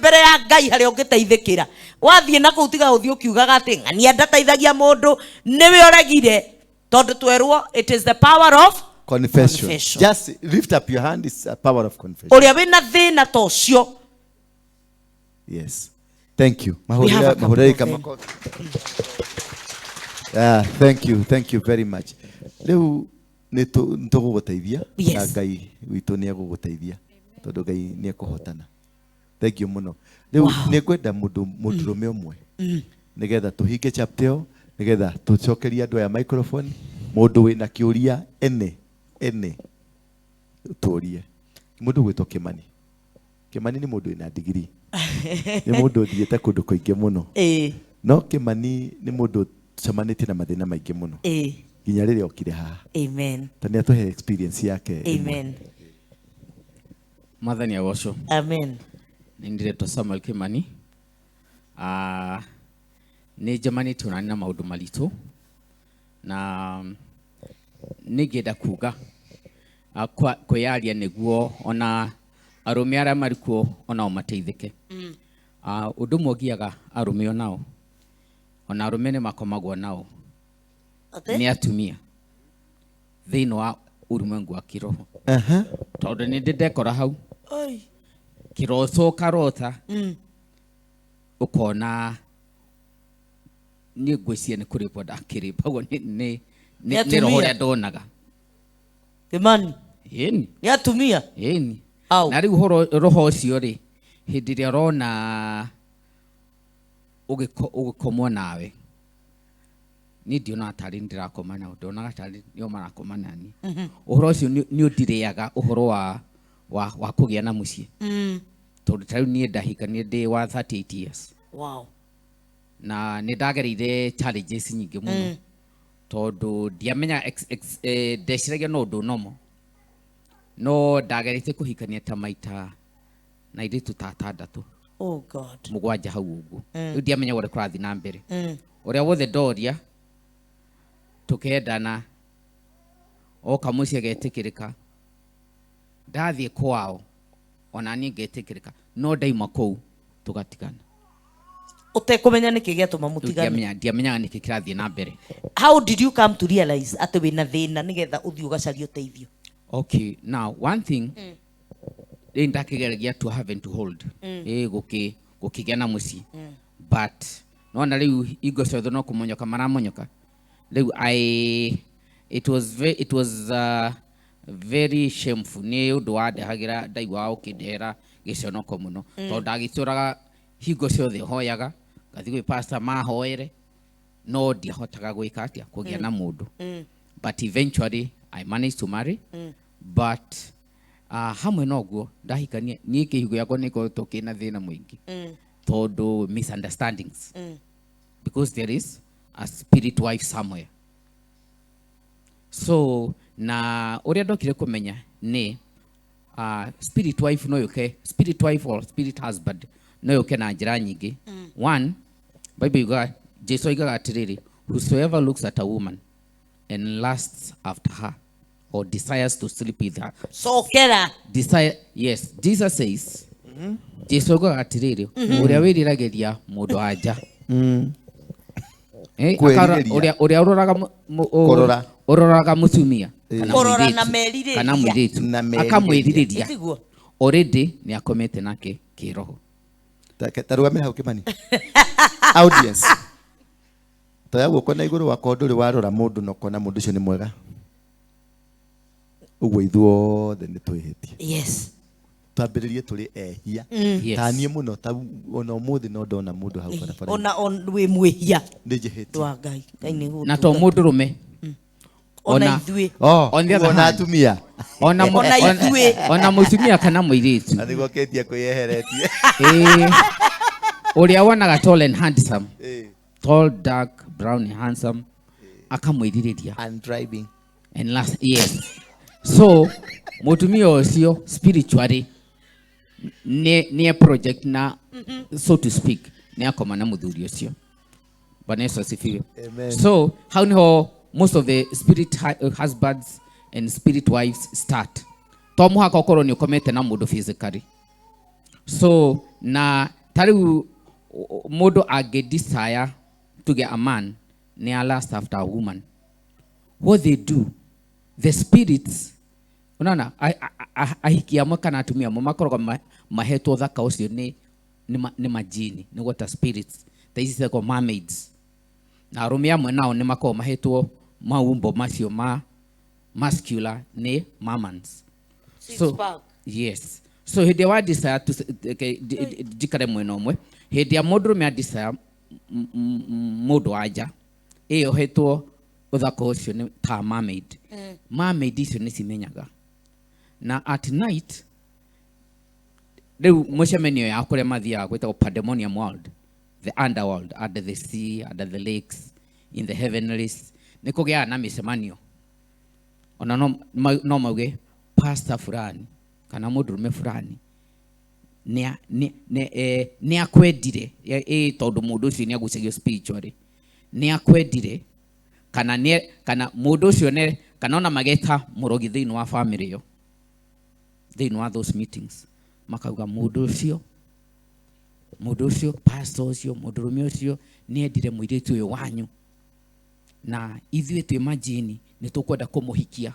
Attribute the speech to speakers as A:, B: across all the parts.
A: Mbere ya Ngai harĩa ũngĩteithĩkĩra. Wathiĩ na kũu, tiga ũthiĩ ũkiugaga atĩ ng'ania ndateithagia mũndũ. Nĩwe ũregire, tondũ twerwo it is the power of
B: confession.
A: Confession.
B: Just lift up your hand. It's a power of confession.
A: Ũrĩa wĩna thĩna ta ũcio.
B: Yes, thank you.
A: We have a couple
B: Mahũrĩre
A: of them.
B: makofi. Yeah, thank you, thank you very much. Rĩu nĩ tũgũgũteithia na Ngai witũ nĩ egũgũteithia, tondũ Ngai nĩ ekũhotana. Thank you mũno. Rĩu nĩ ngwenda mũndũ mũndũrũme ũmwe, nĩgetha tũhinge chapter ĩyo, nĩgetha tũcokerie andũ aya microphone. Mũndũ wĩna kĩũria ene ene tũrie. Mũndũ gwĩtwo Kĩmani. Kĩmani nĩ mũndũ wĩna ndigiri, nĩ mũndũ ũthiĩte kũndũ kũingĩ mũno. No Kĩmani nĩ mũndũ ũcemanĩtie na mathĩna maingĩ mũno nginya rĩrĩa okire haha.
A: Amen.
B: Ta nĩ atũhe experience yake ĩmwe.
A: Amen.
C: Mwathani agocwo.
A: Amen.
C: Nĩ ndĩretwo Samuel Kimani. Ah, nĩ njemanĩtie onani na maũndũ maritũ, na nĩ ngĩenda kuga kwĩyaria nĩguo ona arũme arĩa marĩ kuo onao mateithĩke. Ah, ũndũ ũmwe ũgiaga arũme onao, ona arũme nĩ makomagwo nao
A: Atĩ?
C: nĩ atumia thĩinĩ wa ulimwengu wa kiroho, tondũ nĩ ndĩ ndekora hau.
A: Oi.
C: Kĩroto ũkarota, ũkona niĩ ngwĩciria nĩ kũrĩmbwo ndakĩrĩmbagwo
A: Nĩ
C: nĩ roho
A: atumia.
C: ũrĩa ndonaga.
A: Kĩmani.
C: Ĩni.
A: Nĩ atumia.
C: Ĩni.
A: Au.
C: Na rĩu roho ũcio rĩ, hĩndĩ ĩrĩa ũrona ũgĩkomwo nawe, niĩ ndionaga tarĩ ndĩrakoma nao, ndonaga tarĩ nĩo marakoma nani. Ũhoro ũcio nĩ ũndirĩaga ũhoro wa kũgĩa na mũciĩ, tondũ ta rĩu niĩ ndahikanie ndĩ wa 38 years. Na nĩ ndagereire challenges nyingĩ mũno, tondũ ndiamenya ndeciragia no ũndũ nomo, no ndageretie kũhikania ta maita na airĩtu ta atandatũ,
A: Oh God.
C: 7 hau ũguo. Rĩu ndiamenya ũrĩa kũrathiĩ na mbere. Ũrĩa wothe ndoria tũkendana, oka mũciĩ agetĩkĩrĩka, ndathiĩ kwao ona niĩ ngetĩkĩrĩka, no ndaima kũu tũgatigana.
A: Ũtekũmenya nĩkĩ gĩatũma
C: Rĩu
A: mũtigane.
C: Ndiamenyaga nĩkĩ kĩrathiĩ na mbere.
A: How did you come to realize atĩ wĩna thĩna, nĩgetha ũthiĩ ũgacarie ũteithio?
C: Okay, now one thing, rĩu ndakĩgeragia to have and to hold, ĩ gũkĩgĩa na mũciĩ, but nona rĩu hingo ciothe no kũmonyoka maramonyoka. Rĩu I it was ve, it was very shameful. Nĩ ũndũ wandehagĩra, ndaiguaga ũkĩndehera gĩconoko mũno, tondũ ndagĩtũraga hingo ciothe hoyaga, ngathiĩ gwĩ pastor mahoere, no ndiahotaga gwĩka atĩa, kũgĩa na mũndũ. But eventually I managed to marry. But hamwe na ũguo ndahikania, niĩ kĩhigo gĩakwa nĩ gĩkoretwo kĩna thĩna mũingĩ, tondũ misunderstandings, because there is a spirit wife somewhere. So na ũrĩa ndokire kũmenya nĩ spirit wife no yũke, spirit wife or spirit husband no yũke na njĩra nyingĩ. One, Bible yugaga, Jesu oigaga atĩrĩrĩ, "Whosoever looks at a woman and lusts after her or desires to sleep with her."
A: Cokera.
C: Desire, yes. Jesus says, Jesu oigaga atĩrĩrĩ, ũrĩa wĩriragĩria mũndũ wa nja,
B: Kwĩrirĩria.
C: Ũrĩa ũroraga
B: Kũrora.
C: ũroraga mũtumia kana
A: Kũrora na
C: mũirĩtu,
A: merirĩria.
C: kana mũirĩtu
B: Na merirĩria.
C: akamwĩrirĩria,
A: Ĩtiguo?
C: already nĩ akomete nake kĩroho.
B: Ta rũgamĩra hau, Kĩmani. Audience, toya guoko na igũrũ wakorwo ndũrĩ warora mũndũ na ũkona mũndũ ũcio nĩ mwega ũguo. Ithuothe nĩ twĩhĩtie. Twambĩrĩrie tũrĩ ehia. Ta niĩ mũno, ta ona ũmũthĩ no ndona mũndũ hau barabara
A: Ona wĩ mwĩhia.
B: nĩ njĩhĩtie.
A: Wa Ngai, Ngai nĩ
C: Na to mũndũrũme.
A: Ona ithuĩ.
B: Oh,
C: On the other
B: ona
C: hand,
B: atumia.
A: Ona ithuĩ.
C: Ona mũtumia kana mũirĩtu.
B: Na nĩguo ketia kwĩyeheretie.
C: Ĩĩ. Ũrĩa wonaga tall and handsome, tall, dark, brown and handsome, akamwĩrirĩria.
B: And driving.
C: And last, yes. So mũtumia ũcio spiritually nĩ a project na, so to speak, nĩ akoma na mũthuri ũcio. Bwana Yesu asifiwe.
B: Amen.
C: So hau niho most of the spirit husbands and spirit wives start. To mũhaka ũkorwo nĩ ũkomete na mũndũ physically. So Na ta rĩu mũndũ angĩ desire, tuge a man nĩ a lust after a woman, what they do, the spirits, unaona, ahiki amwe kana atumia amwe makoragwo mahetwo thaka ũcio nĩ majini, nĩ water spirits ta ici ciĩtagwo mermaids. Na arũme amwe nao nĩ makoragwo mahetwo maumbo macio ma muscular nĩ mamans.
A: Six
C: So,
A: pack.
C: Yes, so hĩndĩ ĩrĩa wa desire to njikare mwena ũmwe, hĩndĩ ya mũndũrũme a desire mũndũ wa nja ĩyohetwo ũthaka ũcio nĩ ta mermaid, mermaid icio nĩ cimenyaga. Na at night rĩu mũcemanio ya kũrĩa mathiaga gwĩtagwo pandemonium world, the underworld, under the sea, under the lakes, in the heavenlies, nĩ kũgĩaga na mĩcemanio. Ona no mauge pastor fulani kana mũndũrũme fulani nĩ akwendire, tondũ mũndũ ũcio nĩ agucagio spiritually, nĩ akwendire kana nĩ kana mũndũ ũcio nĩ kana ona mageta mũrogi thĩinĩ wa family ĩyo, thĩinĩ wa those meetings makauga mũndũ ũcio, pastor ũcio, mũndũrũme ũcio nĩ endire mũirĩtu ũyũ wanyu, na ithuĩ twĩ majini nĩ tũkwenda kũmũhikia.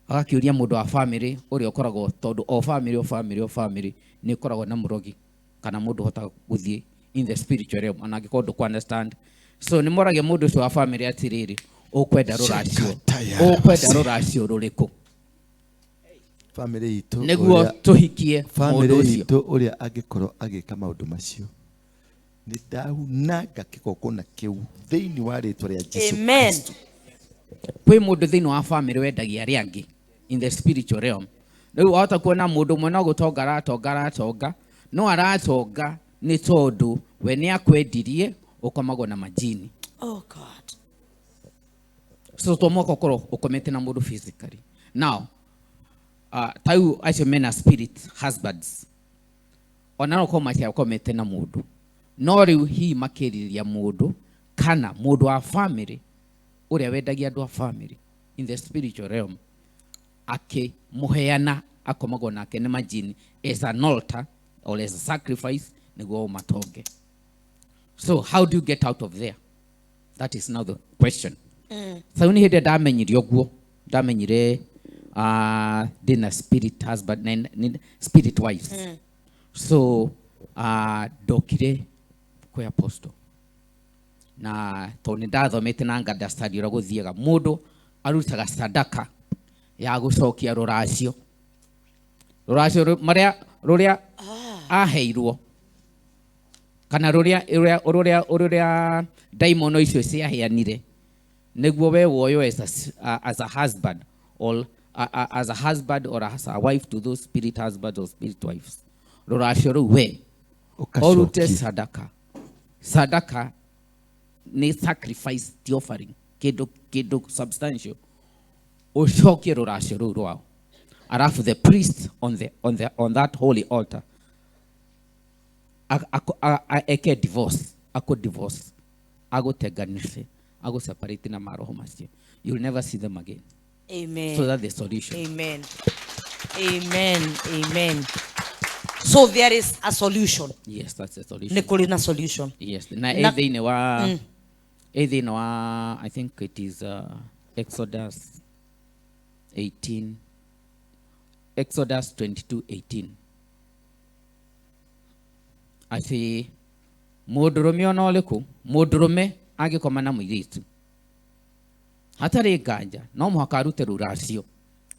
C: Agakĩũria mũndũ wa family ũrĩa ũkoragwo, tondũ o family, o family, o family nĩ ĩkoragwo na mũrogi kana mũndũ ũhotaga gũthiĩ in the spiritual realm ona angĩkorwo ndũkũ understand. So nĩ moragia mũndũ ũcio wa family atĩrĩrĩ, ũkwenda rũracio, ũkwenda rũracio rũrĩkũ
B: Family itũ
C: nĩguo tũhikie mũndũ
B: family
C: ũcio?
B: Itũ ũrĩa angĩkorwo agĩka maũndũ macio, nĩ ndaunanga kĩgongona kĩu thĩinĩ wa rĩtwa rĩa Jesu
A: Amen.
B: Kristo.
C: Kwĩ mũndũ thĩinĩ wa family wendagia arĩa angĩ in the spiritual realm. Rĩu wahota kuona mũndũ ũmwe no gũtonga aratonga, aratonga, no aratonga nĩ tondũ we nĩ akwendirie ũkomagwo na majini.
A: Oh God.
C: So to mwaka ũkorwo ũkomete na mũndũ physically. Now tau acio mena spirit husbands, ona no korwo matiakomete na mũndũ, no rĩu hihi makĩrirĩria mũndũ kana mũndũ wa family ũrĩa wendagia andũ a family in the spiritual realm, akĩmũheana akomagwo nake nĩ majini as an altar or as a sacrifice nĩguo matonge. So how do you get out of there? That is now the question. Sau nĩ hĩndĩ ndamenyire ũguo, ndamenyire ndĩna spirit husband na spirit wives. So ndokire kwĩ apostle, na tondũ nĩ ndathomete na nga understand ũrĩa gũthiaga, mũndũ arutaga sadaka ya gũcokia rũracio marĩa rũrĩa aheirwo kana rũrĩa ndaimono icio ciaheanire, nĩguo we woywo as a husband or as a husband or as a wife to those spirit husbands or spirit wives. Rũracio rũu we ũrute
B: Ũkacokia.
C: Sadaka, sadaka nĩ sacrifice, ti offering, kĩndũ substantial, ũcokie rũracio rũu rwao. Alafu the priest on that holy altar eke divorce, ako divorce, agũtenganishe, agũseparate na maroho macio. You'll never see them again.
A: Amen.
C: So that's the solution.
A: Amen, amen, amen. So there is a solution.
C: Yes, that's the solution.
A: Nĩ kũrĩ na solution.
C: Yes, na ĩ thĩinĩ wa, I think it is Exodus 18, Exodus 22:18, atĩ mũndũrũme ona ũrĩkũ, mũndũrũme angĩkoma na mũirĩtu hatarĩ nganja no mũhaka arute rũracio.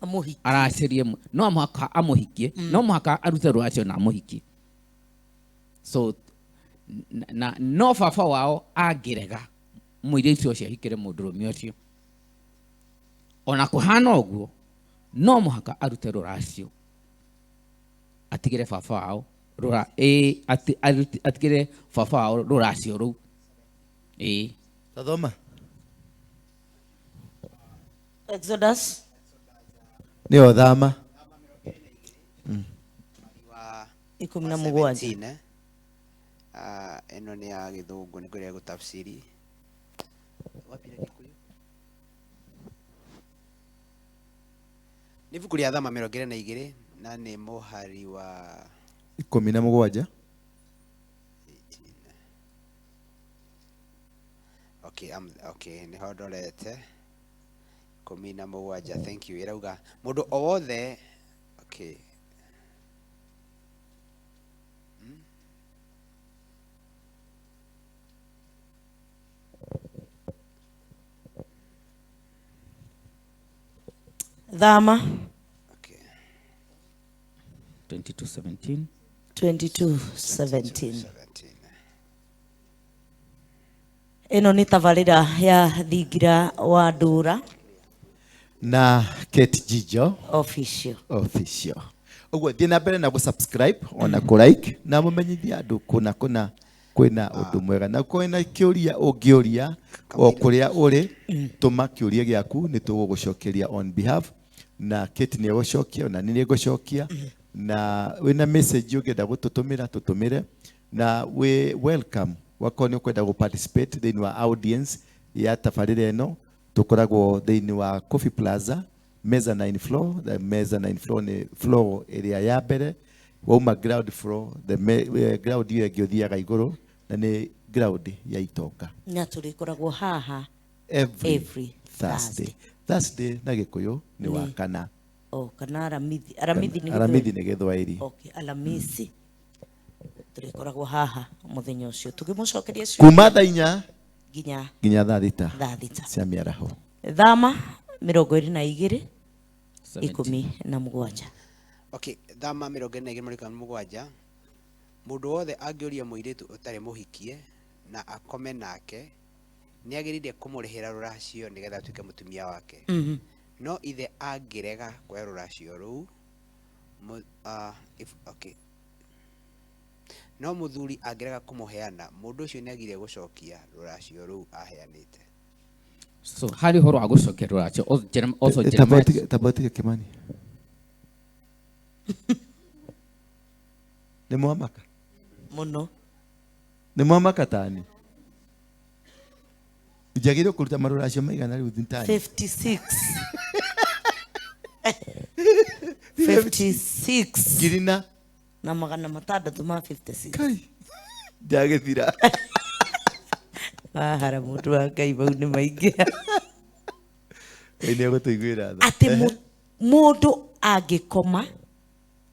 A: Amũhikie.
C: Aracĩrie no mũhaka amũhikie, no mũhaka arute rũracio na amũhikie. So na no baba wao angĩrega mũirĩtu ũcio ahikĩre mũndũrũme ũcio, ona kũhana ũguo no mũhaka arute rũracio, atigĩre baba wao rũra ĩ atigĩre baba wao rũracio rũu, ĩ.
B: Tathoma.
A: Exodus.
B: Nĩyo thama.
D: Wa
A: 17.
D: 17, eh? Ah, ĩno nĩ ya gĩthũngũ, nĩ ngũrĩa gũtafsiri. Wapi na Gĩkũyũ? Nĩ ibuku rĩa Thama 22 na nĩ mũhari wa
B: 17.
D: Okay, okay, nĩho ndorete 17. Thank you. Ĩrauga mũndũ o wothe, okay,
A: Thama
D: okay,
C: 22:17.
A: 22:17.
D: 17.
A: Ĩno nĩ tabarĩra ya Thingira wa Ndũra
B: na Kate Jijo
A: Official.
B: Official. Ũguo thiĩ na mbere na gũ-subscribe ona kũ-like na mũmenyithie andũ kũna kũna kwĩna ũndũ mwega, na kwĩna kĩũria ũngĩũria o kũrĩa ũrĩ, tũma kĩũria gĩaku nĩ tũgũgũcokeria on behalf, na Kate nĩ egũcokia ona nĩ ngũcokia, na wĩna message ũngĩenda gũtũtũmĩra tũtũmĩre, na wĩ welcome wakorwo nĩ ũkwenda gũ participate thĩinĩ wa audience ya tabarĩra ĩno. Tũkoragwo thĩinĩ wa Coffee Plaza mezzanine floor. The mezzanine floor nĩ floor ĩrĩa ya mbere wauma ground floor, the ground ĩyo ĩngĩ ũthiaga igũrũ, na nĩ ground ya itonga.
A: Na tũrĩkoragwo haha
B: every
A: every
B: Thursday. Thursday na Gĩkũyũ nĩ wa kana.
A: Oh, kana Aramithi. Aramithi nĩ
B: Aramithi nĩ Gĩthwaĩri.
A: Okay, Alamisi. Tũrĩkoragwo haha mũthenya ũcio tũkĩmũcokeria ciũria
B: kuma thaa 4
A: nginya
B: nginya thaa 6
A: thaa 6
B: cia mĩaraho.
A: Thama 22 17.
D: Okay, Thama 22:17. Mũndũ wothe angĩũria mũirĩtu ũtarĩ mũhikie na akome nake, nĩagĩrĩire kũmũrĩhĩra rũracio nĩgetha atuĩke mũtumia wake. No ithe angĩrega kuoya rũracio rũu, okay. No mũthuri angĩrega kũmũheana, mũndũ ũcio nĩagĩrĩire gũcokia rũracio rũu aheanĩte.
C: So harĩ ũhoro wa gũcokia rũracio, also Jeremiah
B: Tamba ũtige Kimani. Nĩ mwamaka?
A: Mũno.
B: Nĩ mwamaka tani? Njagĩrĩirwo kũruta marũracio maigana rĩu tani?
A: 56. 56.
B: Ngiri na?
A: Na magana matandatũ ma 56.
B: Kai. Ndagĩthira.
A: Wahara mũndũ wa Ngai, mau nĩ maingĩ.
B: Ngai nĩ egũtũiguĩra tha.
A: Atĩ mũndũ angĩkoma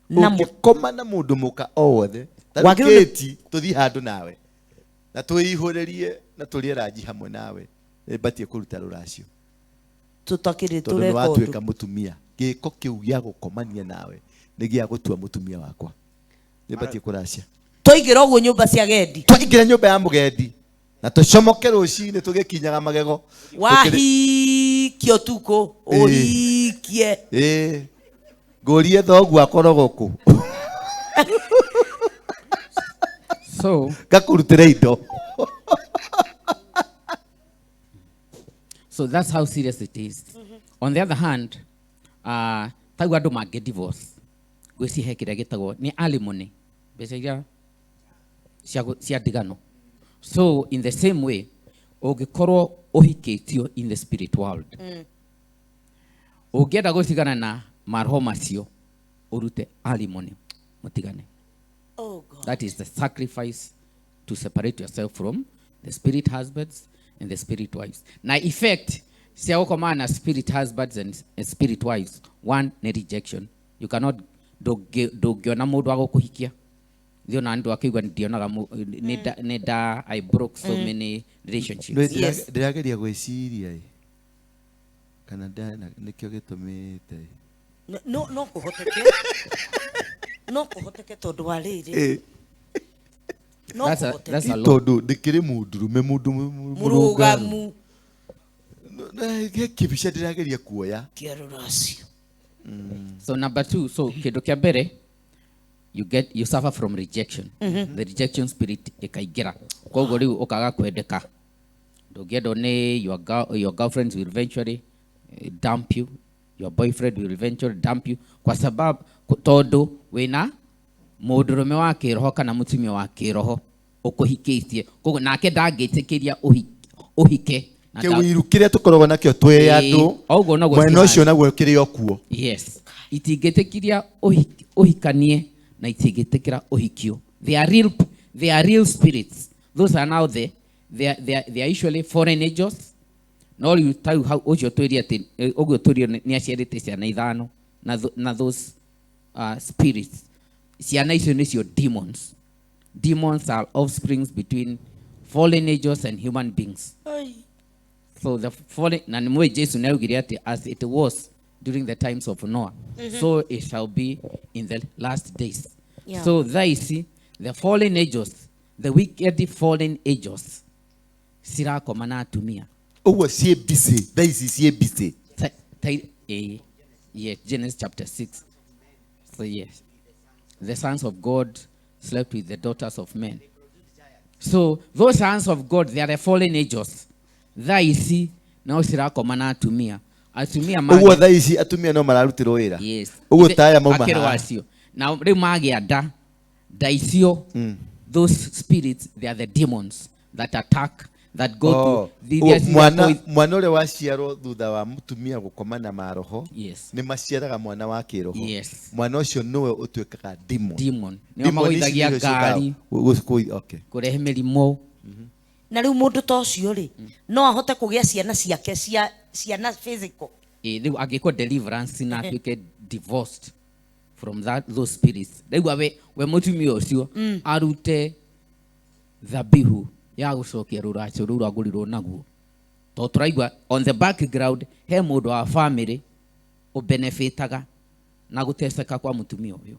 A: na
B: Ũngĩkoma na mũndũ mũka o wothe, ta rĩu
A: Wagĩrĩirwo nĩ-
B: Kate, tũthiĩ handũ nawe na twĩihũrĩrie na tũrĩe ranji hamwe nawe, nĩ batiĩ kũruta rũracio.
A: Tũtakĩrĩ
B: Tondũ nĩ
A: tũrekondi.
B: watuĩka mũtumia. Gĩko kĩu gĩa gũkomania nawe nĩ gĩa gũtua mũtumia wakwa. Nĩ batiĩ kũracia.
A: Twaingĩra ũguo nyũmba cia gendi.
B: Twaingĩra nyũmba ya mũgendi na tũcomoke rũcinĩ tũgĩkinyaga magego.
A: Wahikie ũtukũ, ũhikie.
B: Ngũrie thoguo akoragwo kũ?
C: So,
B: ngakũrutĩra indo.
C: So that's how serious it is. On the other hand, tau andũ mangĩ divorce, ngwĩciria kĩrĩa gĩtagwo nĩ alimony, mbeca iria cia ndigano. So in the same way, ũngĩkorwo ũhikĩtio in the spirit world, ũngĩenda gũtigana na maroho macio, ũrute alimony, mũtigane.
A: Oh God.
C: That is the sacrifice to separate yourself from the spirit husbands and the spirit wives. Na effect cia gũkomana na spirit husbands and spirit wives, one nĩ rejection. You cannot, ndũngĩona mũndũ wa gũkũhikia. Thiĩ ona andũ akĩigua ndionaga nĩ nda, I broke so many relationships.
B: Nĩ ndĩrageria gwĩciria ĩ. Kana nĩkĩo gĩtũmĩte ĩ.
A: No, no kũhoteke. No kũhoteke tondũ wa rĩrĩ. No
C: That's
A: kũhoteke.
C: a lot.
B: Tondũ ndĩkĩrĩ mũndũrũme, mũndũ
A: mũrũgamu.
B: He kĩbica ndĩrageria kuoya.
A: Kĩa rũracio.
C: So number 2, so kĩndũ kĩa mbere, you suffer from rejection. The rejection spirit ĩkaingĩra. Koguo rĩu ũkaga kwendeka. Ndũngĩendwo nĩ your girlfriends will eventually dump you. Your boyfriend will eventually dump you. Kwa sababu, tondũ wĩna mũndũrũme wa kĩroho kana mũtumia wa kĩroho ũkũhikĩtie. Koguo nake ndangĩtĩkĩria ũhike. Na
B: Kĩwiru kĩrĩa tũkoragwo nakĩo twĩ andũ,
C: Ũguo noguo
B: mwena
C: kĩhana.
B: ũcio naguo kĩrĩ o kuo.
C: Yes. Itingĩtĩkĩria ũhikanie Na itingĩtĩkĩra ũhikio. They are real spirits. Those are now the they are usually foreign angels. No rĩu tau hau ũcio twĩrie atĩ ũguo twĩrio nĩ aciarĩte ciana ithano na those spirits, ciana icio nĩcio demons. Demons are offsprings between fallen angels and human beings. So the fallen, na nĩ mũĩ Jesu nĩ augire atĩ as it was during the times of Noah, so it shall be in the last days. So thaa ici the fallen angels, the wicked fallen angels cirakoma na atumia.
B: Ũguo ciĩ busy thaa ici, ciĩ busy.
C: Yeah, Genesis chapter 6. So yes, the sons of God slept with the daughters of men. So those sons of God, they are the fallen angels. Thaa ici no cirakoma na atumia. Atumia
B: Ũguo thaa ici atumia no mararutĩrwo wĩra.
C: Yes.
B: Ũguo taya mauma
C: Akĩrwo
B: haha.
C: acio. Na rĩu magĩa nda, nda icio, those spirits, they are the demons that attack, that go
B: Oh,
C: to the,
B: ũguo mwana ũrĩa waciarwo thutha wa mũtumia gũkoma na maroho, nĩ maciaraga mwana wa kĩroho. Mwana ũcio nĩwe ũtuĩkaga demon.
C: Demon. Nĩo
B: Demon ici
C: magũithagia
B: nĩcio ciũkaga
C: ngari.
B: Okay.
C: Kũrehe mĩrimũ.
A: Na rĩu mũndũ ta ũcio rĩ, no ahote kũgĩa ciana ciake cia ciana physical?
C: Ĩ, rĩu angĩkwo deliverance na atuĩke divorced from that those spirits, rĩu awe we mũtumia ũcio arute thabihu ya gũcokia rũracio rũu rwagũrirwo naguo, tondũ tũraigua on the background he mũndũ wa family ũbenefitaga na gũteceka kwa mũtumia ũyũ.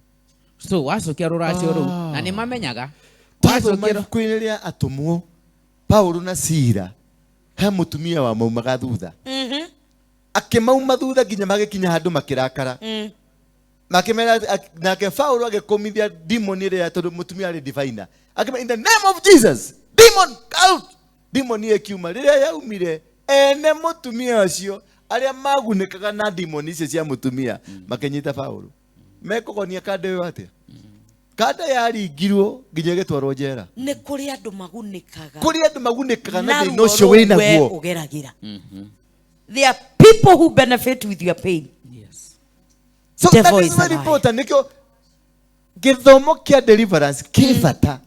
C: So wacokia rũracio rũu, na nĩ mamenyaga
B: Twathoma
C: wacokia
B: ibuku-inĩ rĩa atũmwo, Paulo na Sila, he mũtumia wa maumaga thutha, akĩmauma thutha nginya magĩkinya handũ makĩrakara, makĩmera nake Paulo agĩkũmithia demon ĩrĩa, tondũ mũtumia arĩ diviner, akĩmera, "In the name of Jesus, demon out!" Demon ĩyo ĩkiuma. Rĩrĩa yaumire, ene mũtumia ũcio arĩa magunĩkaga na demon icio cia mũtumia makĩnyita Paulo mekũgonia kanda ĩyo atĩa, kanda yaringirwo nginya ĩgĩtwarwo njera.
A: Nĩ kũrĩ andũ magunĩkaga
B: Kũrĩ andũ magunĩkaga na
A: na
B: thĩna
A: ruo
B: ũcio
A: rũu we
B: wĩnaguo.
A: ũgeragĩra. There are people who benefit with your pain.
B: So
A: Devil
B: that
A: is
B: is very
A: a liar.
B: important. Nĩkĩo gĩthomo kĩa deliverance kĩ bata,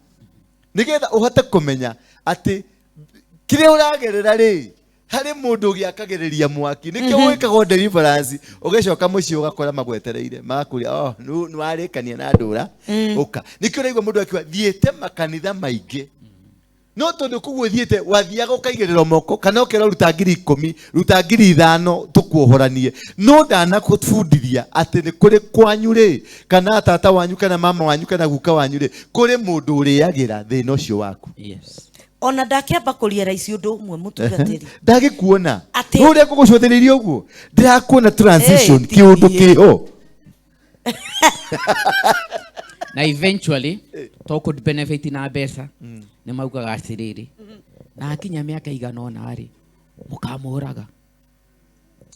B: nĩgetha ũhote kũmenya atĩ kĩrĩa ũragerera rĩ, harĩ mũndũ ũgĩakagĩrĩria mwaki. Nĩkĩo wĩkagwo deliverance, ũgĩcoka mũciĩ ũgakora magwetereire, magakũria, "Oh, nĩ warĩkania na ndũra ũka." Nĩkĩo ũraigua mũndũ akiuga thiĩte makanitha maingĩ, no tondũ kũguo thiĩte wathiaga ũkaigĩrĩrwo moko kana ũkerwo ruta 10,000, ruta 5,000 tũkuohoranie, no ndanakũbundithia atĩ nĩ kũrĩ kwanyu rĩ, kana tata wanyu, kana mama wanyu, kana guka wanyu rĩ, kũrĩ mũndũ ũrĩagĩra thĩna ũcio waku.
A: Ona ndakĩamba kũria raici ũndũ ũmwe, mũtungatĩri.
B: Ndagĩkuona. Ũrĩa ngũgũcũthĩrĩria ũguo ndĩrakuona transition.
A: Hey,
B: kĩũndũ
A: ti-
B: kĩho.
C: Na eventually to could benefit na mbeca, nĩ maugaga atĩrĩrĩ, na akinya mĩaka igana ũna rĩ, mũkamũraga.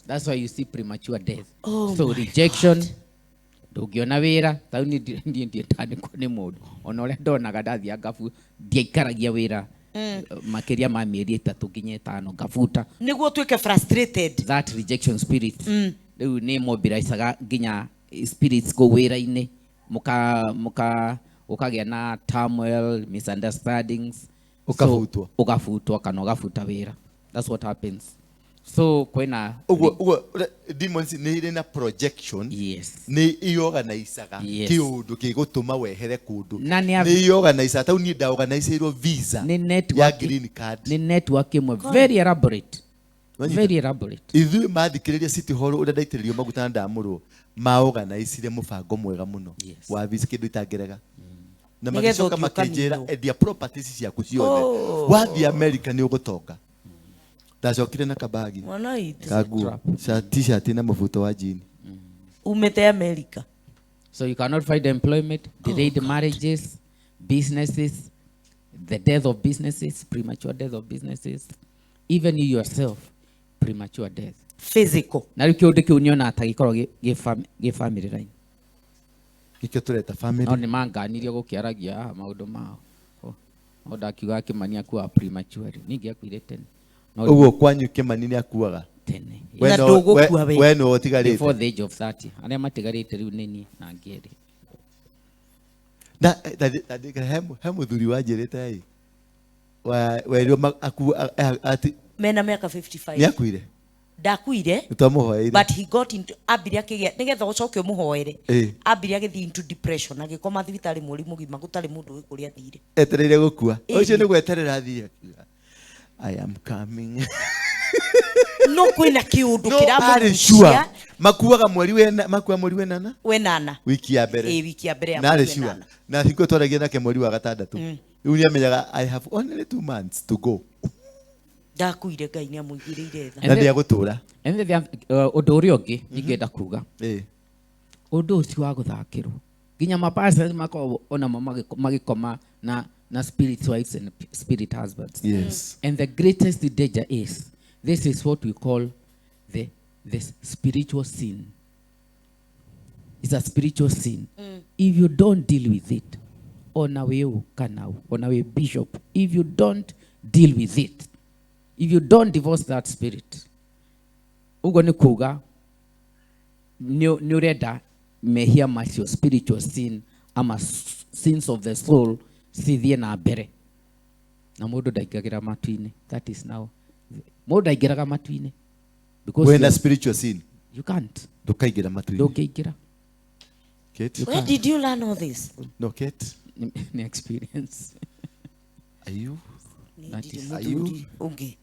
C: That's why you see premature death.
A: Oh
C: So
A: my.
C: Rejection, ndũngĩona wĩra tau niĩ ndiĩtandĩkwo nĩ mũndũ ona ũrĩa ndonaga ndathiaga ngabu ndiaikaragia wĩra makĩria ma mĩeri 3 nginya 5, ngabuta.
A: Nĩguo ũtuĩke frustrated.
C: That rejection spirit rĩu nĩ mobilizaga nginya spirits kũu wĩra-inĩ, muka muka ũkagĩa na turmoil, misunderstandings.
B: Ũkabutwo.
C: So, ũgabutwo kana ũgabuta wĩra. That's what happens. So kwĩna
B: Ũguo demons nĩ irĩ na projection. Nĩ iorganicaga kĩũndũ gĩgũtũma wehere kũndũ.
C: Na
B: Nĩ iorganicaga, tau niĩ ndaorganiceirwo visa
C: nĩ
B: ya
C: network
B: green card.
C: Nĩ network ĩmwe very elaborate.
B: Wanyita?
C: Very elaborate.
B: Ithuĩ mathikĩrĩria City Hall ũrĩa ndaitĩrĩrio maguta na ndamũrwo, maorganiceire mũbango mwega mũno wa visa, kĩndũ itangĩrega, na
A: Nĩgetha
B: magĩcoka
A: ũthiĩ
B: makĩnjĩra,
A: ũkaninwo.
B: "Endia properties ciaku ciothe, wathiĩ America nĩ ũgũtonga." Ndacokire na kabagi
A: Mwana witũ.
B: ka nguo, t-shirt na mũbuto wa jean.
A: Umĩte America.
C: So you cannot find employment, delayed marriages, businesses, the death of businesses, premature death of businesses, even you yourself, premature death.
A: Physical.
C: Na rĩu kĩũndũ kĩu nĩona ta gĩkorwo gĩ family line.
B: Nĩkĩo tũreta family.
C: No nĩ manganirie gũkĩaragia haha maũndũ mao. Oh, no ndakiuga Kĩmani akuaga prematurely. Ningĩ akuire tene. No
B: Ũguo kwanyu Kĩmani nĩ akuaga
C: tene.
B: We
A: Na ndũgũkua we.
B: We no ũtigarĩte.
C: Before the age of 30. Arĩa matigarĩte rĩu nĩ niĩ na ngĩrĩ.
B: Na he muthuri wanjĩrĩte ĩ werirwo ati
A: mena mĩaka 55
B: nĩ akuire.
A: Ndakuire.
B: Nĩtwamũhoeire.
A: But he got into, ambire akĩgĩa nĩgetha ũcoke ũmũhoere, ambire agĩthiĩ into depression, agĩkoma thibitarĩ mweri mũgima gũtarĩ mũndũ ũĩ kũrĩa athire.
B: Etereire gũkua. Ũcio nĩ gweterera athire akiuga I am coming.
A: No kwĩna kĩũndũ
B: No arĩ sure
A: kĩramũgucia.
B: Makuaga mweri wena, makua mweri wenana,
A: wenana,
B: wiki ya mbere.
A: Ĩ, wiki ya mbere ya
B: na arĩ
A: mweri
B: sure
A: wenana.
B: Na hingo twaragia nake mweri wa gatandatũ, rĩu nĩamenyaga I have only 2 months to go.
A: Ndakuire, Ngai nĩ amũigĩrĩire tha.
B: Na nĩ agũtũra.
C: And then ũndũ ũrĩa ũngĩ ingĩenda kuga, ũndũ ũcio wa gũthakĩrwo, nginya mapastors makoragwo onamo magĩkoma na spirit wives and spirit husbands. And the greatest danger is, this is what we call the spiritual sin. It's a spiritual sin. If you don't deal with it, ona we kana ona we bishop, if you don't deal with it, if you don't divorce that spirit, uguo nĩ kuga nĩ ũrenda mehia macio, spiritual sin ama sins of the soul, cithiĩ na mbere, na mũndũ ndaingagĩra matu-inĩ. That is now mũndũ ndaingĩraga matu-inĩ because
B: Wena spiritual sin,
C: you can't.
B: Ndũkaingĩra matu-inĩ.
C: Ndũngĩingĩra.
B: Kate?
A: Where did you learn all this?
B: No, Kate,
C: Nĩ experience.
B: Are you
C: That is-
B: Are you-
A: Mũthuri ũngĩ.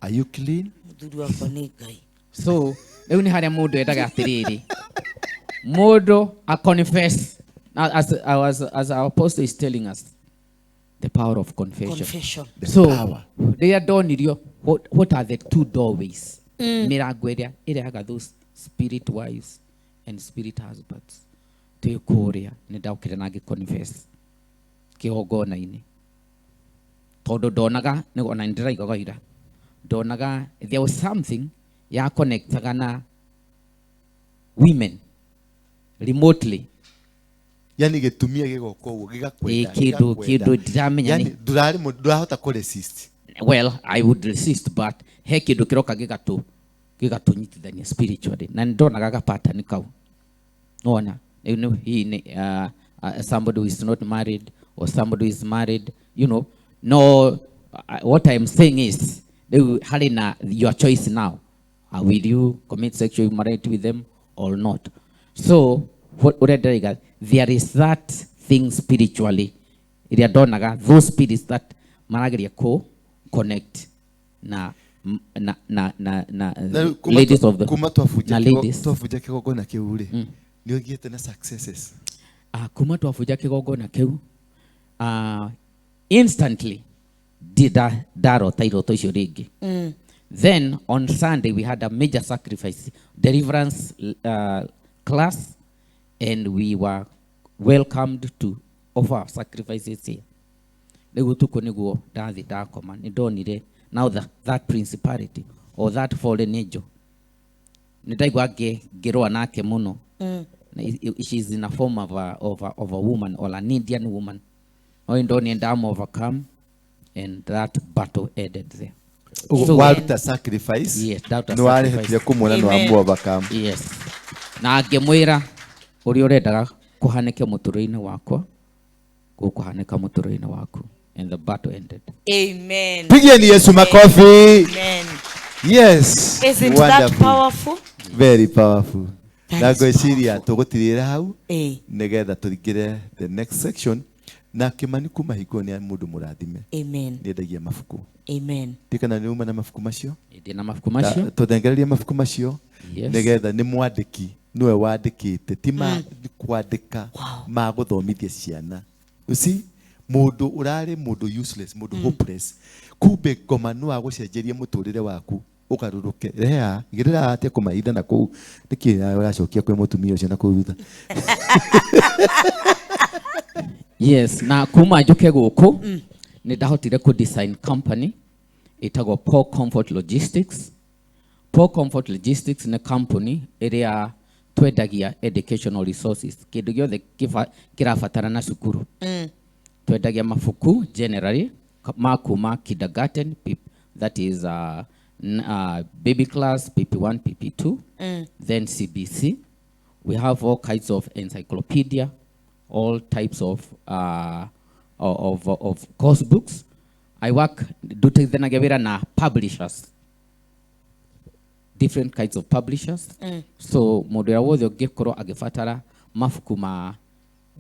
B: Are you clean?
A: Mũthuri wakwa nĩ Ngai.
C: So rĩu nĩ harĩa mũndũ endaga atĩrĩrĩ, mũndũ a confess. Now, as our apostle is telling us the power of confession.
A: Confession.
B: The
C: So
B: power.
C: rĩrĩa ndonirio what are the two doorways, mĩrango ĩrĩa ĩrehaga those spirit wives and spirit husbands, twĩ kũrĩa nĩ ndaũkire na ngĩ-confess kĩgongona-inĩ, tondũ ndonaga ona nĩ ira ndonaga there was something ya connectaga na women remotely.
B: Yani gĩtumia gĩgoka ũguo gĩgakwenda.
C: Ĩ, kĩndũ
B: Gĩgakwenda.
C: kĩndũ ndiramenya.
B: Yani ndũrahota kũ resist.
C: Well, I would resist, but he kĩndũ kĩroka gĩgatũnyitithania spiritually, na nĩndonaga ga pattern kau. Nona you know he nĩ, somebody who is not married or somebody who is married. No, what I'm saying is rĩu harĩ na your choice now. Will you commit sexual immorality with them or not? So what ũrĩa ndĩraiga, there is that thing spiritually ĩrĩa ndonaga, those spirits that marageria kũ connect na
B: Na rĩu kuma
C: ladies of the
B: kuma twabunja
C: na ladies.
B: Twabunja kĩgongona kĩu rĩ, nĩ ũgĩte na successes?
C: Kuma twabunja kĩgongona kĩu, instantly ndida ndarota iroto icio rĩngĩ. Then on Sunday we had a major sacrifice deliverance class, and we were welcomed to offer sacrifices here. Rĩu ũtukũ nĩguo ndathi ndakoma, nĩ ndonire now that principality or that fallen angel, nĩ ndaigua ngĩrũa nake mũno. Na she's in a form of a woman or an Indian woman. No ndonire ndam overcome and that battle ended there.
B: Ũguo waruta sacrifice,
C: Yes, ndaruta
B: nĩ warehotire
C: sacrifice.
B: kũmuona, nĩ
A: Amen.
B: wamu overcome.
C: Yes, na ngĩmwĩra ũrĩa ũrendaga kũhanĩke mũtũrĩre-inĩ wakwa gũkũhanĩka mũtũrĩre-inĩ waku, and the battle ended.
A: Amen.
B: Pigieni Yesu makofi.
A: Amen.
B: Yes.
A: Isn't that
B: Wonderful.
A: powerful?
B: Very powerful.
A: That
B: Na
A: is
B: ngwĩciria tũgũtirĩra hau nĩgetha tũingĩre the next section. Na Kĩmani kuma hingo nĩ mũndũ mũrathime.
A: Amen.
B: Nĩendagia mabuku.
A: Amen.
B: Ndikana nĩ uma na mabuku macio.
C: Ndĩ na mabuku macio.
B: Tũthengererie mabuku macio.
C: Yes.
B: Nĩgetha nĩ mwandĩki, nĩwe wandĩkĩte, ti ma kwandĩka ma gũthomithia ciana. You see, mũndũ ũrarĩ mũndũ useless, mũndũ hopeless, kumbe ngoma no agũcenjerie mũtũrĩre waku ũgarũrũke. Reha igĩrĩra atĩa kũmaitha na kũu, nĩkĩ ũracokia kwĩ mũtumia ũcio na kũu thutha?
C: Yes, na kuma njuke gũkũ nĩ ndahotire kũ design company ĩtagwo Paul Comfort Logistics. Paul Comfort Logistics nĩ company ĩrĩa twendagia educational resources, kĩndũ gĩothe kĩrabatara na cukuru. Twendagia mabuku generally ma kuma kindergarten, that is baby class, PP1, PP2, then CBC. We have all kinds of encyclopedia. All types of course books. I work, ndutithanagia wĩra na publishers, different kinds of publishers. So mũndũ ũrĩa wothe ũngĩkorwo agĩbatara mabuku ma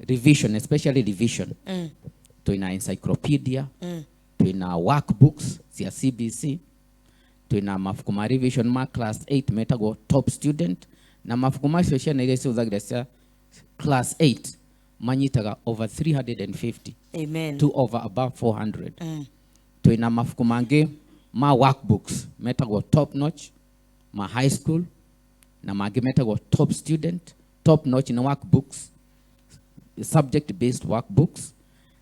C: revision, especially revision, twĩna encyclopedia, twĩna workbooks cia CBC, twĩna mabuku ma revision ma class 8 metagwo Top Student, na mabuku macio ciana iria cihũthagĩra cia class 8 manyitaga over 350
A: Amen.
C: To over above 400. Twĩna mabuku mangĩ ma workbooks metagwo Top Notch ma high school, na mangĩ metagwo Top Student. Top Notch nĩ workbooks, subject based workbooks,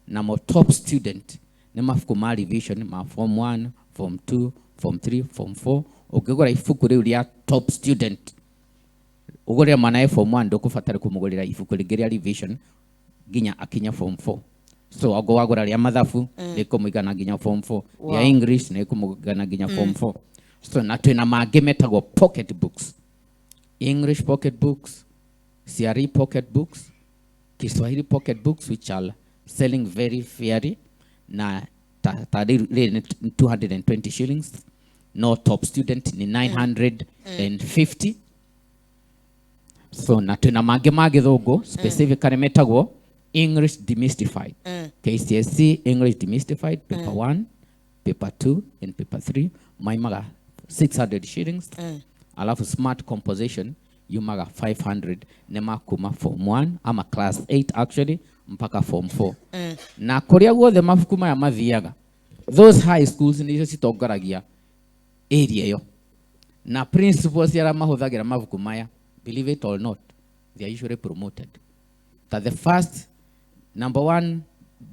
C: namo Top Student nĩ mabuku ma revision ma form 1, form 2, form 3, form 4. Ũngĩgũra ibuku rĩu rĩa Top Student ũgũrĩre mwana e form 1, ndũkũbatara kũmũgũrĩra ibuku rĩngĩ rĩa revision nginya akinya form 4. So ogo wagũra rĩa mathabu, rĩkũmũigana nginya form 4. Rĩa English nĩrĩkũmũigana nginya form 4. So na twĩna mangĩ metagwo pocket books, English pocket books, CRE pocket books, Kiswahili pocket books, which are selling very fairly, na ta rĩu nĩ 220 shillings, no Top Student ni 950. So na twĩna mangĩ ma gĩthũngũ specifically metagwo English Demystified, KCSE English Demystified, paper 1, paper 2 and paper 3, maimaga 600 shillings. Alafu Smart Composition yumaga 500, nĩ makuma form 1 ama class 8 actually mpaka form 4. Na kũrĩa guothe mabuku maya mathiaga, those high schools nĩcio citongoragia area ĩyo, na principals arĩa mahũthagĩra mabuku maya, believe it or not, they are usually promoted. Ta the first number one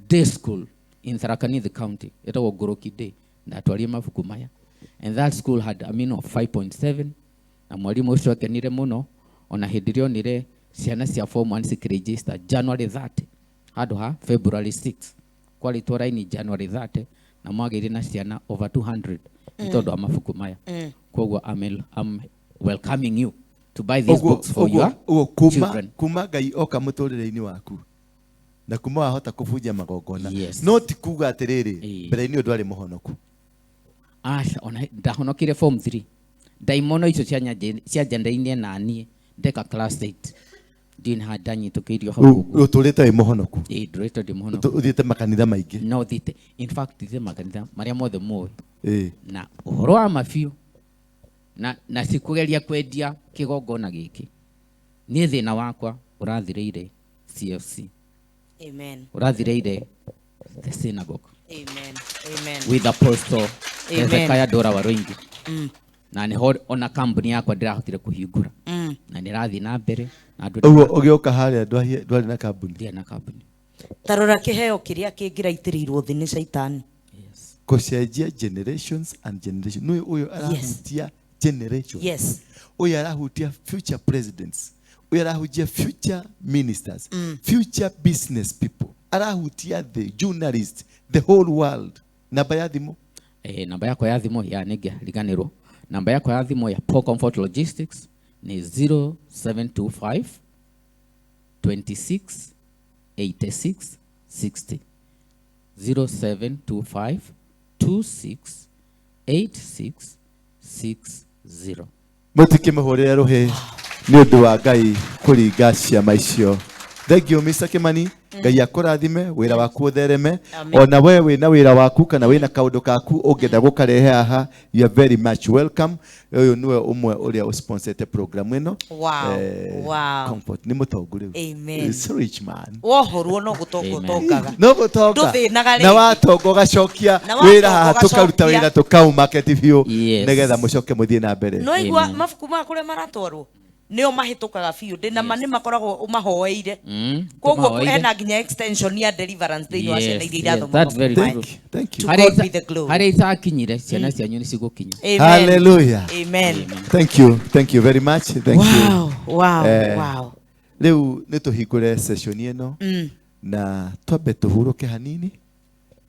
C: day school in Tharaka Nithi County ĩtagwo Ngũrũki Day, ndatwarire mabuku maya, and that school had a mean of 5.7, na mwarimũ ũcio akenire mũno ona hĩndĩ ĩrĩa onire ciana cia form 1 cikĩregister January 30 handũ ha February 6. Kwarĩtwo raini January 30 na mwagĩire na ciana over 200 nĩ tondũ wa mabuku maya. Koguo I'm welcoming you to buy these books for your
B: Ũguo kuma
C: children.
B: Kuma Ngai oka mũtũrĩre-inĩ waku na kuma wahota kũbunja magongona, no ti kuga atĩrĩrĩ, mbere-inĩ ũyũ ndwarĩ mũhonoku?
C: Aca, ona ndahonokire form 3. Ndaimono icio cianjandainie na niĩ ndeka class 8, ndiũĩ na ndanyitũkĩirio hau ũguo.
B: Ũtũrĩte wĩ mũhonoku?
C: Ĩĩ, ndũrĩte ndĩ mũhonoku.
B: Ũthiĩte makanitha maingĩ?
C: No thiĩte, in fact thiĩte makanitha marĩa mothe mũĩ. Na ũhoro wa mabiũ na cikũgeria kwendia kĩgongona gĩkĩ, niĩ thĩna wakwa ũrathirĩire CFC.
A: Amen.
C: Ũrathirĩire the synagogue
A: Amen. Amen.
C: with Apostle
A: Amen.
C: Hezekiah Ndura Waruingi, na nĩho ona kambuni yakwa ndĩrahotire kũhingũra na nĩrathiĩ na mbere na andũ.
B: Ũguo ũgĩũka harĩa ndwarĩ na kambuni?
C: Ndirĩ na kambuni.
A: Tarora kĩheo kĩrĩa kĩngĩraitĩrĩirwo thĩ nĩ caitani.
B: Kũcenjia generations and generation. Nĩ ũyũ arahutia generation, ũyũ arahutia future presidents, ũyũ arahutia future ministers, future business people, arahutia the journalists, the whole world. Namba ya thimũ?
C: Namba yakwa ya thimũ ya nĩngĩriganĩrwo. Namba yakwa ya thimũ ya Paul Comfort Logistics ni 0725 26 86 60, 0725 26 86 60.
B: Mũtikĩmũhũrĩre rũhĩ nĩ ũndũ wa Ngai kũringa ciama icio. Thank you, Mr. Kimani. Ngai akũrathime, wĩra waku ũthereme.
A: Amen.
B: Ona we wĩna wĩra waku kana wĩna kaũndũ kaku ũngĩenda gũkarehe haha, you are very much welcome. Ũyũ nĩwe ũmwe ũrĩa ũsponsete program ĩno. Comfort nĩ mũtongu rĩu.
A: Amen.
B: He's a rich man.
A: Wohorwo no gũtonga.
C: Amen.
A: Ũtongaga.
B: No gũtonga.
A: Ndũthĩnaga
B: Na
A: rĩngĩ.
B: watonga ũgacokia
A: Na
B: wĩra
A: watonga
B: haha, tũkaruta
A: ũgacokia.
B: wĩra tũkaũmarket biũ nĩgetha mũcoke mũthiĩ na mbere.
A: No igua
C: Amen.
A: mabuku ma kũrĩa maratwarwo nĩo mahĩtũkaga biũ, ndĩ na ma nĩ makoragwo ũmahoeire. Koguo
C: Tũmahoeire.
A: hena nginya extension ya deliverance thĩinĩ wa ciana iria
C: Yes,
A: irathoma
C: that's very
A: mabuku maya.
C: true.
B: Thank you.
A: To
C: Harĩa
A: God be the glory.
C: Harĩa itakinyire, ciana cianyu nĩ cigũkinya.
A: Amen.
B: Hallelujah.
A: Amen.
B: Thank you. Thank you very much. Thank you. Rĩu nĩ tũhingũre session ĩno na twambe tũhurũke hanini,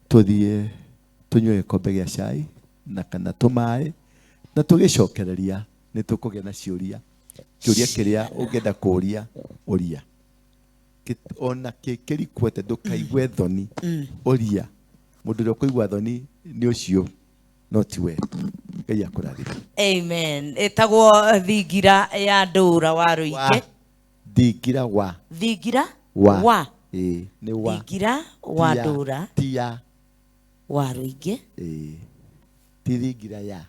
B: tũthiĩ tũnyue gĩkombe gĩa cai na kana tũmaĩ, na tũgĩcokereria nĩ tũkũgĩa na ciũria. Kĩũria kĩrĩa ũngĩenda kũũria, ũria. Ona kĩ kĩriku atĩa ndũkaigue thoni. Ũria mũndũ ũrĩa ũkũigua thoni nĩ ũcio no ti we. Ngai akũrathime.
A: Amen. Ĩtagwo thingira ya ndũra wa rũingĩ.
B: Thingira wa.
A: Thingira
B: wa.
A: Wa.
B: Ĩĩ, nĩ wa.
A: Thingira wa ndũra.
B: Ti ya.
A: Wa rũingĩ.
B: Ĩĩ. Ti thingira ya.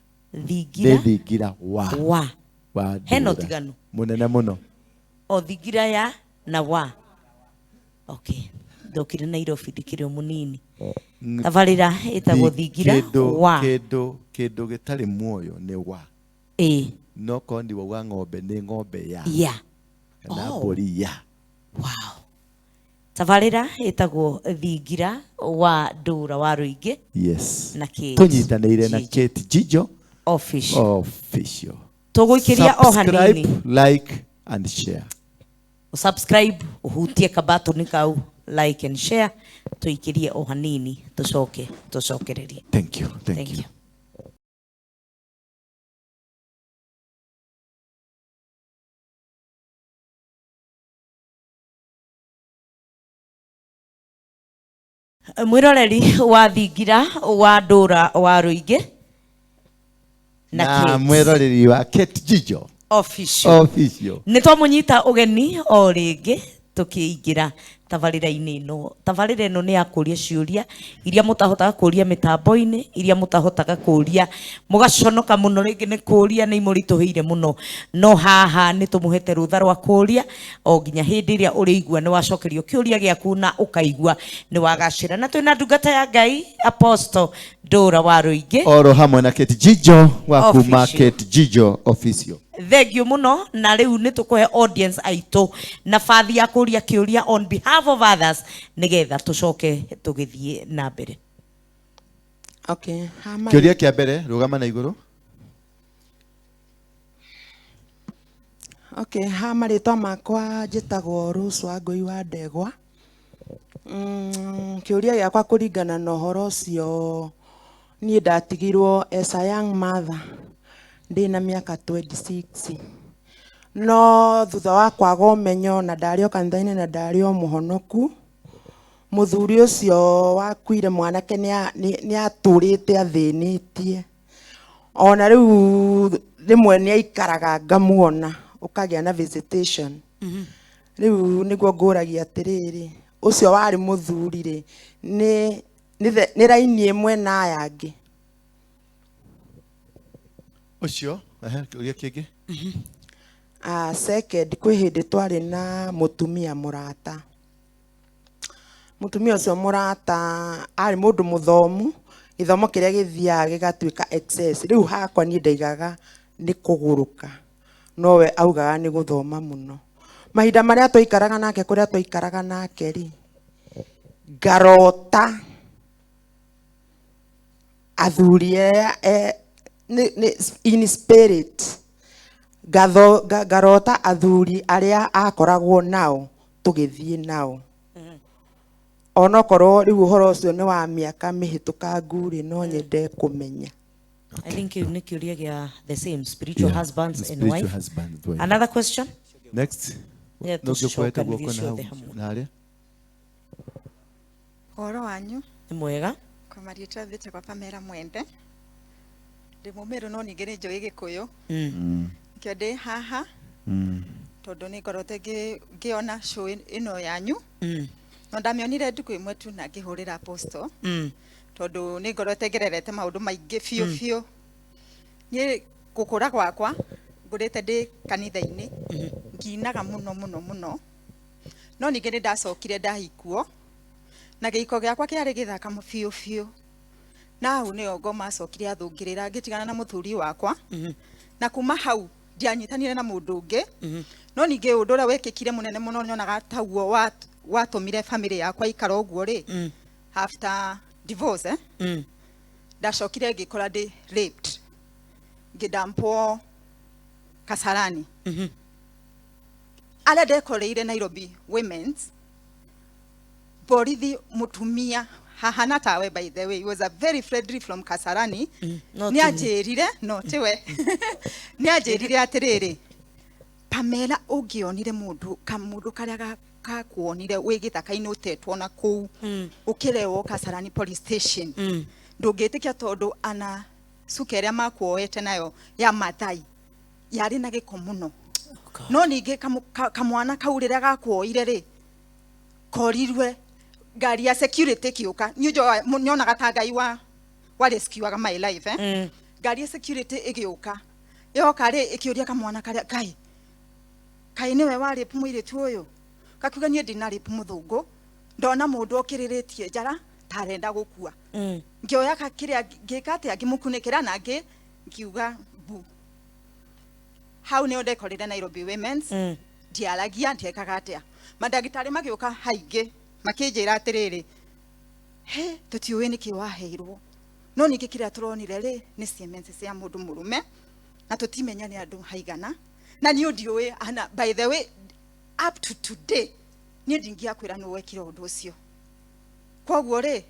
A: Thingira.
B: Nĩ thingira wa.
A: Wa.
B: Wa
A: Hena
B: ndũra.
A: ũtiganu.
B: Mũnene mũno.
A: O thingira ya na wa. Okay. Ndokire Nairobi ndikĩrĩ o mũnini. Tabarĩra ĩtagwo thingira wa.
B: Kĩndũ gĩtarĩ muoyo nĩ wa.
A: Ĩĩ.
B: No korwo nĩ wauga ng'ombe nĩ ng'ombe ya.
A: Ya.
B: Kana
A: Oh.
B: mbũri ya.
A: Wow. Tabarĩra ĩtagwo thingira wa ndũra wa rũingĩ.
B: Yes.
A: Na Kate
B: Tũnyitanĩire na
A: Jijo.
B: Kate Jijo
A: Official.
B: Official.
A: Tũgũikĩria o hanini.
B: Subscribe, like and share.
A: Subscribe, uhutie kabatoni kau, like and share, tuikirie o hanini, tucoke tucokererie.
B: Thank you. Thank
A: Thank
B: you.
A: you. Mwiroreri wa thingira wa ndũra wa rũingĩ na
B: Na
A: Kate
B: mwiroreri wa Kate Jijo
A: Official.
B: Official.
A: Nĩ twamũnyita ũgeni o rĩngĩ tũkĩingĩra tabarĩra-inĩ ĩno. Tabarĩra ĩno nĩ ya kũria ciũria iria mũtahotaga kũria mĩtambo-inĩ, iria mũtahotaga kũria mũgaconoka mũno, rĩngĩ nĩ kũria nĩ imũritũhĩire mũno, no haha nĩ tũmũhete rũtha rwa kũria o nginya hĩndĩ ĩrĩa ũrĩigua nĩ wacokerio kĩũria gĩaku na ũkaigua nĩ wagacĩra. Na twĩna ndungata ya Ngai Apostle Ndũra wa Rũingĩ
B: oro hamwe na Kate Jijo wa kuma
A: Official.
B: Kate Jijo Official.
A: Thank you mũno. Na rĩu nĩ tũkũhe audience aitũ nabathi ya kũria kĩũria on behalf of others nĩgetha tũcoke tũgĩthiĩ na mbere.
E: Okay, hama.
B: Kĩũria kĩa mbere, rũgama na igũrũ.
E: Okay, ha marĩtwa makwa njĩtagwo Rose wa Ngũi wa Ndegwa. Kĩũria gĩakwa kũringana na ũhoro ũcio, niĩ ndatigirwo as a young mother ndĩna mĩaka 26. No thutha wa kwaga ũmenyo na ndarĩ o kanitha-inĩ na ndarĩ o mũhonoku, mũthuri ũcio wakuire mwanake nĩ atũrĩte athĩnĩtie. Ona rĩu rĩmwe nĩ aikaraga ngamuona, ũkagĩa na visitation. Rĩu nĩguo ngũragia atĩrĩrĩ, ũcio warĩ mũthuri rĩ, nĩ raini ĩmwe na aya angĩ?
B: Ũcio, kĩũria kĩngĩ?
E: Second, kwĩ hĩndĩ twarĩ na mũtumia mũrata. Mũtumia ũcio mũrata arĩ mũndũ mũthomu, gĩthomo kĩrĩa gĩthiaga gĩgatuĩka excess. Rĩu hakwa niĩ ndaigaga nĩ kũgũrũka, nowe augaga nĩ gũthoma mũno. Mahinda marĩa twaikaraga nake, kũrĩa twaikaraga nake rĩ, ngarota athuri aya, nĩ, in spirit, ngarota athuri arĩa akoragwo nao tũgĩthiĩ nao. Onokorwo rĩu ũhoro ũcio nĩ wa mĩaka mĩhĩtũkangu rĩ, no nyende kũmenya.
A: I think nĩ kĩũria gĩa the same spiritual
B: Yeah,
A: husbands and
B: spiritual
A: wife.
B: husband and wife.
A: Another question?
B: Next.
A: Yeah,
B: No ngĩkuoete
A: tũcokanĩrie
B: guoko na hau,
A: ciothe hamwe.
B: na harĩa?
F: Ũhoro wanyu?
A: Nĩ mwega.
F: Kwa marĩtwa njĩtagwo Pamela Mwende. Ndĩ Mũmĩrũ no ningĩ nĩ njũĩ Gĩkũyũ. Nĩkĩo ndĩ haha. Tondũ nĩ ngorete ngĩona show ĩno yanyu. No ndamĩonire ndukũ ĩmwe tu na ngĩhũrĩra Apostle. Tondũ nĩ ngorete ngererete maũndũ maingĩ biũ biũ. Niĩ gũkũra gwakwa ngũrĩte ndĩ kanitha-inĩ. Nginaga mũno mũno mũno. No ningĩ nĩ ndacokire ndahikwo. Na gĩiko gĩakwa kĩarĩ gĩthaka biũ biũ. Na hau nĩyo ngoma acokire athũngĩrĩra ngĩtigana na mũthuri wakwa. Na kuma hau ndianyitanire na mũndũ ũngĩ. No ningĩ ũndũ ũrĩa wekĩkire mũnene mũno nyonaga taguo watũmire family yakwa ikara ũguo rĩ. After divorce, Ndacokire ngĩkora ndĩ raped. Ngĩdampwo Kasarani. Arĩa ndekoreire Nairobi Women's, borithi mũtumia hahana tawe, by the way, he was a very friendly from Kasarani.
A: No
F: Nĩ
A: ti
F: anjĩrire, no tiwe. Nĩ anjĩrire atĩrĩrĩ, Pamela, ũngĩonire mũndũ kamũndũ karĩa Kakuonire wĩ gĩthaka-inĩ ũtetwo na kũu, ũkĩrehwo Kasarani police station, ndũngĩtĩkia, tondũ ana cuka ĩrĩa makuoete nayo ya Mathai yarĩ na gĩko mũno. No ningĩ kamwana kau rĩrĩa gakuoire rĩ, korirwe ngari ya security ĩkĩũka. Niĩ nyonaga ta Ngai wa rescuaga my life, eh? Ngari ya security ĩgĩũka, yoka rĩ, ĩkĩũria kamwana karĩa, "Ngai, kaĩ nĩwe warĩpu mũirĩtu ũyũ?" Gakiuga, "Niĩ ndinarĩpu mũthũngũ, ndona mũndũ okĩrĩrĩtie njara ta arenda gũkua, ngĩoya kĩrĩa ngĩka atĩa, ngĩmũkunĩkĩra na ngiuga mbu." Hau nĩo ndekorire Nairobi Women's. Ndiaragia, ndiekaga atĩa. Mandagĩtarĩ magĩũka haingĩ, makĩnjĩra atĩrĩrĩ, "He, tũtiũĩ nĩkĩ waheirwo, no ningĩ kĩrĩa tũronire rĩ, nĩ siemens cia mũndũ mũrũme, na tũtimenya nĩ andũ haigana." Na niĩ ndiũĩ ana, by the way, up to today niĩ ndingĩakwĩra nũ wekire ũndũ ũcio. Koguo rĩ,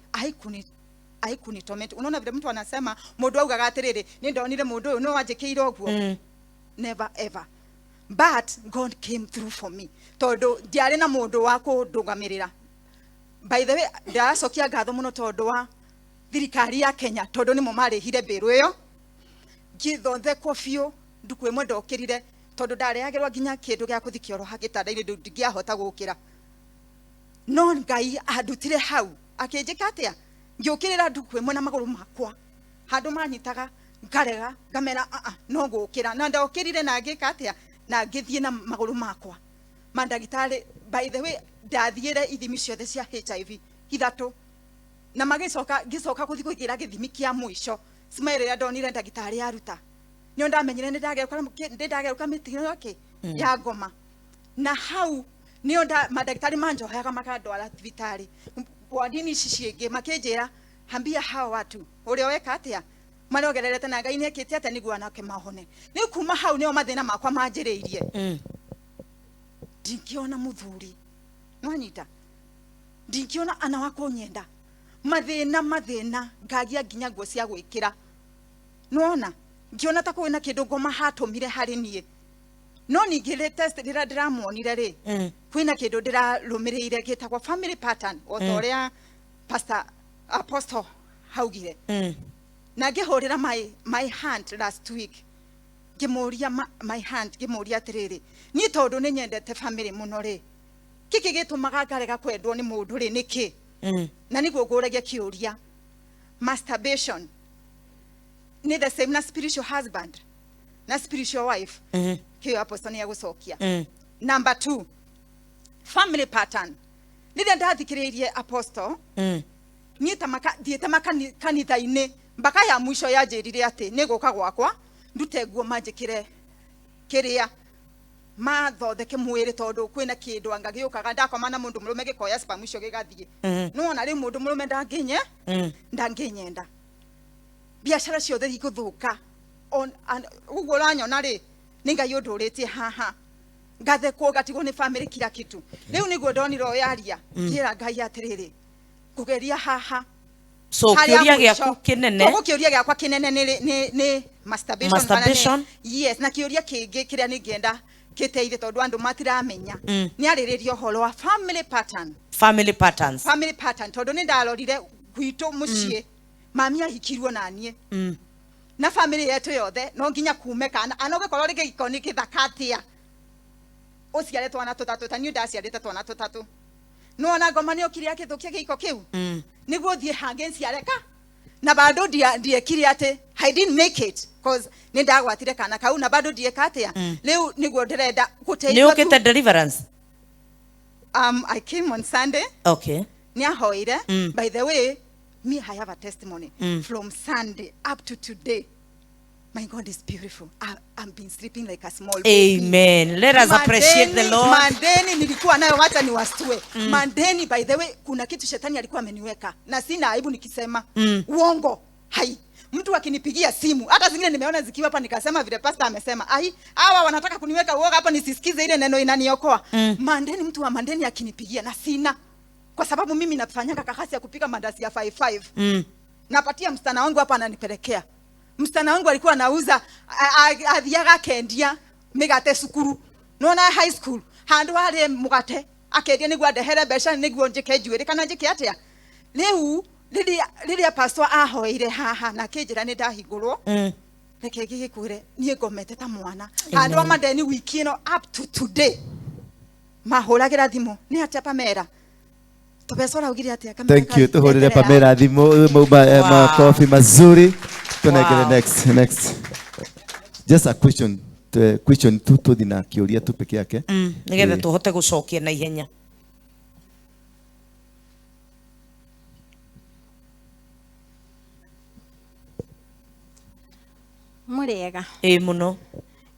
F: haikuni torment. Unaona vile mtu anasema, mũndũ augaga atĩrĩrĩ, "Nĩ ndonire mũndũ ũyũ no wanjĩkĩire ũguo." Never ever. But God came through for me, tondũ ndiarĩ na mũndũ wa kũndũgamĩrĩra. By the way, ndĩracokia ngatho mũno tondũ wa thirikari ya Kenya, tondũ nĩmo marĩhire mbĩrũ ĩyo, ngĩthondekwo biũ. Ndukũ ĩmwe ndokĩrire, tondũ ndarehagĩrwo nginya kĩndũ gĩa kũthi kĩoro gĩtanda-inĩ, ndingĩahota gũkĩra. No Ngai andutire hau, akĩnjĩka atĩa, ngĩũkĩrĩra ndukũ ĩmwe na magũrũ makwa. Handũ manyitaga ngarega, ngamera, "Aa, no gũkĩra." Na ndokĩrire na ngĩka atĩa, na ngĩthiĩ na magũrũ makwa. Mandagĩtarĩ, by the way, ndathiĩre ithimi ciothe cia HIV ithatũ, na magĩcoka, ngĩcoka gũthiĩ kũigĩra gĩthimi kĩa mũico. Smile ĩrĩa ndonire ndagĩtarĩ aruta, nĩo ndamenyire nĩ ndagerũka mĩtino yake ya ngoma. Na hau nĩo mandagĩtarĩ manjohaga, makandwara thibitarĩ wandini ici ciĩngĩ, makĩnjĩra, "Hambia hao watu ũrĩa weka atĩa marongererete, na Ngai nĩekĩte atĩa nĩguo anake mahone." Rĩu kuma hau nĩo mathĩna makwa manjĩrĩirie. Ndingĩona mũthuri nwanyita, ndingĩona ana wa kũnyenda, mathĩna mathĩna, ngagia nginya nguo cia gwĩkĩra. Nĩwona ngĩona ta kwĩna kĩndũ ngoma hatũmire harĩ niĩ. No ningĩ rĩ, test rĩrĩa ndĩramuonire rĩ, kwĩna kĩndũ ndĩrarũmĩrĩire gĩtagwo family pattern, o ta ũrĩa pastor apostle haugire. Na ngĩhũrĩra my aunt last week, ngĩmũria my aunt, ngĩmũria atĩrĩrĩ, "Niĩ tondũ nĩ nyendete family mũno rĩ, kĩkĩ gĩtũmaga ngarega kwendwo nĩ mũndũ rĩ, nĩkĩ?" Na nĩguo ngũragia kĩũria, masturbation nĩ the same na spiritual husband na spiritual wife? Kĩo apostle nĩ egũcokia. Number two, family pattern. Rĩrĩa ndathikĩrĩirie apostle, niĩ ta maka thiĩte kanitha-inĩ mpaka ya mwisho yanjĩrire atĩ nĩ gũka gwakwa ndute nguo, manjĩkĩre kĩrĩa, mathondeke mwĩrĩ, tondũ kwĩna kĩndũ anga gĩũkaga ndakoma na mũndũ mũrũme, gĩkoya sperm icio gĩgathiĩ. Nĩwona rĩu mũndũ mũrũme ndangĩnye ndangĩnyenda, biacara ciothe igũthũka. Ũguo ũranyona rĩ, nĩ Ngai ũndũrĩtie haha, ngathekwo, ngatigwo nĩ family, kila kitu. Rĩu nĩguo ndonire ũyũ yaria, ngĩra Ngai atĩrĩrĩ, ngũgeria haha.
A: So
F: Harĩa
A: kĩũria
F: mũico.
A: gĩaku kĩnene?
F: Koguo kĩũria gĩakwa kĩnene nĩ masturbation kana
A: Masturbation?
F: Yes, na kĩũria kĩngĩ kĩrĩa nĩngĩenda kĩteithie, tondũ andũ matiramenya, nĩ arĩrĩria ũhoro wa family pattern.
A: Family patterns.
F: Family pattern, tondũ nĩ ndarorire gwitũ mũciĩ, mami ahikirwo na niĩ na family yetu yothe no nginya kume kana ana. Ũgĩkorwo rĩ gĩiko nĩ gĩthaka atĩa, ũciare twana tũtatũ ta niĩ ndaciarĩte twana tũtatũ, nĩwona ngoma nĩ okire akĩthũkia gĩiko kĩu. Nĩguo thiĩ hangĩ nciare ka na bado ndiekire atĩ I didn't make it, cause nĩ ndagwatire kana kau na bado ndieka atĩa. Rĩu nĩguo ndĩrenda
A: Nĩ
F: gũteithio.
A: ũkĩte deliverance?
F: I came on Sunday. Nĩ ahoire. By the way, me, I have a testimony. From Sunday up to today, my God is beautiful. I've been sleeping like a small baby.
A: Amen. Let us appreciate the Lord.
F: Mandeni nilikuwa nayo, wacha niwastue. Mandeni, by the way, kuna kitu shetani alikuwa ameniweka na sina aibu nikisema. Uongo hai, mtu akinipigia simu, hata zingine nimeona zikiwa hapa, nikasema vile pastor amesema, ai, hawa wanataka kuniweka uoga hapa nisisikize ile neno inaniokoa. Mandeni, mtu wa mandeni akinipigia, na sina, kwa sababu mimi nafanyanga kakasi ya kupika mandazi ya 55, napatia msichana wangu hapa, ananipelekea. Msichana wangu alikuwa anauza, athiaga akendia migate cukuru, nona high school, handu harĩ mugate. Akendia nĩguo andehere mbeca nĩguo njĩke njuĩrĩ kana njĩke atĩa. Rĩu rĩrĩa pastor ahoeire haha na akĩnjĩra nĩ ndahingũrwo, reke ngĩgĩkwĩre niĩ ngomete ta mwana handũ a madeni wiki ĩno up to today mahũragĩra thimũ nĩ atĩa Pamela tũbeca ũraugire atĩa kamera
B: Thank you.
F: kau
B: Tuhurire
F: ndeterera.
B: Pamela thimu
A: Wow.
B: makofi mazuri. Tunengere
A: Wow.
B: next next. Just a question question tu tuthi na kiuria tu peke yake.
A: Nĩgetha tũhote gũcokia na ihenya.
G: Mũrĩega?
A: Ĩ mũno.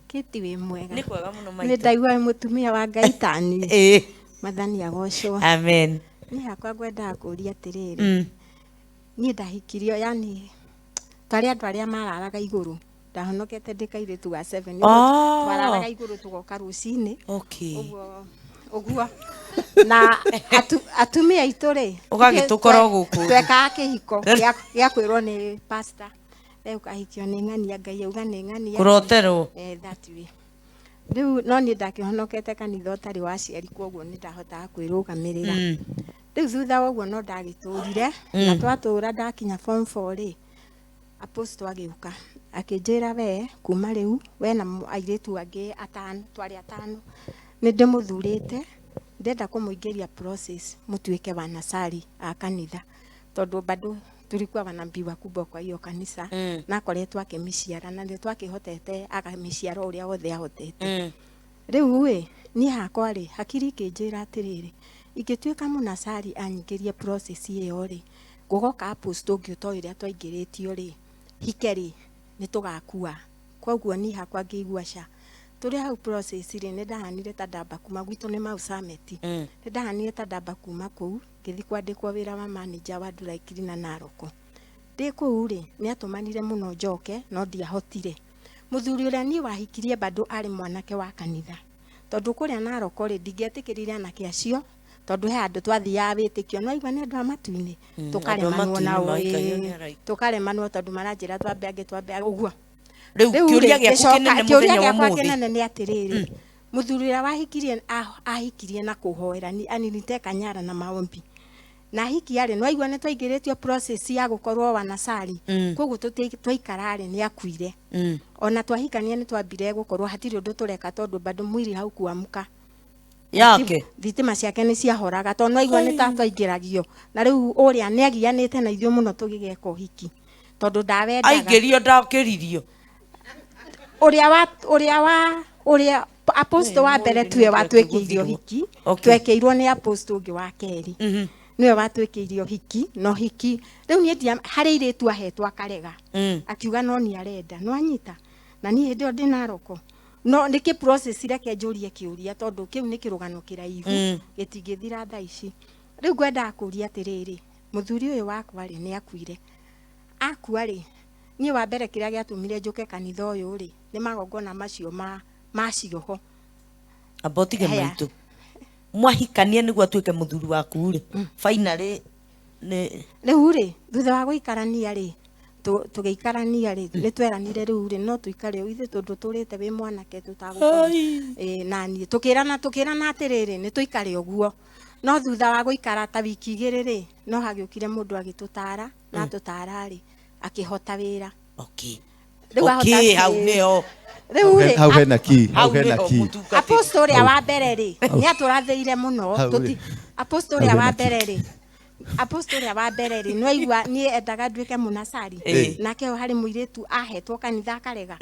G: Kĩti wĩ mwega?
A: Nĩ kwega mũno
G: Nĩ
A: maitũ.
G: ndaigua wĩ mũtumia wa Ngai tani.
A: Ĩ.
G: Mathani agocwo.
A: Amen.
G: Niĩ hakwa ngwendaga kũria atĩrĩrĩ, niĩ ndahikirio, yani twarĩ andũ arĩa mararaga igũrũ, ndahonokete ndĩ kairĩtu ga 7.
A: Oh.
G: Twararaga igũrũ tũgoka rũcinĩ.
A: Okay.
G: Ũguo ũguo na atumia aitũ rĩ,
A: Ũgagĩtũkora o gũkũ.
G: Twekaga kĩhiko gĩa kwĩrwo nĩ pastor, we ũkahikio nĩ ng'ania, Ngai auga nĩ ng'ania.
A: Kũroterwo.
G: Eh, that way. Rĩu no niĩ ndakĩhonokete kanitha ũtarĩ wa aciari, koguo nĩ ndahotaga kwĩrũgamĩrĩra. Rĩu thutha wa ũguo no ndagĩtũrire na twatũra ndakinya form 4 rĩ, apostle agĩũka akĩnjĩra, we kuma rĩu we na airĩtu angĩ atano, twarĩ atano, nĩ ndĩmũthurĩte, ndenda kũmũingĩria process mũtuĩke wanasari a kanitha, tondũ bado tulikuwa wanabii wakubwa kwa hiyo kanisa. Na akoretwo akĩmĩciara na nĩ twakĩhotete akamĩciara ũrĩa wothe ahotete. Rĩu ĩ niĩ hakwa rĩ, hakiri ikĩnjĩra atĩrĩrĩ, ingĩtuĩka mũnasari anyingĩrie process ĩyo rĩ, gũgoka apostle ũngĩ ũtoĩ ũrĩa twaingĩrĩtio rĩ, hike rĩ, nĩ tũgakua. Koguo niĩ hakwa ngĩigua ca tũrĩ hau process rĩ, nĩ ndahanire ta ndamba kuma gwitũ nĩ Mau Summit. Nĩ ndahanire ta ndamba kuma kũu ngĩthiĩ kwandĩkwo wĩra wa manager wa Dry Cleaner Narok. Ndĩ kũu rĩ, nĩ atũmanire mũno njoke no ndiahotire. Mũthuri ũrĩa niĩ wahikirie bado arĩ mwanake wa kanitha, tondũ kũrĩa Narok rĩ, ndingĩetĩkĩrire anake acio, tondũ he handũ twathiaga wĩtĩkio no aigua nĩ andũ a matu-inĩ, tũkaremanwo
A: Andũ a matu-inĩ
G: nao,
A: maikagio nĩ araika.
G: Tũkaremanwo tondũ maranjĩra twambe angĩ twambe ũguo.
A: Rĩu
G: Rĩu
A: kĩũria
G: rĩ,
A: gĩaku
G: ngĩcoka-
A: kĩnene
G: kĩũria
A: mũthenya wa
G: gĩakwa
A: ũmũthĩ.
G: kĩnene nĩ atĩrĩrĩ, mũthuri ũrĩa wahikirie ahikirie na kũhoera ni aniniteka nyara na maombi na hikia rĩ, nĩwaigua nĩ twaingĩrĩtio process ya gũkorwo wanasari, koguo twaikara rĩ, nĩ akuire. Ona twahikania nĩ twambire gũkorwo hatirĩ ũndũ tũreka, tondũ bado mwili haukuamka.
A: Yake.
G: Thitima ciake nĩ ciahoraga, tondũ nĩwaigua nĩ ta twaingĩragio na rĩu ũrĩa nĩ agianĩte na ithuĩ mũno tũgĩgeka ũhiki, tondũ ndawendaga.
A: Aingĩrio ndakĩririo.
G: Ũrĩa wa ũrĩa wa ũrĩa apostle wa mbere tuwe watwĩkĩire ũhiki. Twekĩirwo nĩ apostle ũngĩ wa kerĩ, nĩwe watwĩkĩire ũhiki. No hiki rĩu niĩ ndia harĩ irĩtu ahetwo akarega, akiuga no nĩ arenda no anyita na niĩ hĩndĩ ĩyo ndĩ Naroko no nĩkĩ process. Reke njũrie kĩũria, tondũ kĩu nĩ kĩrũgano kĩraihu gĩtingĩthira thaa ici. Rĩu ngwendaga kũria atĩrĩrĩ, mũthuri ũyũ wakwa rĩ, nĩ akuire. Akua rĩ, niĩ wa mbere kĩrĩa gĩatũmire njũke kanitha ũyũ rĩ, nĩ magongona macio ma cioho.
A: Amba ũtige.
G: Haya.
A: Maitũ, mwahikania nĩguo atuĩke mũthuri waku rĩ, finally nĩ
G: Rĩu rĩ, thutha wa gũikarania rĩ, tũgĩikarania rĩ, nĩ tweranire rĩu rĩ, no tũikare ũũ ithuĩ tondũ tũrĩte wĩ mwanake tũtagũkorwo. Ĩ, na niĩ tũkĩrana atĩrĩrĩ, nĩ tũikare ũguo. No thutha wa gũikara ta wiki 2 rĩ, no hagĩũkire mũndũ agĩtũtara na atũtara rĩ, akĩhota wĩra. Rĩu ahota
A: Hau nĩho.
G: Rĩu rĩ,
B: Hau hena key, hau
A: Hau
B: hena
A: nĩho
B: key.
A: mũtungatĩri.
G: Apostle ũrĩa wa mbere rĩ, nĩ atũrathĩire mũno.
B: Hau rĩ.
G: Apostle
B: Hau
G: ũrĩa
B: hena
G: wa
B: key.
G: mbere rĩ, apostle ũrĩa wa mbere rĩ, nĩwaigua niĩ endaga nduĩke mũnasari. Nake ũyũ harĩ mũirĩtu ahetwo kanitha akarega.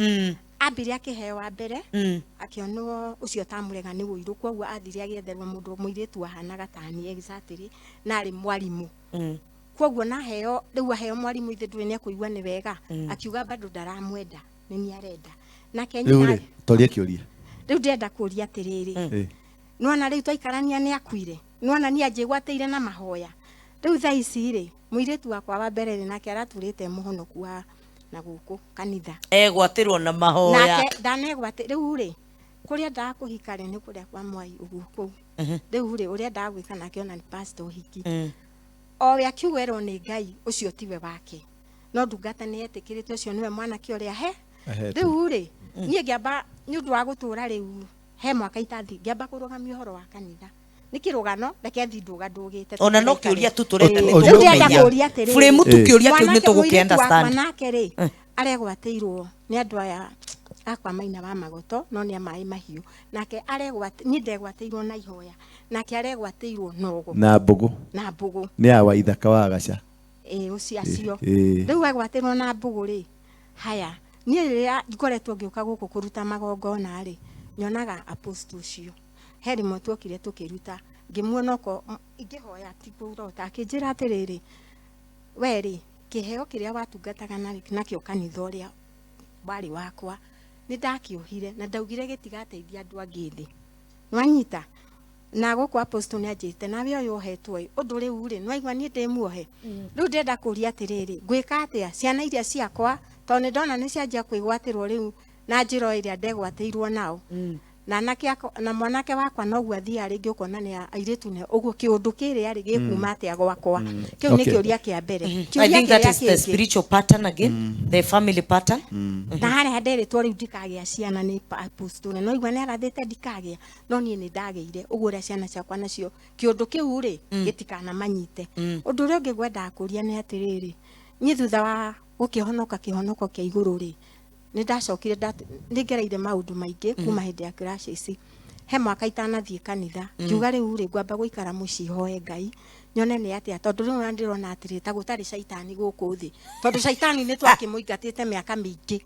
G: Ambire akĩheo wa mbere, akĩonwo ũcio tamũrega nĩ ũirũ, koguo athire agĩetherwo mũndũ mũirĩtu ahanaga tani exactly na arĩ mwarimũ. Koguo naheo rĩu aheo mwarimũ, ithe ndũĩ nĩ ekũigua nĩ wega, akiuga bado ndaramwenda, nĩ niĩ arenda nake
B: Rĩu
G: nyina.
B: rĩ, toria kĩũria.
G: Rĩu ndĩrenda kũria atĩrĩrĩ, nĩwona rĩu twaikarania nĩ akuire, nĩwona niĩ anjĩgwatĩire na mahoya. Rĩu thaa ici rĩ, mũirĩtu wakwa wa mbere rĩ, nake aratũrĩte mũhonoku wa na gũkũ kanitha.
A: Egwatĩrwo na mahoya.
G: Nake ndanegwatĩ. Rĩu rĩ, kũrĩa ndaga kũhika rĩ, nĩ kũrĩa kwa mwai ũguo kũu. Rĩu rĩ, ũrĩa ndaga gwĩka nake ona nĩ pastor ũhiki o we akiuga erwo nĩ Ngai ũcio tiwe wake, no ndungata nĩ etĩkĩrĩte ũcio nĩwe mwanake ũrĩa he.
B: Ahetwo.
G: Rĩu rĩ, niĩ ngĩamba nĩ ũndũ wa gũtũra rĩu he mwaka itathi, ngĩamba kũrũgamia ũhoro wa kanitha. Nĩ kĩrũgano, reke thiĩ ndũgandũgĩte.
A: Ona no kĩũria tu tũrenda nĩ
B: Rĩu
G: ndĩrenda
A: tũkũmenya.
G: kũũria atĩrĩrĩ.
A: Frame tu kĩũria kĩu nĩ
G: Mwanake-
A: tũgũkĩ
G: mũirĩtu wakwa
A: understand.
G: nake rĩ, aregwatĩirwo nĩ andũ aya akwa Maina wa Magoto, no nĩ a maĩ mahiũ. Nake aregwat niĩ ndegwatĩirwo na ihoya, nake aregwatĩirwo na ũgo
B: Na mbũgũ.
G: Na mbũgũ.
B: Nĩ awa ithaka wa gaca.
G: Ĩĩ, ũcio acio.
B: Ĩĩ.
G: Rĩu agwatĩrwo na mbũgũ rĩ, haya, niĩ rĩrĩa ngoretwo ngĩũka gũkũ kũruta magongona rĩ, nyonaga apostle ũcio. He rĩmwe tuokire tũkĩruta, ngĩmuona oko ngĩhoya ti kũrota, akĩnjĩra atĩrĩrĩ, we rĩ, kĩheo kĩrĩa watungataga nakĩo kanitha ũrĩa warĩ wakwa, nĩ ndakĩohire na ndaugire gĩtigateithia andũ angĩ thĩ. Nĩwanyita? Na gũkũ apostle nĩ anjĩrĩte nawe ũyũ ohetwo ĩ, ũndũ rĩu rĩ, nĩwaigua niĩ ndĩ muohe. Rĩu ndĩrenda kũria atĩrĩrĩ, ngwĩka atĩa ciana iria ciakwa, tondũ nĩ ndona nĩ cianjia kwĩgwatĩrwo rĩu na njĩra o ĩrĩa ndegwatĩirwo nao. Na anake akwa, na mwanake wakwa noguo athiaga rĩngĩ ũkona nĩ airĩtu nĩ ũguo kĩũndũ kĩrĩa rĩ gĩkuma atĩa gwakwa. Kĩu nĩ kĩũria kĩa mbere.
A: I
G: Kĩũria
A: think that
G: kĩrĩa
A: is the
G: kĩngĩ.
A: spiritual pattern again, the family pattern.
G: Na harĩa nderĩtwo rĩu ndikagĩa ciana nĩ apostle, no igua nĩ arathĩte ndikagĩa, no niĩ nĩ ndagĩire ũguo ũrĩa ciana ciakwa nacio kĩũndũ kĩu rĩ gĩtikanamanyite. Ũndũ ũrĩa ũngĩ ngwendaga kũria nĩ atĩrĩrĩ, niĩ thutha wa gũkĩhonoka kĩhonoko kĩa igũrũ rĩ, nĩ ndacokire nĩ ngereire maũndũ maingĩ kuma hĩndĩ ya crashes. He mwaka itanathiĩ kanitha, ngiuga rĩu rĩ ngwamba gũikara mũciĩ hoe Ngai nyone nĩ atĩa, tondũ rĩu ona ndĩrona atĩrĩ ta gũtarĩ caitani gũkũ thĩ, tondũ caitani nĩ twakĩmũingatĩte mĩaka mĩingĩ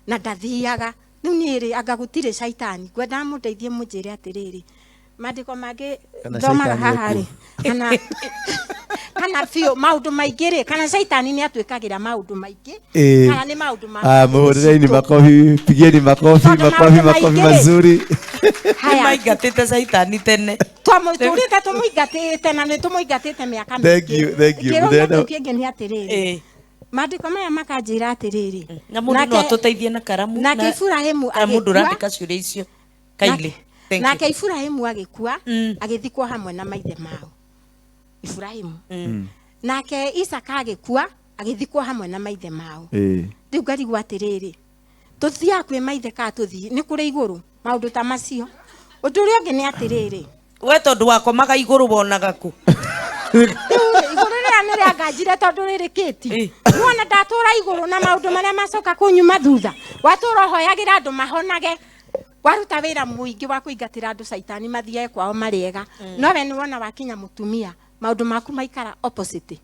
G: na ndathiaga. Rĩu niĩ rĩ anga gũtirĩ caitani, ngwendaga mũndeithie mũnjĩre atĩrĩrĩ, maandĩko mangĩ
B: Kana
G: thomaga
B: caitani
G: haha
B: ekuo.
G: rĩ, kana biũ maũndũ maingĩ rĩ, kana caitani nĩ atwĩkagĩra maũndũ maingĩ, kana nĩ maũndũ ma
B: Ah, muhureni makofi, pigeni makofi,
G: Tondũ
B: makofi,
G: maũndũ
B: makofi
G: maingĩ rĩ.
B: mazuri.
G: Haya.
A: Nĩmaingatĩte caitani tene.
G: Twamũtũrĩte tũmũingatĩte na nĩ tũmũingatĩte mĩaka
B: Thank you, thank you.
G: Kĩũria
B: Mũthenya-
G: kĩu kĩngĩ nĩ atĩrĩrĩ, maandĩko maya makanjĩra atĩrĩrĩ,
A: Na mũndũ no atũteithie na karamu.
G: Nake Iburahĩmu
A: Kana mũndũ
G: agĩkua.
A: ũrandĩka ciũria icio. Kindly. Thank
G: Nake
A: you.
G: Iburahĩmu agĩkua, agĩthikwo hamwe na maithe mao Iburahĩmu. Nake Isaka agĩkua, agĩthikwo hamwe na maithe mao. Rĩu ngarigwo atĩrĩrĩ, tũthiaga kwĩ maithe kana tũthiĩ nĩ kũrĩ igũrũ, maũndũ ta macio. Ũndũ ũrĩa ũngĩ nĩ atĩrĩrĩ,
A: We tondũ wakomaga igũrũ wonaga kũ?
G: Rĩu rĩ, igũrũ rĩrĩa nĩ rĩanganjire tondũ rĩrĩ kĩti. Nĩwona ndatũra igũrũ na maũndũ marĩa macoka kũnyuma thutha, watũra ũhoyagĩra andũ mahonage, waruta wĩra mũingĩ wa kũingatĩra andũ caitani mathiage kwao marĩega, no we nĩwona wakinya mũtumia maũndũ maku maikara opposite.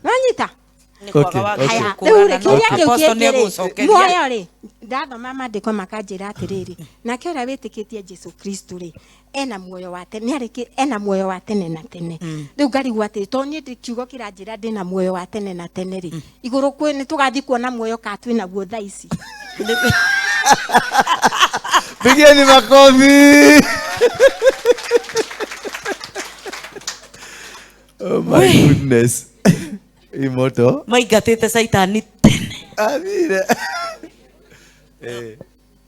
G: Nĩwanyita?
A: Nĩ kwaga wa
G: Haya,
A: gũkũrana,
G: rĩu rĩ,
A: no
G: kĩũria kĩu
A: Apostle
G: kĩngĩ rĩ,
A: nĩegũcokeria.
G: muoyo rĩ, ndathoma maandĩko makanjĩra atĩrĩrĩ, nake ũrĩa wĩtĩkĩtie Jesu Kristo rĩ, ena muoyo wa tene, nĩarĩkĩ, ena muoyo wa tene na tene. Rĩu ngarigwo atĩrĩ, tondũ niĩ ndĩ kiugo kĩranjĩra ndĩna muoyo wa tene na tene rĩ, igũrũ kwĩ nĩ tũgathiĩ kuona muoyo kana twĩ naguo thaa ici?
B: Pigeni makofi. Oh my goodness. Hii moto.
A: Maingatĩte caitani tene.
B: Athire.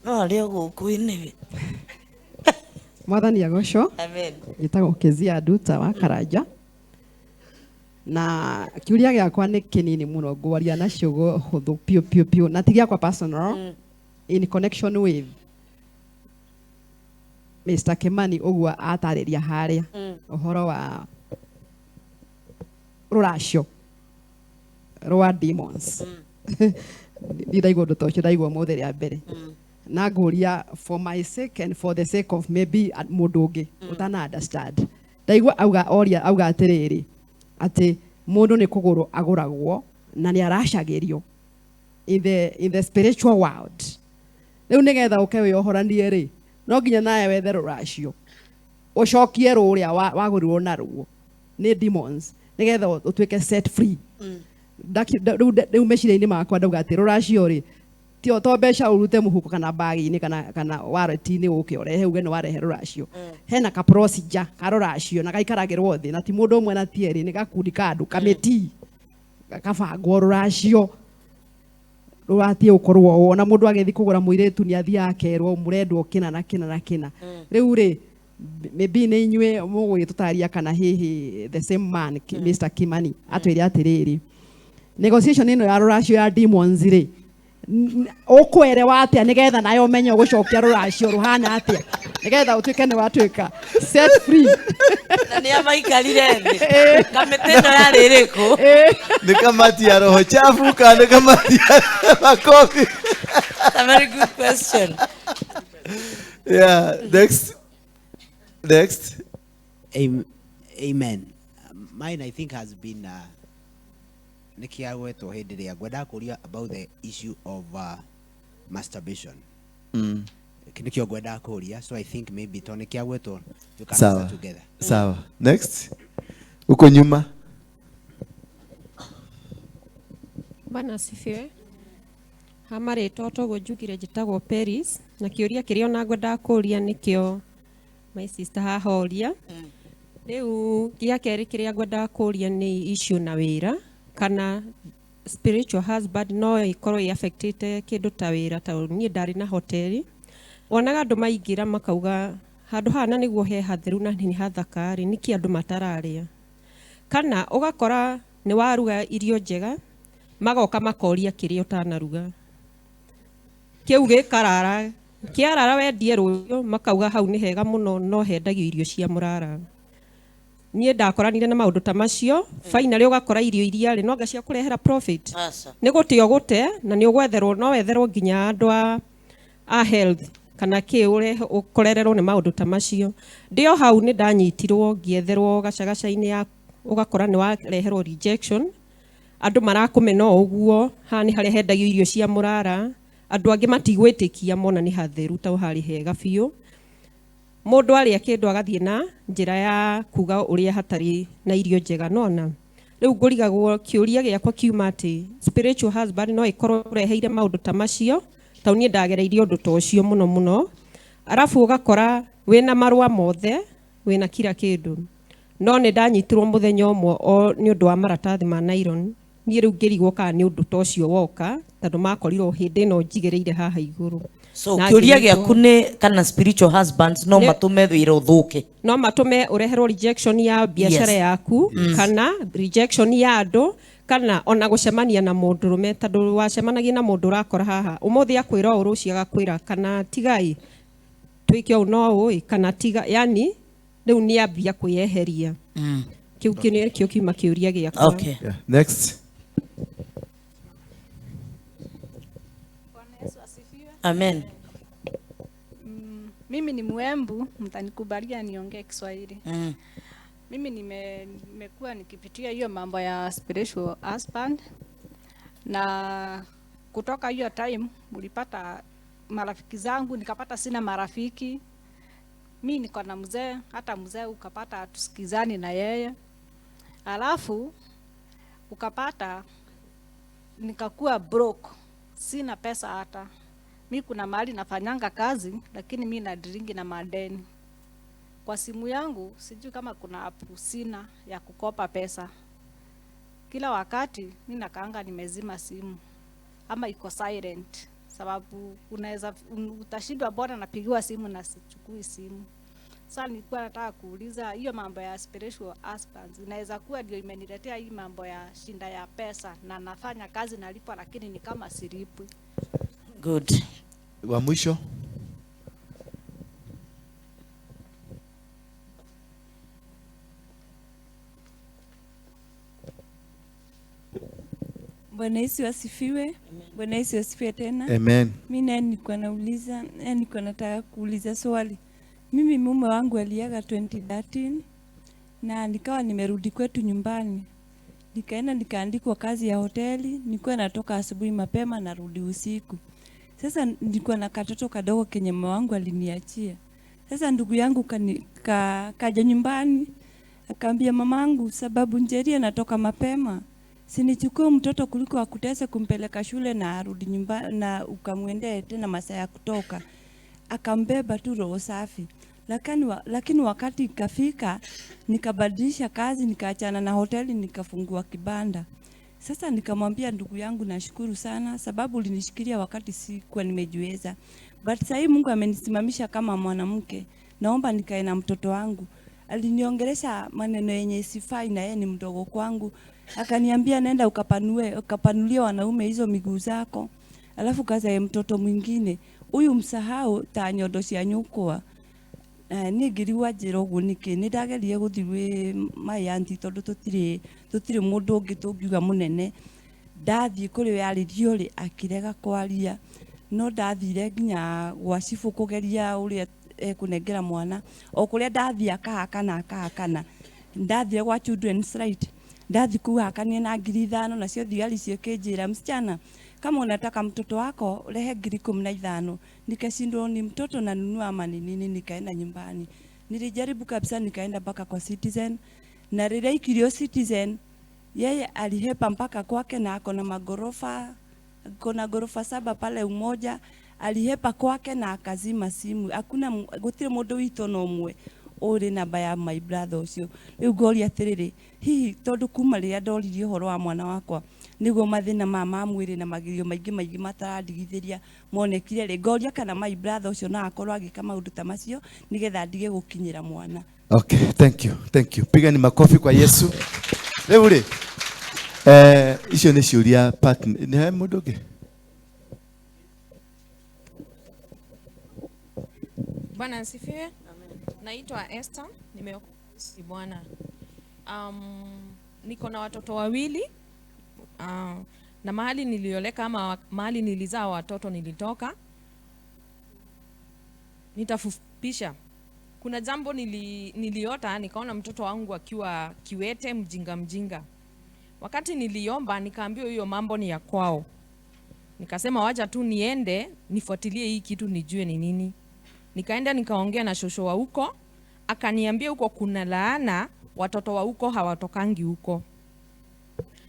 A: No arĩ o gũkũ anyway.
H: Mwathani agocwo.
A: Amen.
H: Njĩtagwo Kezia Nduta wa Karanja, na kiuria gĩakwa nĩ kĩnini mũno, ngwaria na ciugo hũthũ piũ piũ piũ, na ti gĩakwa personal, in connection with Mr. Kimani ũguo atarĩria harĩa ũhoro wa rũracio rwa demons. Ndaigua ũndũ ta ũcio, ndaigua ũmũthĩ rĩa mbere, na ngũria for my sake and for the sake of maybe mũndũ ũngĩ ũtana understand. Ndaigua auga oria auga atĩrĩrĩ, atĩ mũndũ nĩ kũgũrwo agũragwo na nĩ aracagĩrio in the spiritual world. Rĩu nĩgetha ũke wĩohoranie rĩ, no nginya nawe wethe rũracio ũcokie rũrĩa wagũrirwo naruo nĩ demons nĩgetha ũtuĩke set free. Rĩu meciria-inĩ makwa ndauga atĩ rũracio rĩ ti to mbeca ũrute mũhuko kana bagi-inĩ kana wallet-inĩ ũke ũrehe uge nĩ warehe rũracio. Hena ka procedure ka rũracio na gaikaragĩrwo thĩ, na ti mũndũ ũmwe na ti erĩ, nĩ gakundi ka andũ, kamĩtii gakabangwo rũracio rũratiĩ gũkorwo ũũ. Ona mũndũ agĩthiĩ kũgũra mũirĩtu nĩ athiaga akerwo mũrendwo kĩna na kĩna na kĩna. Rĩu rĩ, maybe nĩ inyuĩ mũgũgĩtũtaria kana hihi the same man, Mr. Kimani, atwĩre atĩrĩrĩ, negotiation ĩno ya rũracio ya demons rĩ. Ũkwerewa atĩa nĩgetha nawe ũmenye ũgũcokia rũracio rũhana atĩa nĩgetha ũtuĩke nĩ watuĩka set free.
A: Na nĩ amaikarire thĩ kamĩtĩ ĩno yarĩ ĩrĩkũ?
B: Nĩ kamati ya roho chafu kana nĩ kamati ya makofi?
A: That's a very good question.
B: Yeah, next. Next.
D: Amen. Mine I think has been nĩkĩagwetwo hĩndĩ ĩrĩa ngwendaga kũria about the issue of masturbation. Nĩkĩo ngwendaga kũria, so I think maybe tondũ nĩkĩagwetwo you can
B: Sawa.
D: answer together.
B: Sawa. Next. Huko nyuma.
I: Bwana asifiwe. Ha marĩtwa toguo njugire njĩtagwo Peris na kĩũria kĩrĩa ona ngwendaga kũria nĩkĩo my sister haha oria. Rĩu gĩa kerĩ kĩrĩa ngwendaga kũria nĩ issue na wĩra kana spiritual husband no ĩkorwo ĩ affectĩte kĩndũ ta wĩra, tondũ niĩ ndarĩ na hoteli. Wonaga andũ maingĩra makauga handũ haha na nĩguo he hatheru na nĩ hathaka rĩ, nĩkĩ andũ matararĩa? Kana ũgakora nĩ waruga irio njega magoka makoria kĩrĩa ũtanaruga. Kĩu gĩkarara, kĩarara wendie rũciũ makauga hau nĩ hega mũno no hendagio irio cia mũrara. Niĩ ndakoranire na maũndũ ta macio, finally ũgakora irio iria rĩ no anga cia kũrehera profit.
A: Aca.
I: Nĩ gũte ũgũte na nĩ ũgwetherwo, no wetherwo nginya andũ a health kana kĩ ũrehe ũkorererwo nĩ maũndũ ta macio. Ndĩ o hau nĩ ndanyitirwo ngĩetherwo gacagaca-inĩ ya ũgakora nĩ wareherwo rejection. Andũ marakũmena o ũguo, haha nĩ harĩa hendagio irio cia mũrara. Andũ angĩ matigwĩtĩkia mona nĩ hatheru ta harĩ hega biũ. Mũndũ arĩa kĩndũ agathiĩ na njĩra ya kuga ũrĩa hatarĩ na irio njega nona. Rĩu ngũrigagwo kĩũria gĩakwa kiuma atĩ spiritual husband no ĩkorwo ũreheire maũndũ ta macio, tondũ niĩ ndagereirie ũndũ ta ũcio mũno mũno. Arabu ũgakora wĩna marũa mothe, wĩna kila kĩndũ. No nĩ ndanyitirwo mũthenya ũmwe o nĩ ũndũ wa maratathi ma nylon. Niĩ rĩu ngĩrigwo kana nĩ ũndũ ta ũcio woka, tondũ makorirwo hĩndĩ ĩno njigĩrĩire haha igũrũ.
A: So
I: Na
A: kĩũria
I: ngĩnyitwo.
A: gĩaku nĩ kana spiritual husbands no matũme wĩra ũthũke.
I: No matũme ũreherwo rejection ya biacara
A: Yes.
I: yaku, kana rejection ya andũ, kana ona gũcemania na mũndũrũme, tondũ wacemanagia na mũndũ ũrakora haha ũmũthĩ akwĩra ũũ, rũciũ agakwĩra kana tigai twĩke ũũ no ũũ, kana tiga, yani rĩu nĩ ambia kwĩyeheria. Kĩu nĩkĩo kiuma kĩũria gĩakwa.
A: Okay.
B: Yeah. Next.
A: Amen.
J: Mimi ni Mwembu, mtanikubalia niongee Kiswahili. Mimi nimekuwa nikipitia hiyo mambo ya spiritual husband, na kutoka hiyo time mlipata marafiki zangu, nikapata sina marafiki. Mi niko na mzee, hata mzee ukapata hatusikizani na yeye. Alafu ukapata nikakuwa broke, sina pesa hata. Mi kuna mahali nafanyanga kazi, lakini mi nadiringi na madeni. Kwa simu yangu sijui kama kuna app sina ya kukopa pesa. Kila wakati mi nakaanga nimezima simu ama iko silent, sababu unaweza utashindwa, bora napigiwa simu na sichukui simu. Sasa nilikuwa nataka kuuliza hiyo mambo ya spiritual husbands inaweza kuwa ndio imeniletea hii mambo ya shinda ya pesa, na nafanya kazi nalipwa, lakini ni kama silipwi.
A: Good.
B: Wa mwisho.
K: Bwana Yesu asifiwe. Bwana Yesu asifiwe tena.
B: Amen.
K: Mimi naye nilikuwa nauliza, nilikuwa nataka kuuliza swali. Mimi mume wangu aliaga 2013 na nikawa nimerudi kwetu nyumbani. Nikaenda nikaandikwa kazi ya hoteli, nilikuwa natoka asubuhi mapema narudi usiku. Sasa nilikuwa na katoto kadogo kenye mume wangu aliniachia. Sasa ndugu yangu kaja nyumbani akaambia mamangu, sababu Njeri anatoka mapema, sinichukue mtoto kuliko akutese kumpeleka shule na arudi nyumbani na ukamwendee tena masaa ya kutoka. Akambeba tu roho safi. Lakini wakati ikafika nikabadilisha kazi, nikaachana na hoteli nikafungua kibanda. Sasa nikamwambia ndugu yangu, nashukuru sana sababu ulinishikilia wakati sikuwa nimejiweza. But sasa hii Mungu amenisimamisha kama mwanamke. Naomba nikae na mtoto wangu. Aliniongelesha maneno yenye sifai na yeye ni mdogo kwangu. Akaniambia nenda ukapanulie wanaume hizo miguu zako. Alafu kazae mtoto mwingine. Huyu msahau ta nyondo cia nyukwa. Niĩ ngĩrigwo anjĩra ũguo nĩkĩ. Nĩ ndageria gũthiĩ gwĩ my auntie tondũ tũtirĩ mũndũ ũngĩ tũngiuga mũnene. Ndathiĩ kũrĩ we arĩrio rĩ, akĩrega kwaria. No ndathire nginya gwa cibũ kũgeria ũrĩa ekũnengera mwana. O kũrĩa ndathiĩ akahakana akahakana. Ndathire gwa Children's Right. Ndathi kũu hakanie na 5,000, nacio thigari cikĩnjĩra, msichana, kama unataka mtoto wako rehe 15,000. Nikashindwa ni mtoto nanunua ama ni nini, nikaenda nyumbani. Nilijaribu kabisa, nikaenda mpaka kwa Citizen. Na rĩrĩa aikirio Citizen, yeye alihepa mpaka kwake na ako na magorofa, kuna gorofa 7 pale Umoja. Alihepa kwake na akazima simu. Hakuna gũtirĩ mũndũ witũ no ũmwe ũrĩ namba ya my brother ũcio. Rĩu ngoria atĩrĩrĩ, hihi tondũ kuma rĩrĩa ndoririe ũhoro wa mwana wakwa nĩguo mathĩna ma mwĩrĩ na magerio maingĩ maingĩ matarandigithĩria monekire rĩ, ngoria kana my brother ũcio no akorwo agĩka maũndũ ta macio nĩgetha ndige gũkinyĩra mwana.
B: Okay, thank you, thank you. Pigani makofi kwa Yesu. Rĩu rĩ, icio nĩ ciũria part, nĩ he mũndũ ũngĩ?
L: Bwana asifiwe. Naitwa Esther, nimeokoka Bwana. Niko na watoto wawili. Na mahali nilioleka ama mahali nilizaa watoto nilitoka. Nitafupisha. Kuna jambo niliota nikaona mtoto wangu akiwa kiwete mjinga mjinga. Wakati niliomba nikaambiwa hiyo mambo ni ya kwao. Nikasema wacha tu niende nifuatilie hii kitu nijue ni nini. Nikaenda nikaongea na shosho wa huko, akaniambia huko kuna laana, watoto wa huko hawatokangi huko.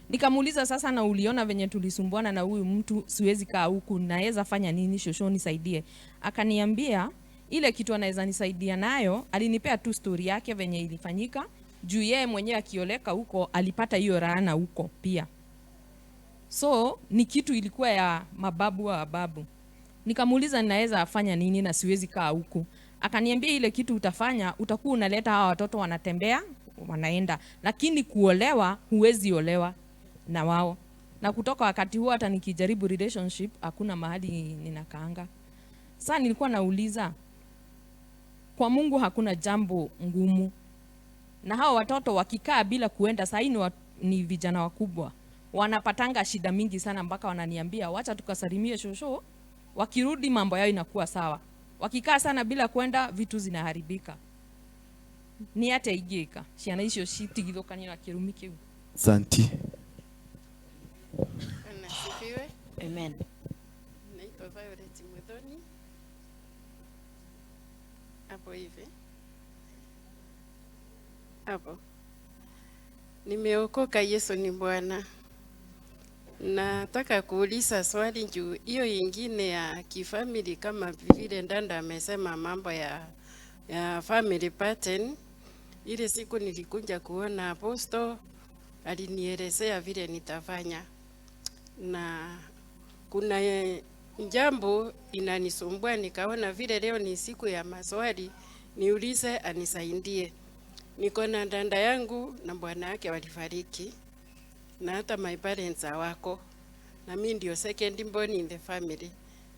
L: Nikamuuliza sasa, na uliona venye tulisumbuana na huyu mtu, siwezi kaa huku, naweza fanya nini shosho nisaidie? Akaniambia ile kitu anaweza nisaidia nayo, alinipea tu story yake venye ilifanyika, juu yeye mwenyewe akioleka huko alipata hiyo laana huko pia. So ni kitu ilikuwa ya mababu wa babu. Nikamuuliza ninaweza fanya nini na siwezi kaa huku. Akaniambia ile kitu utafanya, utakuwa unaleta hawa watoto wanatembea, wanaenda, lakini kuolewa huwezi olewa na wao. Na kutoka wakati huo hata nikijaribu relationship hakuna mahali ninakaanga. Sasa nilikuwa nauliza, kwa Mungu hakuna jambo ngumu. Na hao watoto wakikaa bila kuenda, sasa ni vijana wakubwa, wanapatanga shida mingi sana mpaka wananiambia wacha tukasalimie shosho, wakirudi mambo yao inakuwa sawa. Wakikaa sana bila kwenda vitu zinaharibika. Ni ate igika ciana icio citigithũkanio na kĩrumi kĩu.
B: Santi.
M: Asifiwe.
A: Amen.
M: Naitwa Violet Muthoni. Hapo hivi. Hapo. Nimeokoka, Yesu ni Bwana. Nataka kuuliza swali juu hiyo ingine ya kifamily, kama vile Ndanda amesema mambo ya family pattern. Ile siku nilikuja kuona apostle, alinielezea vile nitafanya. Na kuna jambo inanisumbua, nikaona vile leo ni siku ya maswali, niulize anisaidie. Niko na dada yangu na bwana yake walifariki, na hata my parents hawako, na mimi ndio second born in the family,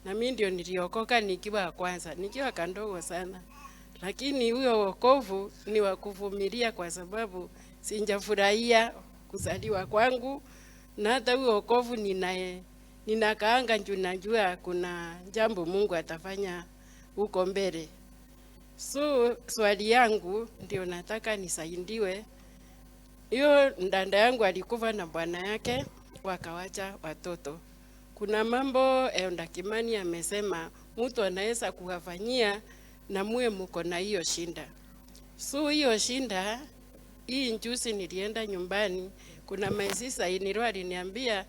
M: na mimi ndio niliokoka nikiwa kwanza, nikiwa kandogo sana. Lakini huyo wokovu ni wa kuvumilia, kwa sababu sijafurahia kuzaliwa kwangu, na hata huyo wokovu ninakaanga juu najua kuna jambo Mungu atafanya huko mbele. So swali yangu ndio nataka nisaidiwe. Hiyo dada yangu alikufa na bwana yake, wakawacha watoto. Kuna mambo Elder Kimani amesema mtu anaweza kuwafanyia na muwe mko na hiyo shinda. So hiyo shinda hii, njuzi nilienda nyumbani, kuna my sister in-law aliniambia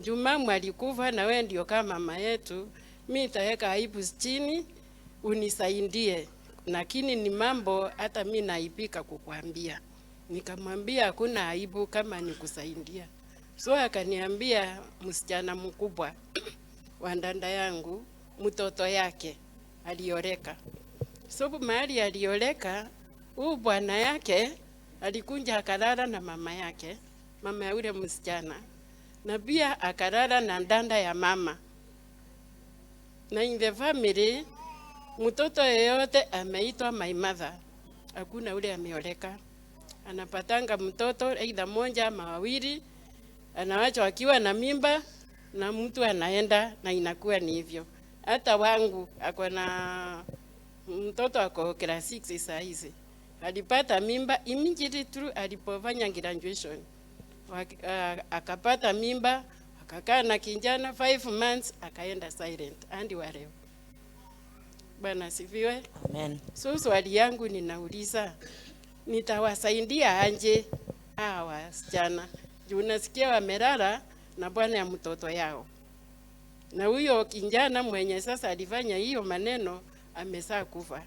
M: Jumamu alikufa na wewe ndio kama mama yetu, mimi nitaweka aibu chini unisaidie, lakini ni mambo hata mimi naibika kukuambia. Nikamwambia hakuna aibu kama nikusaidia. So akaniambia msichana mkubwa wa dada yangu, mtoto yake alioleka. So mahali alioleka, huu bwana yake alikunja akalala na mama yake, mama ya yule msichana, na pia akalala na dada ya mama. Na in the family mtoto yeyote ameitwa my mother, hakuna ule ameoleka. Anapatanga mtoto aidha moja ama wawili, anawachwa akiwa na mimba na mtu anaenda na inakuwa ni hivyo. Hata wangu ako na mtoto ako class 6 saa hizi, alipata mimba immediately tu alipofanya graduation. Akapata mimba, akakaa na kijana 5 months, akaenda silent hadi wa leo. Bwana asifiwe.
A: Amen.
M: So swali yangu ninauliza, nitawasaidia aje hawa wasichana? Juu nasikia wamelala na bwana ya mtoto yao, na huyo kijana mwenye sasa alifanya hiyo maneno amesaa kufa.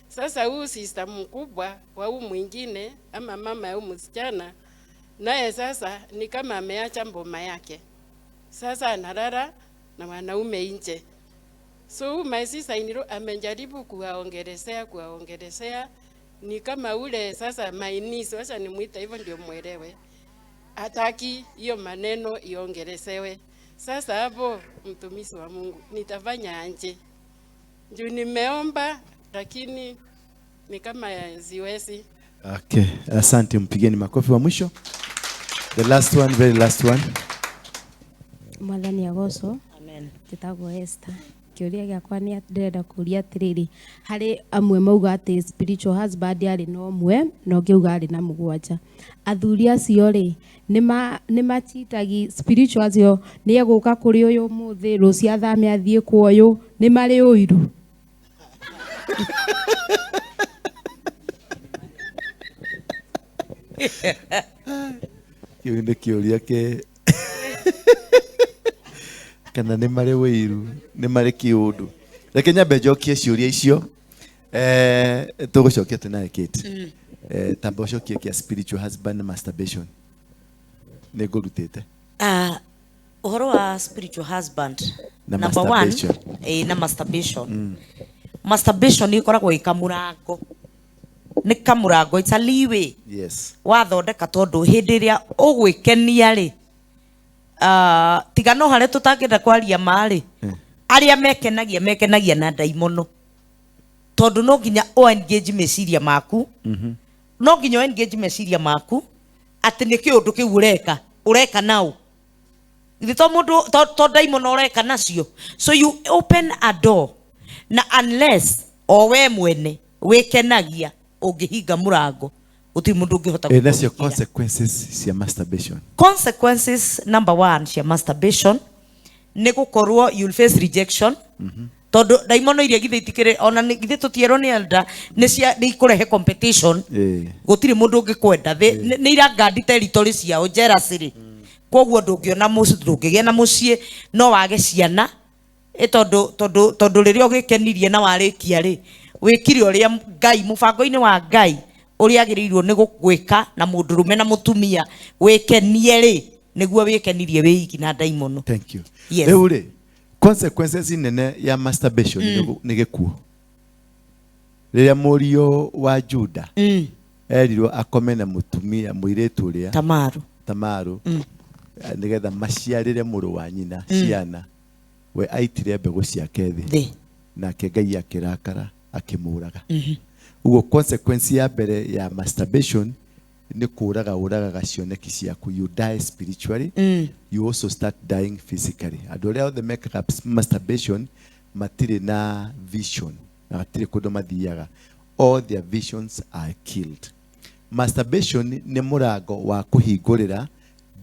M: Sasa huyu sister mkubwa wa huyu mwingine ama mama ya huyu msichana, naye sasa ni kama ameacha mboma yake, sasa analala na wanaume nje. So my sister in law amejaribu kuwaongelesea, ni kama ule sasa my niece, wacha nimuite hivyo ndio muelewe, hataki hiyo maneno iongelesewe. Sasa hapo, mtumishi wa Mungu, nitafanya aje? Juu nimeomba lakini ni kama siwezi.
B: Okay, asante, mpigeni makofi wa mwisho. The last one, very last one.
N: Mwathani agocwo.
A: Amen.
N: Njĩtagwo Esther. Kĩũria gĩakwa nĩ ndĩrenda kũria atĩrĩrĩ, harĩ amwe mauga atĩ spiritual husband arĩ na ũmwe na ũngĩ auga arĩ na mũgwanja. Athuri acio rĩ, nĩ machitagi spiritual acio, nĩ egũka kũrĩ ũyũ ũmũthĩ, rũciũ athame athiĩ kwa ũyũ, nĩ marĩ ũiru?
B: Kĩu nĩ kĩũria kĩ kana nĩ marĩ ũiru, nĩ marĩ kĩũndũ. Reke nyambe njokie ciũria icio. Tũgũcokia tũ nawe Kate. Tamba ũcokie kĩa spiritual husband masturbation. Nĩ ngũrutĩte.
A: Ũhoro wa spiritual husband
B: Na
A: number one,
B: masturbation.
A: Na masturbation. Masturbation nĩ ĩkoragwo ĩ kamũrango. Nĩ kamũrango, it's a leeway.
B: Yes.
A: Wathondeka tondũ hĩndĩ ĩrĩa ũgwĩkenia rĩ, tiga no harĩa tũtangĩenda kwaria ma rĩ, arĩa mekenagia na ndaimono. Tondũ no nginya o engage meciria maku. No nginya o engage meciria maku atĩ nĩ kĩũndũ kĩu ũreka nao. Githĩ to mũndũ, to ndaimono ũreka nacio. So you open a door. Na unless o we mwene wĩkenagia ũngĩhinga mũrango, gũtirĩ mũndũ ũngĩhota
B: Nacio
A: gũkũhingira.
B: consequences cia masturbation.
A: Consequences number 1 cia masturbation nĩ gũkorwo you'll face rejection. Tondũ ndaimono iria githĩ itikĩrĩ, ona githĩ tũtierwo nĩ elder, nĩ cia, nĩ ikũrehe competition. Gũtirĩ mũndũ ũngĩkwenda. Nĩ irangandi territory ciao, jealousy rĩ. Koguo ndũngĩona mũciĩ, ndũngĩgĩa na mũciĩ, no wage ciana. Tondũ rĩrĩa ũgĩkenirie na warĩkia rĩ, wĩkire ũrĩa Ngai, mũbango-inĩ wa Ngai, ũrĩa agĩrĩirwo nĩ gwĩka na mũndũrũme na mũtumia, wĩkenie rĩ, nĩguo wĩkenirie wĩiki na ndaimono.
B: Thank you.
A: Yes.
B: Rĩu rĩ, consequences nene ya masturbation nĩ gĩkuũ. Rĩrĩa mũriũ wa Juda erirwo akome na mũtumia mũirĩtu ũrĩa
A: Tamaru.
B: Tamaru. Nĩgetha maciarĩre mũrũ wa nyina ciana, we aitire mbegũ ciake thĩ.
A: Thĩ.
B: Nake Ngai akĩrakara akĩmũraga. Ũguo consequence ya mbere ya masturbation nĩ kũraga ũragaga cioneki ciaku. You die spiritually. You also start dying physically. Andũ arĩa othe mekaga masturbation matirĩ na vision, na matirĩ kũndũ mathiaga. All their visions are killed. Masturbation nĩ mũrango wa kũhingũrĩra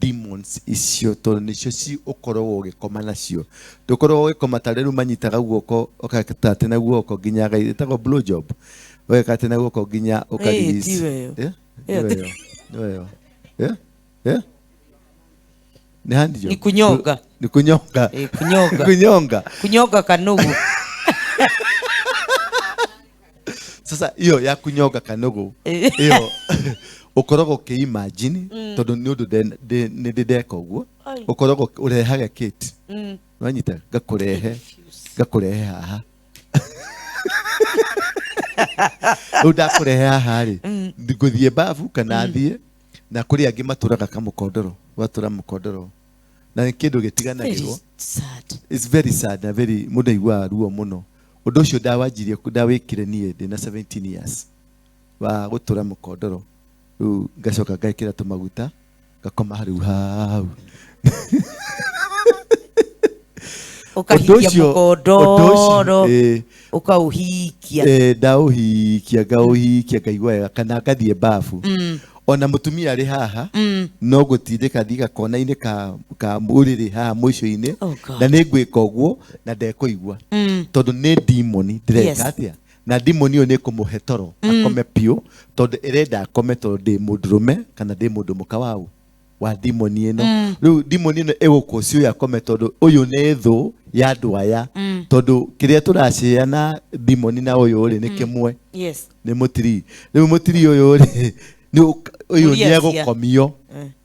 B: demons icio, tondũ nĩcio ci ũkoragwo ũgĩkoma nacio. Ndũkoragwo ũgĩkoma ta rĩu manyitaga guoko, ũgekata atĩ na guoko nginya ĩtagwo blow job. Ũgeka atĩ na guoko nginya ũka
A: Ĩĩ, ti
B: release.
A: weyo. Ĩyo
B: Nĩ
A: ti
B: weyo. Nĩ weyo. Nĩ hand job?
A: Ni kunyonga.
B: Ni kunyonga.
A: Ĩĩ, kunyonga.
B: Kunyonga.
A: Kunyonga kanugu.
B: Sasa hiyo ya kunyonga kanugu, hiyo ukoragwo ũkĩ-imagine, tondũ nĩ ũndũ nĩ ndĩ ndeka ũguo.
A: Ai.
B: Ũkoragwo ũrehage Kate. Wanyita, ngakũrehe haha. Rĩu ndakũrehe haha rĩ, ngũthiĩ babu kana thiĩ, na kũrĩ angĩ matũraga kamũkondoro, watũra mũkondoro. Na nĩ kĩndũ gĩtiganagĩrwo.
A: Very sad.
B: It's very sad na very mũndũ aiguaga ruo mũno. Ũndũ ũcio ndawanjirie ndawĩkire niĩ ndĩna 17 years wa gũtũra mũkondoro. Rĩu ngacoka ngekĩra tũmaguta ngakoma rĩu hau.
A: Ũkahikia
B: Ũndũ ũcio- ũndũ ũcio,
A: mũkondoro
B: ĩĩ.
A: ũkaũhikia.
B: Eh, ndaũhikia ngaũhikia ngaigua wega kana ngathiĩ babu. Ona mũtumia arĩ haha no gũtindĩka thiĩ gakona-inĩ ka ka ũrĩrĩ haha mũico-inĩ.
A: Oh God.
B: Na nĩ ngwĩka ũguo na ndekũigua tondũ nĩ demon ndĩreka atĩa na demon ĩyo nĩ ĩkũmũhe toro akome piũ tondũ ĩrenda akome tondũ ndĩ mũndũrũme kana ndĩ mũndũ mũka waũ wa demon ĩno. Rĩu demon ĩno ĩgũkũci ũyũ akome tondũ ũyũ nĩ thũ ya andũ aya tondũ kĩrĩa tũracĩa na demon na ũyũ rĩ nĩ kĩmwe. Nĩ mũtiri. Rĩu mũtiri ũyũ rĩ nĩ ũyũ
A: Mũria
B: nĩ
A: cia.
B: egũkomio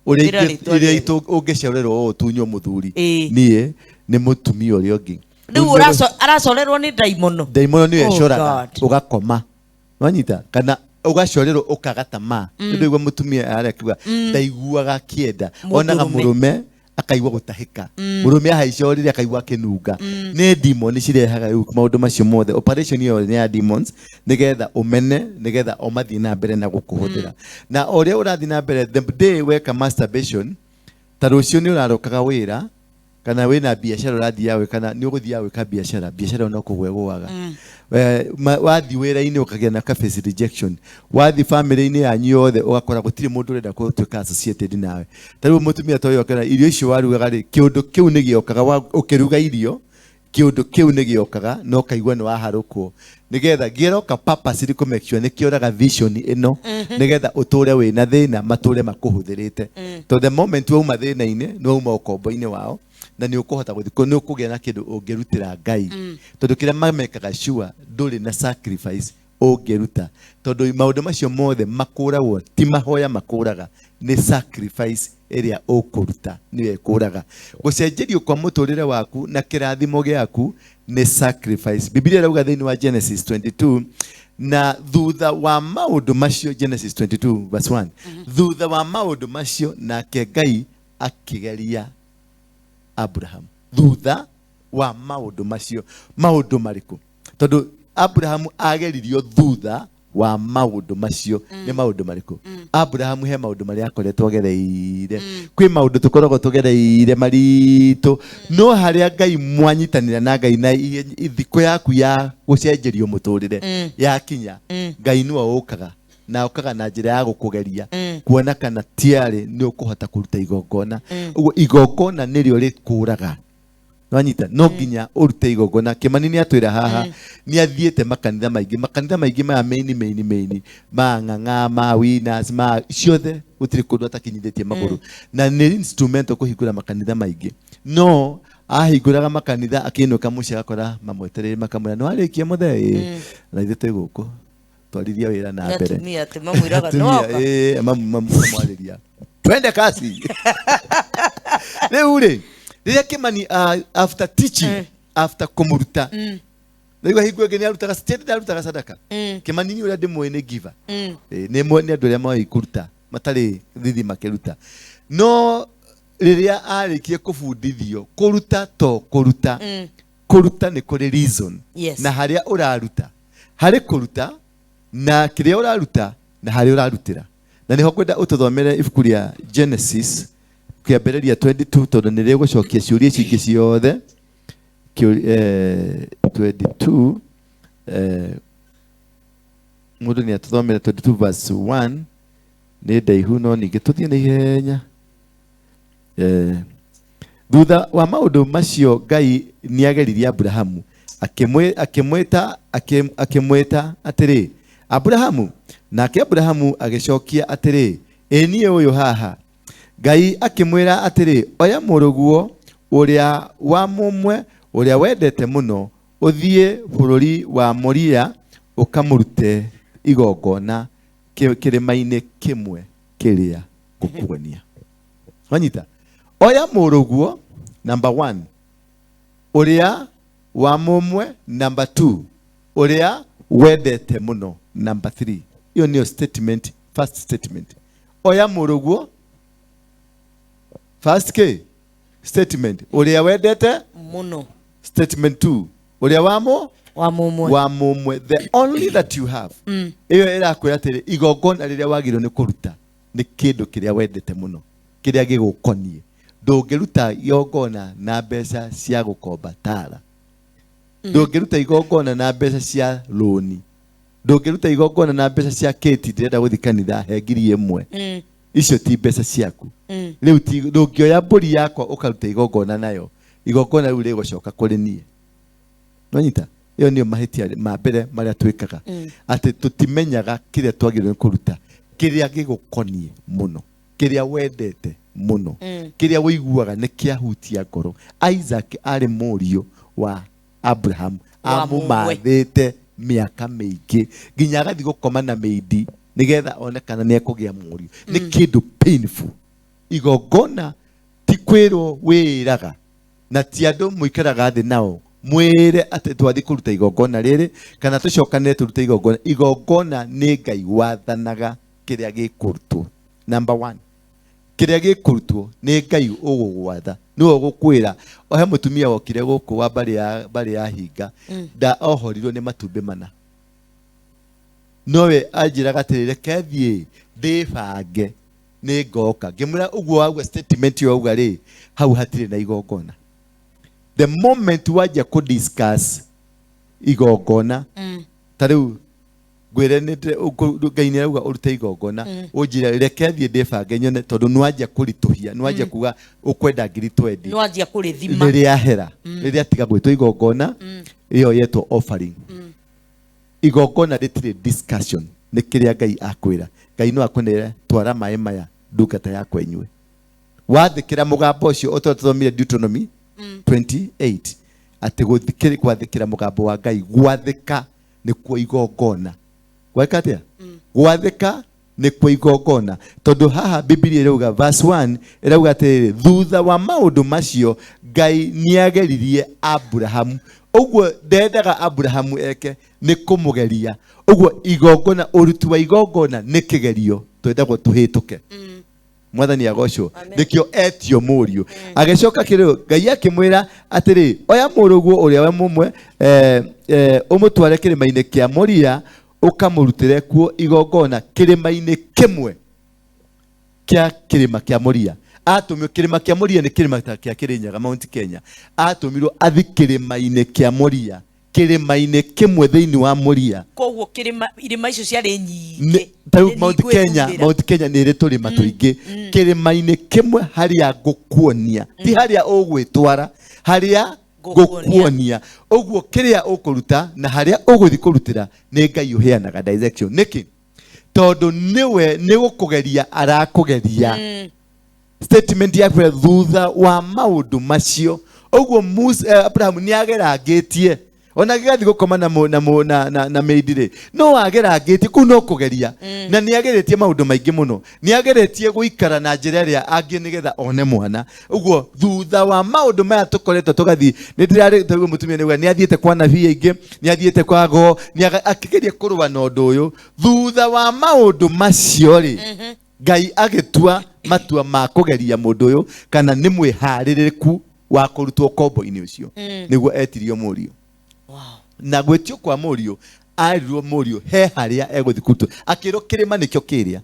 B: ũrĩa
A: Ĩra rĩtwa
B: ũrĩa
A: rĩerũ.
B: ũngĩcererwo ũũ tunywo mũthuri niĩ nĩ mũtumia ũrĩa ũngĩ.
A: Rĩu aracorerwo nĩ ndaimono.
B: Ndaimono nĩyo
A: Oh
B: ĩcoraga
A: God.
B: ũgakoma nwanyita kana ũgacorerwo ũkaga tamaa. Nĩ ndĩigua mũtumia arĩa akiuga ndaiguaga akĩenda onaga
A: Mũndũrũme.
B: mũrũme akaigua gũtahĩka mũrũme ahaica ũrĩrĩ akaigua akĩnunga. Nĩ demon cirehaga rĩu maũndũ macio mothe. Operation ĩyo nĩ ya demons nĩgetha ũmene nĩgetha o mathiĩ na mbere na gũkũhũthĩra. Na o ũrĩa ũrathiĩ na mbere the day weka masturbation ta rũciũ nĩ ũrarokaga wĩra kana wĩna biacara ũrathiaga gwĩka na nĩ ũgũthiaga gwĩka biacara biacara ĩyo no kũgwa ĩgũaga. Wathiĩ wĩra-inĩ ũkagĩa na ka face rejection. Wathiĩ family-inĩ yanyu yothe ũgakora gũtirĩ mũndũ ũrenda gũtuĩka associated nawe. Ta rĩu mũtumia ta ũyũ akera irio icio warugaga rĩ kĩũndũ kĩu nĩ gĩokaga ũkĩruga irio kĩũndũ kĩu nĩ gĩokaga na ũkaigua nĩ waharũkwo nĩgetha gĩroka purposely kũ make sure nĩ kĩoraga vision ĩno nĩgetha ũtũre wĩna thĩna matũre makũhũthĩrĩte. Tondũ the moment wauma thĩna-inĩ nĩ wauma ũkombo-inĩ wao na nĩ ũkũhota gũthiĩ nĩ ũkũgĩa na kĩndũ ũngĩrutĩra Ngai. Tondũ kĩrĩa mamekaga sure ndũrĩ na sacrifice ũngĩruta tondũ maũndũ macio mothe makũragwo ti mahoya makũraga nĩ sacrifice ĩrĩa ũkũruta nĩyo ĩkũraga. Gũcenjerio kwa mũtũrĩre waku na kĩrathimo gĩaku nĩ sacrifice. Biblia ĩrauga thĩinĩ wa Genesis 22 na thutha wa maũndũ macio Genesis 22 verse 1 thutha wa maũndũ macio nake Ngai akĩgeria Abraham. Thutha wa maũndũ macio maũndũ marĩkũ? Tondũ Abraham ageririo thutha wa maũndũ macio nĩ maũndũ marĩkũ? Abraham he maũndũ marĩa akoretwo agereire. Kwĩ maũndũ tũkoragwo tũgereire maritũ no harĩa Ngai mwanyitanĩra na Ngai na thikũ yaku ya gũcenjerio mũtũrĩre yakinya Ngai nĩwe ũkaga na ũkaga na njĩra ya gũkũgeria kuona kana tiarĩ nĩ ũkũhota kũruta igongona. Ũguo igongona nĩrĩo rĩkũraga nwanyita no nginya ũrute igongona. Kĩmani nĩ atwĩra haha nĩ athiĩte makanitha maingĩ makanitha maingĩ maya main main main ma ng'ang'a ma winners ma ciothe gũtirĩ kũndũ atakinyithĩtie magũrũ na nĩ instrumental kũhingũra makanitha maingĩ no ahingũraga makanitha akĩinũka mũciĩ agakora mamwetereire makamwĩra nĩ warĩkia mũthee ĩĩ na ithuĩ twĩ gũkũ twarithia wĩra na mbere.
A: Atumia atĩ mamwĩraga
B: Atumia,
A: nĩwoka.
B: ĩĩ, mamwarĩria twende kasi. Rĩu rĩ rĩrĩa Kĩmani after teaching after kũmũruta naigua hingo ĩngĩ nĩarutaga still ndarutaga sadaka. Kĩmani niĩ ũrĩa ndĩmũĩ nĩ giver. Ĩĩ, nĩ nĩ andũ arĩa moĩ kũruta matarĩ thithi makĩruta no rĩrĩa arĩkie kũbundithio kũruta to kũruta kũruta nĩ kũrĩ reason. Na harĩa ũraruta harĩ kũruta na kĩrĩa ũraruta na harĩa ũrarutĩra na nĩho ngwenda ũtũthomere ibuku rĩa Genesis kĩambĩrĩria 22 tondũ nĩ rĩgũcokia ciũria ici ingĩ ciothe. 22 mũndũ nĩ atũthomere 22 verse 1 nĩ ndaihu no ningĩ tũthiĩ na ihenya. Thutha wa maũndũ macio Ngai nĩageririe Abrahamu akĩmwĩta akĩmwĩta atĩrĩ Abrahamu nake Abrahamu agĩcokia atĩrĩ ĩ niĩ ũyũ haha. Ngai akĩmwĩra atĩrĩ oya mũrũguo ũrĩa wa mũmwe ũrĩa wendete mũno ũthiĩ bũrũri wa Moria ũkamũrute igongona kĩrĩma-inĩ kĩmwe kĩrĩa ngũkuonia. Wanyita oya mũrũguo number 1 ũrĩa wa mũmwe number 2 ũrĩa wendete mũno number 3. Iyo nĩyo statement, first statement. Oya mũrũguo first k Statement ũrĩa wendete
A: Mũno.
B: Statement 2, ũrĩa wa
A: Wa mũmwe.
B: Wa mũmwe, the only that you have. Ĩyo ĩrakwĩra atĩrĩ, igongona rĩrĩa wagĩrĩirwo nĩ kũruta nĩ kĩndũ kĩrĩa wendete mũno, kĩrĩa gĩgũkoniĩ. Ndũngĩruta igongona na mbeca cia gũkomba tara. Ndũngĩruta igongona na mbeca cia rũni. Ndũngĩruta igongona na mbeca cia kĩti, ndĩrenda gũthiĩ kanitha, he 1000. Icio ti mbeca ciaku. Rĩu ti ndũngĩoya mbũri yakwa ũkaruta igongona nayo, igongona rĩu rĩgũcoka kũrĩ niĩ. Nonyita ĩyo nĩyo mahĩtia ma mbere marĩa twĩkaga, atĩ tũtimenyaga kĩrĩa twagĩrĩirwo nĩ kũruta, kĩrĩa gĩgũkoniĩ mũno, kĩrĩa wendete mũno, kĩrĩa ũiguaga nĩ kĩahutia ngoro. Isaac arĩ mũriũ wa Abraham,
A: Wa mũmwe.
B: Amũmathĩte mĩaka mĩingĩ nginya agathiĩ gũkoma na mĩindi nĩgetha one kana nĩ ekũgĩa mũriũ. Nĩ kĩndũ painful. Igongona ti kwĩrwo wĩĩraga, na ti andũ mũikaraga thĩ nao mwĩre atĩ twathiĩ kũruta igongona rĩrĩ kana tũcokanĩre tũrute igongona. Igongona nĩ Ngai wathanaga kĩrĩa gĩkũrutwo. Number one, kĩrĩa gĩkũrutwo nĩ Ngai ũgũgwatha, nĩwe ũgũkwĩra. Ohe mũtumia wokire gũkũ wa mbarĩ ya hinga, nda ohorirwo nĩ matumbĩ mana, nowe anjĩraga atĩrĩ, reke thiĩ ndĩbange, nĩ ngoka. Ngĩmwĩra ũguo wauga, statement ĩyo wauga rĩ, hau hatirĩ na igongona. The moment wanjia kũ discuss igongona, ta rĩu ngwĩre Ngai nĩ arauga ũrute igongona, ũnjĩre reke thiĩ ndĩbange nyone, tondũ nĩwanjia kũritũhia, nĩwanjia kuga ũkwenda 20,000.
A: Nĩwanjia kũrĩthima.
B: Rĩrĩa rĩrĩa tiga gwĩtwo igongona, ĩyo yetwo offering. Igongona rĩtirĩ discussion, nĩ kĩrĩa Ngai akwĩra. Ngai no akũnĩre, twara maĩ maya ndungata yakwa inyue. Wathĩkĩra mũgambo ũcio, ũtũra tũthomire Deuteronomy 28 atĩ gwathĩkĩra mũgambo wa Ngai, gwathĩka nĩkuo igongona. Gweka atĩa? Gwathĩka nĩkuo igongona, tondũ haha Bibilia ĩrauga, verse 1 ĩrauga atĩrĩrĩ, thutha wa maũndũ macio Ngai nĩageririe Aburahamu. Ũguo ndendaga Aburahamu eke nĩ kũmũgeria. Ũguo igongona, ũruti wa igongona nĩ kĩgerio twendagwo tũhĩtũke. Mwathani agocwo. Nĩkĩo etio mũriũ. Agĩcoka kĩrĩo Ngai akĩmwĩra atĩrĩ, oya mũrũguo ũrĩa we mũmwe, ũmũtware kĩrĩma-inĩ kĩa Moria, ũkamũrutĩre kuo igongona kĩrĩma-inĩ kĩmwe kĩa kĩrĩma kĩa Moria. Atũmirwo kĩrĩma kĩa Moria, nĩ kĩrĩma ta kĩa Kĩrĩnyaga, Mount Kenya. Atũmirwo athi kĩrĩma-inĩ kĩa Moria, kĩrĩma-inĩ kĩmwe thĩinĩ wa Moria.
A: Koguo kĩrĩma, irĩma icio ciarĩ nyingĩ.
B: Ta rĩu Mount Kenya. Mount Kenya nĩ ĩrĩ tũrĩma tũingĩ. Kĩrĩma-inĩ kĩmwe harĩa ngũkuonia, ti harĩa ũgwĩtwara, harĩa
A: Ngũkuonia.
B: Ngũkuonia. Ũguo kĩrĩa ũkũruta na harĩa ũgũthiĩ kũrutĩra nĩ Ngai ũheanaga direction. Nĩkĩ? Tondũ nĩwe nĩ gũkũgeria arakũgeria. Statement yakwe, thutha wa maũndũ macio. Ũguo Abraham nĩ agerangĩtie ona agĩgathiĩ gũkoma na mũ- na mũ- na na na maid rĩ, no agerangĩtie kũu no kũgeria, na nĩ ageretie maũndũ maingĩ mũno, nĩ ageretie gũikara na njĩra ĩrĩa angĩ nĩgetha one mwana. Ũguo thutha wa maũndũ maya tũkoretwo tũgathiĩ, nĩ ndĩrarĩ taguo mũtumia nĩuga nĩ athiĩte kwa nabii aingĩ, nĩ athiĩte kwa go, nĩ akĩgeria kũrũa na ũndũ ũyũ. Thutha wa maũndũ macio rĩ, Ngai agĩtua matua ma kũgeria mũndũ ũyũ kana nĩ mwĩharĩrĩku wa kũrutwo kombo-inĩ ũcio, nĩguo etirio mũriũ. Na gwĩtio kwa mũriũ, arirwo mũriũ he harĩa egũthiĩ kũrutwo, akĩrwo kĩrĩma nĩkĩo kĩrĩa.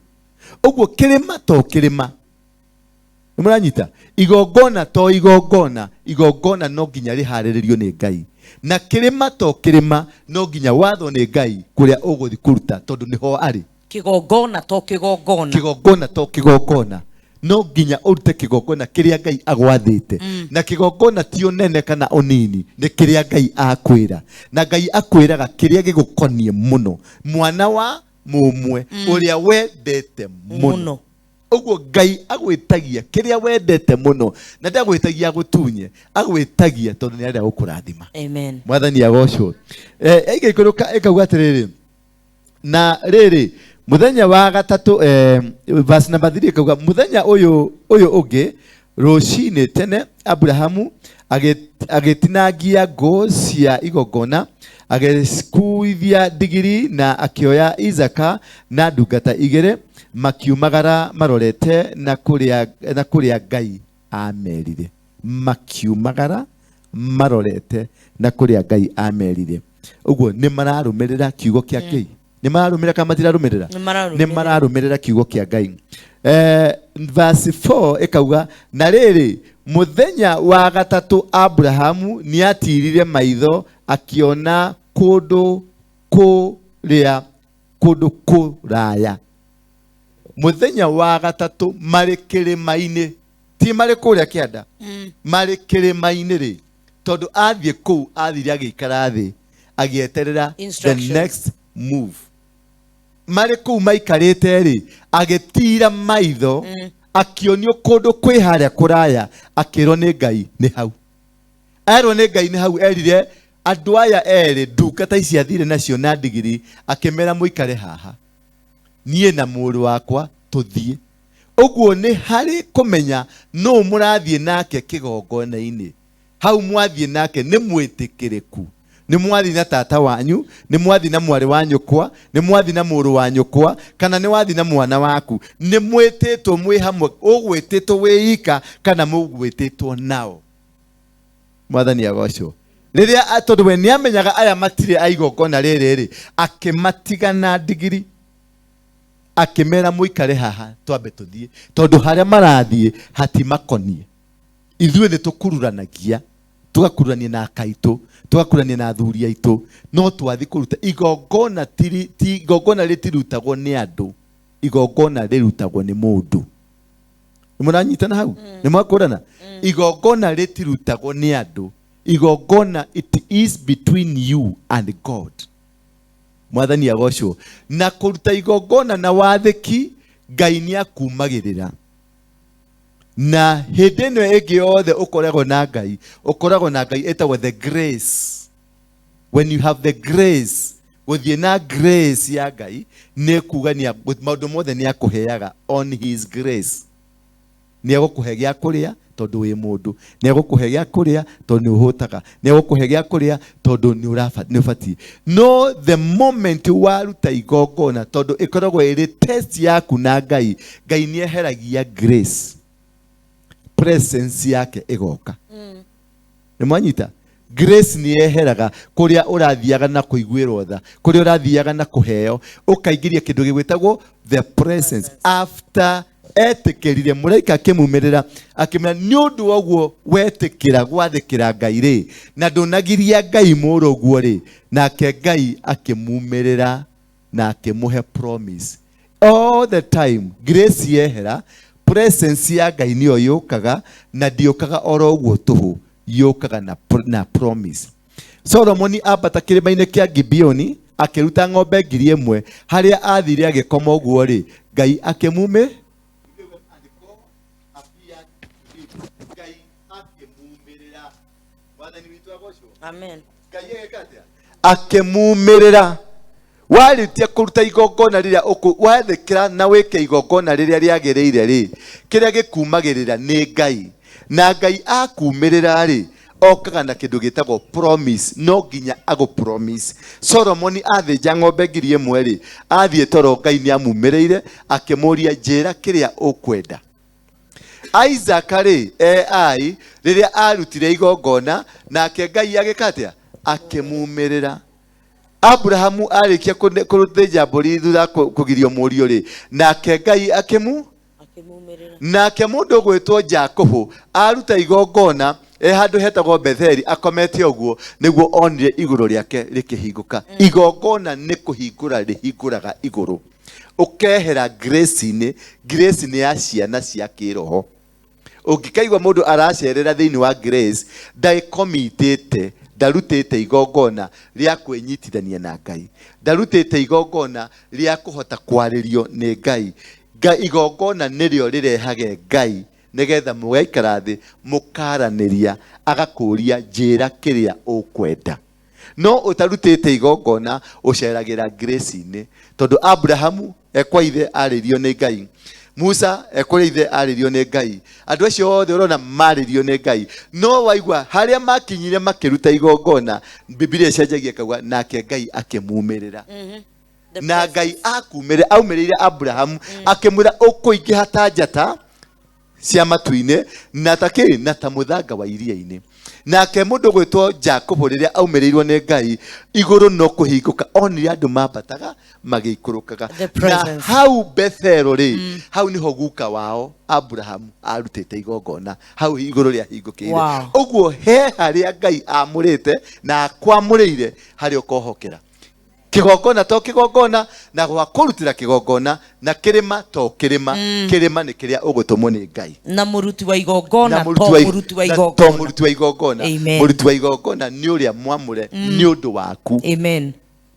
B: Ũguo kĩrĩma to kĩrĩma, nĩ mũranyita? Igongona to igongona, igongona no nginya rĩharĩrĩrio nĩ Ngai. Na kĩrĩma to kĩrĩma, no nginya wathwo nĩ Ngai kũrĩa ũgũthiĩ kũruta, tondũ nĩho arĩ.
A: Kĩgongona to kĩgongona.
B: Kĩgongona to kĩgongona, no nginya ũrute kĩgongona kĩrĩa Ngai agwathĩte. Na kĩgongona ti ũnene kana ũnini, nĩ kĩrĩa Ngai akwĩra. Na Ngai akwĩraga kĩrĩa gĩgũkoniĩ mũno, mwana wa mũmwe ũrĩa wendete mũno.
A: Mũno.
B: Ũguo Ngai agwĩtagia kĩrĩa wendete mũno, na ndagwĩtagia agũtunye, agwĩtagia tondũ nĩ arenda gũkũrathima.
A: Amen.
B: Mwathani agocwo. Ĩgaikũrũka ĩkauga atĩrĩrĩ, na rĩrĩ, mũthenya wa gatatũ, verse number 3 ĩkauga, mũthenya ũyũ ũngĩ rũcinĩ tene Abrahamu agĩtinangia ngũ cia igongona, agĩcikuithia ndigiri, na akĩoya Isaaka na ndungata igĩrĩ, makiumagara marorete na kũrĩa Ngai amerire. Makiumagara marorete na kũrĩa Ngai amerire. Ũguo nĩ mararũmĩrĩra kiugo kĩa Ngai. Nĩ mararũmĩrĩra kana matirarũmĩrĩra?
A: Nĩ mararũmĩrĩra.
B: Nĩ mararũmĩrĩra kiugo kĩa Ngai. Verse 4 ĩkauga, na rĩrĩ, mũthenya wa gatatũ Abrahamu nĩatirire maitho akĩona kũndũ kũrĩa kũndũ kũraya. Mũthenya wa gatatũ marĩ kĩrĩma-inĩ, ti marĩ kũrĩa kĩanda, marĩ kĩrĩma-inĩ rĩ, tondũ athiĩ kũu athire agĩikara thĩ agĩeterera the
A: Instructions.
B: next move. Marĩ kũu maikarĩte rĩ, agĩtira maitho, akĩonio kũndũ kwĩ harĩa kũraya, akĩrwo nĩ Ngai nĩ hau. Erwo nĩ Ngai nĩ hau, erire andũ aya erĩ ndungata ici athire nacio na ndigiri, akĩmera mũikare haha, niĩ na mũrũ wakwa tũthiĩ. Ũguo nĩ harĩ kũmenya nũ mũrathiĩ nake kĩgongona-inĩ. Hau mwathiĩ nake nĩ mwĩtĩkĩrĩku. Nĩ mwathiĩ na tata wanyu, nĩ mwathiĩ na mwarĩ wa nyũkwa, nĩ mwathiĩ na mũrũ wa nyũkwa, kana nĩ wathiĩ na mwana waku. Nĩ mwĩtĩtwo mwĩ hamwe, ũgwĩtĩtwo wĩ ika kana mũgwĩtĩtwo nao. Mwathani agocwo. Rĩrĩa tondũ we nĩamenyaga aya matirĩ a igongona rĩrĩ rĩ, akĩmatiga na ndigiri, akĩmera mũikare haha twambe tũthiĩ, tondũ harĩa marathiĩ hatimakoniĩ. Ithuĩ nĩ tũkururanagia, tũgakururania na aka aitũ, tũgakururania na athuri aitũ, no twathiĩ kũruta igongona, ti igongona rĩtirutagwo nĩ andũ, igongona rĩrutagwo nĩ mũndũ. Nĩ mũranyitana hau? Nĩ mwakũrana? Igongona rĩtirutagwo nĩ andũ, igongona it is between you and God. Mwathani agocwo. Na kũruta igongona na wathĩki, Ngai nĩ akumagĩrĩra. Na hĩndĩ ĩno ĩngĩ yothe ũkoragwo na Ngai, ũkoragwo na Ngai ĩtagwo the grace. When you have the grace, gũthiĩ na grace ya Ngai nĩ kuga maũndũ mothe nĩ akũheaga on his grace. Nĩ egũkũhe gĩa kũrĩa tondũ wĩ mũndũ, nĩ egũkũhe gĩa kũrĩa tondũ nĩ ũhũtaga, nĩ egũkũhe gĩa kũrĩa tondũ nĩ ũbatiĩ. No the moment waruta igongona, tondũ ĩkoragwo ĩrĩ test yaku na Ngai, Ngai nĩ eheragia grace, presence yake ĩgoka. Nĩ mwanyita? Grace nĩ yeheraga kũrĩa ũrathiaga na kũiguĩrwo tha, kũrĩa ũrathiaga na kũheo, ũkaingĩria kĩndũ gĩgwĩtagwo the presence. After etĩkĩrire, mũraika akĩmumĩrĩra akĩmwĩra, nĩ ũndũ wa ũguo wetĩkĩra gwathĩkĩra Ngai rĩ, na ndũnagiria Ngai mũrũguo rĩ, nake Ngai akĩmumĩrĩra na akĩmũhe promise. All the time grace yehera, presence ya Ngai nĩyo yũkaga, na ndĩũkaga oro ũguo tũhũ, yũkaga na promise. Solomoni ambata kĩrĩma-inĩ kĩa Gibeoni akĩruta ng'ombe 1000, harĩa athire agĩkoma ũguo rĩ, Ngai akĩmumĩ
A: Amen.
B: Akĩmumĩrĩra. Warĩkia kũruta igongona rĩrĩa wathĩkĩra na wĩke igongona rĩrĩa rĩagĩrĩire rĩ, kĩrĩa gĩkumagĩrĩra nĩ Ngai. Na Ngai akumĩrĩra rĩ, okaga na kĩndũ gĩtagwo promise, no nginya agũ promise. Solomoni athĩnja ng'ombe 1000 rĩ, athiĩ toro Ngai nĩ amumĩrĩire akĩmũria, njĩra kĩrĩa ũkwenda. Isaac rĩ, AI rĩrĩa arutire igongona, nake Ngai agĩka atĩa? Akĩmumĩrĩra. Abrahamu arĩkia kũthĩnja mbũri thutha kũgirio mũriũ rĩ, nake Ngai akĩmu nake mũndũ ũgwĩtwo Jakubu aruta igongona e handũ hetagwo Betheli akomete ũguo, nĩguo onire igũrũ rĩake rĩkĩhingũka. Igongona nĩ kũhingũra rĩhingũraga igũrũ, ũkehera grace-inĩ. Grace nĩ ya ciana cia kĩroho. Ũngĩkaigua mũndũ aracerera thĩinĩ wa grace, ndagĩkomitĩte, ndarutĩte igongona rĩa kwĩnyitithania na Ngai, ndarutĩte igongona rĩa kũhota kwarĩrio nĩ Ngai. Igongona nĩrĩo rĩrehage Ngai, nĩgetha mũgaikara thĩ mũkaranĩria, agakũria njĩra kĩrĩa ũkwenda. No ũtarutĩte igongona ũceragĩra grace-inĩ, tondũ Abrahamu ekwa ithe arĩrio nĩ Ngai, Musa ekũrĩa ithe arĩrio nĩ Ngai, andũ acio othe ũrona marĩrio nĩ Ngai. No waigua harĩa makinyire makĩruta igongona, Bibilia ĩcenjagia ĩkauga nake Ngai akĩmumĩrĩra. Na Ngai akumĩrĩra, aumĩrĩire Abrahamu akĩmwĩra ũkũingĩha ta njata cia matu-inĩ na ta kĩ na ta mũthanga wa iria-inĩ nake mũndũ gwĩtwo Jakubu rĩrĩa aumĩrĩirwo nĩ Ngai igũrũ no kũhingũka onire andũ mambataga magĩikũrũkaga
A: The
B: na
A: presence.
B: hau Bethelo rĩ hau nĩho guka wao Abrahamu arutĩte igongona hau igũrũ rĩahingũkĩire
A: Wow.
B: ũguo he harĩa Ngai amũrĩte na akwamũrĩire harĩa ũkohokera kĩgongona to kĩgongona na gwa kũrutĩra kĩgongona na kĩrĩma to kĩrĩma kĩrĩma nĩ kĩrĩa ũgũtũmwo nĩ Ngai
A: na mũruti wa igongona
B: na
A: to
B: mũruti wa
A: mũruti wa
B: na to
A: igongona
B: mũruti wa igongona
A: Amen.
B: mũruti wa igongona nĩ ũrĩa mwamũre nĩ ũndũ waku
A: amen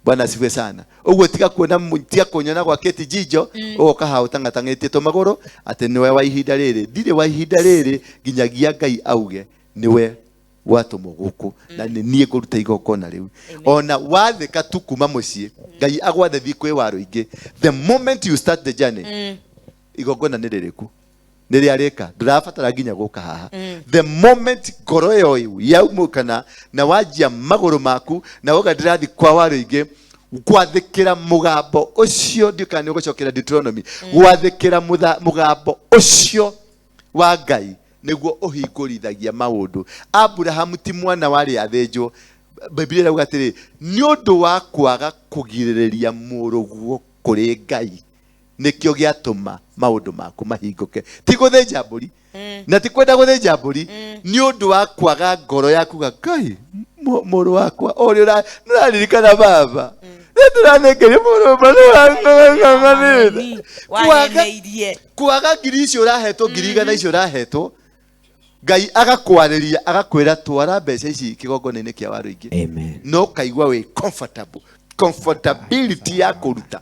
B: bwana asifiwe sana ũguo tiga kuona tiga kunyona gwa kĩti jijo ũgoka haha ũtang'atang'ĩtie tũmagũrũ atĩ nĩwe wa ihinda rĩrĩ ndirĩ wa ihinda rĩrĩ nginyagia ngai auge nĩwe watũmwo gũkũ na nĩ niĩ ngũruta igongona rĩu ona wathĩka tu kuma mũciĩ ngai agwathe thiĩ kwĩ waro ingĩ the moment you start the journey igongona nĩ rĩrĩkũ nĩ rĩarĩka ndũrabatara nginya gũka haha the moment ngoro ĩyo yaumũkana na wanjia magũrũ maku na woga ndĩrathiĩ kwa waro ingĩ gwathĩkĩra mũgambo ũcio ndiũ kana nĩ ũgũcokera Deuteronomy gwathĩkĩra mũgambo ũcio wa Ngai nĩguo ũhingũrithagia maũndũ Abrahamu ti mwana warĩ athĩnjwo Biblia ĩrauga atĩrĩ nĩ ũndũ wa kwaga kũgirĩrĩria mũrũguo kũrĩ Ngai nĩkĩo gĩatũma maũndũ maku mahingũke ti gũthĩnja mbũri na ti kwenda gũthĩnja mbũri nĩ ũndũ wa kwaga ngoro ya kuga ngai mũrũ wakwa ũrĩa nĩũraririkana baba nĩtũranengeria mũrũ ũmwe
A: waheneirie
B: kwaga ngiri icio ũrahetwo ngiri igana icio ũrahetwo ngai agakwarĩria agakwĩra twara mbeca ici kĩgongona-inĩ kĩa waro ingĩ
D: Amen.
B: no ũkaigua wĩ comfortable comfortability ya kũruta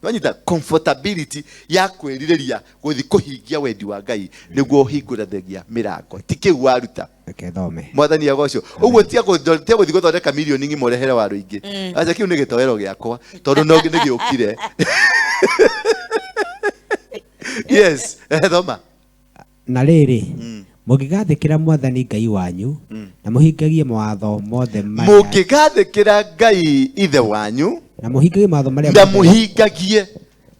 B: wanyita comfortability ya kwĩrirĩria gũthiĩ kũhingia wendi wa ngai nĩguo ũhingũrathagia mĩrango ti kĩu waruta
D: Reke thome.
B: mwathani agocwo ũguo tia gũthiĩ gũthondeka mirioni ng'ima ũrehere waro ingĩ aca kĩu nĩ gĩtoero gĩakwa tondũ no nĩ gĩũkire yes thoma
D: Na rĩrĩ, mũngĩgathĩkĩra mwathani Ngai wanyu na mũhingagie mawatho mothe marĩa
B: mũngĩgathĩkĩra ngai ithe wanyu
D: na mũhingagie mawatho marĩa
B: na
D: mothe
B: mũhingagie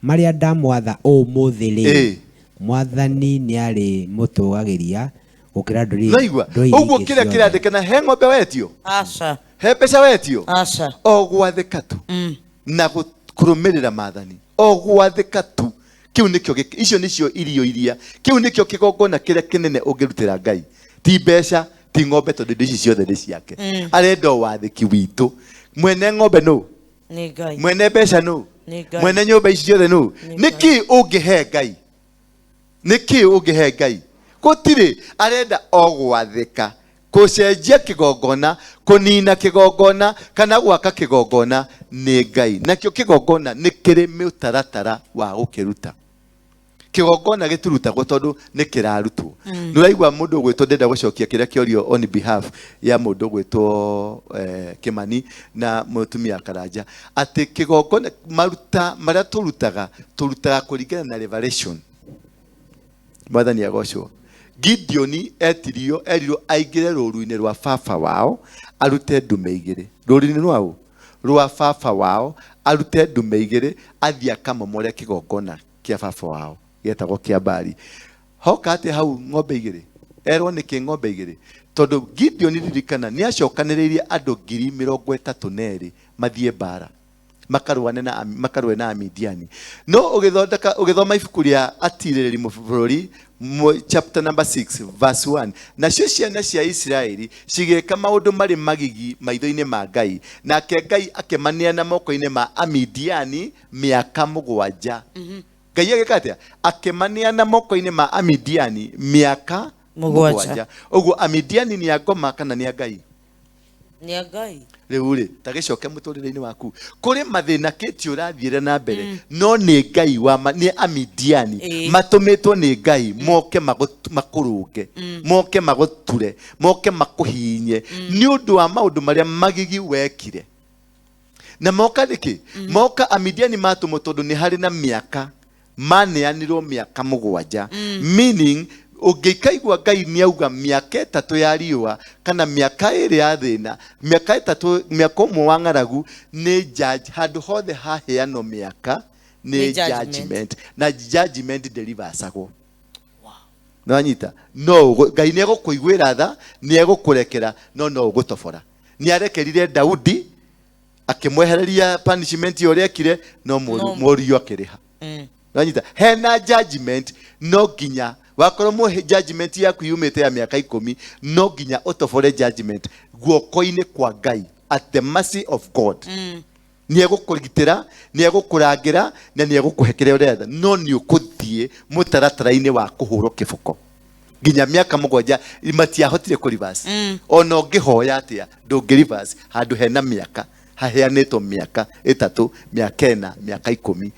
D: marĩa ndamwatha ũmũthĩ rĩ
B: Ĩ.
D: mwathani nĩarĩ mũtũgagĩria gũkĩra ndũrĩrĩ
B: naigua
D: ndũrĩrĩ
B: ũguo
D: ingĩ
B: kĩrĩa
D: ciothe.
B: kĩrandĩkana he ng'ombe wetio
A: aca
B: he mbeca wetio
A: aca
B: o gwathĩka tu na kũrũmĩrĩra maathani o gwathĩka tu kĩu nĩkĩo icio nĩcio irio iria kĩu nĩkĩo kĩgongona kĩrĩa kĩnene ũngĩrutĩra ngai ti mbeca ti ng'ombe tondũ indo ici ciothe nĩ ciake arenda o wathĩki witũ mwene ng'ombe nũ
A: nĩ ngai
B: mwene mbeca nũ
A: Nĩ Ngai.
B: mwene nyũmba ici ciothe nũ
A: Nĩ
B: nĩkĩ ũngĩhe ngai nĩkĩ ũngĩhe ngai gũtirĩ arenda o gwathĩka kũcenjia kĩgongona kũnina kĩgongona kana gwaka kĩgongona nĩ ngai nakĩo kĩgongona nĩ kĩrĩ mĩtaratara wa gũkĩruta kĩgongona gĩtirutagwo tondũ nĩ kĩrarutwo nĩ ũraigua mũndũ ũgwĩtwo ndenda gũcokia kĩrĩa kĩorio on behalf ya mũndũ ũgwĩtwo Kĩmani na mũtumia Karanja atĩ kĩgongona maruta marĩa tũrutaga tũrutaga kũringana na revelation mwathani agocwo Gideoni etirio erirwo aingĩre rũru-inĩ rwa baba wao arute ndume igĩrĩ rũru-inĩ rwao rwa baba wao arute ndume igĩrĩ athiĩ akamomore kĩgongona kĩa baba wao gĩetagwo kĩa Baali hoka atĩ hau ng'ombe igĩrĩ erwo nĩkĩ ng'ombe igĩrĩ tondũ Gideoni ririkana nĩ acokanĩrĩirie andũ 32,000 mathiĩ mbara makarũe na Amidiani no ũgĩthondeka ũgĩthoma ibuku rĩa atirĩrĩri bũrũri chapter number 6 verse 1 nacio ciana cia Isiraeli cigĩka maũndũ marĩ magigi maitho-inĩ ma Ngai nake Ngai akĩmaneana moko-inĩ ma Amidiani mĩaka 7 Ngai agĩka atĩa akĩmaneana moko-inĩ ma Amidiani mĩaka
A: 7
B: ũguo Amidiani nĩ a ngoma kana nĩ a Ngai
A: nĩ a Ngai
B: rĩu rĩ ta gĩcoke mũtũrĩre-inĩ waku kũrĩ mathĩna kĩti ũrathiĩre na mbere no nĩ Ngai wa nĩ Amidiani matũmĩtwo nĩ Ngai moke makũrũnge moke magũture moke makũhinye nĩ ũndũ wa maũndũ marĩa magigi wekire na moka nĩkĩ moka Amidiani matũmwo tondũ nĩ harĩ na mĩaka maneanirwo mĩaka 7 meaning ũngĩkaigua Ngai nĩ auga mĩaka 3 ya riũa kana mĩaka 2 ya thĩna mĩaka 3 mĩaka 1 wa ng'aragu nĩ judge handũ hothe haheanwo mĩaka nĩ
A: Nĩ judgment.
B: judgment na judgment deliversagwo Nĩwanyita? No Ngai nĩ egũkũiguĩra tha, nĩ egũkũrekera, no no ũgũtobora. Nĩ arekerire Daudi akĩmwehereria punishment ũrĩa ekire, no mũriũ akĩrĩha. Nĩwanyita? Hena judgment, no nginya wakorwo judgment yaku yumĩte ya mĩaka 10, no nginya ũtobore judgment guoko-inĩ kwa Ngai, at the mercy of God. Nĩ egũkũgitĩra, nĩ egũkũrangĩra, na nĩ egũkũhe kĩrĩa ũretha, no nĩ ũkũthiĩ mũtaratara-inĩ wa kũhũrwo kĩboko nginya mĩaka 7. Matiahotire kũ reverse. Ona ũngĩhoya atĩa, ndũngĩ reverse handũ hena mĩaka haheanĩtwo, mĩaka 3, mĩaka 4, mĩaka 10.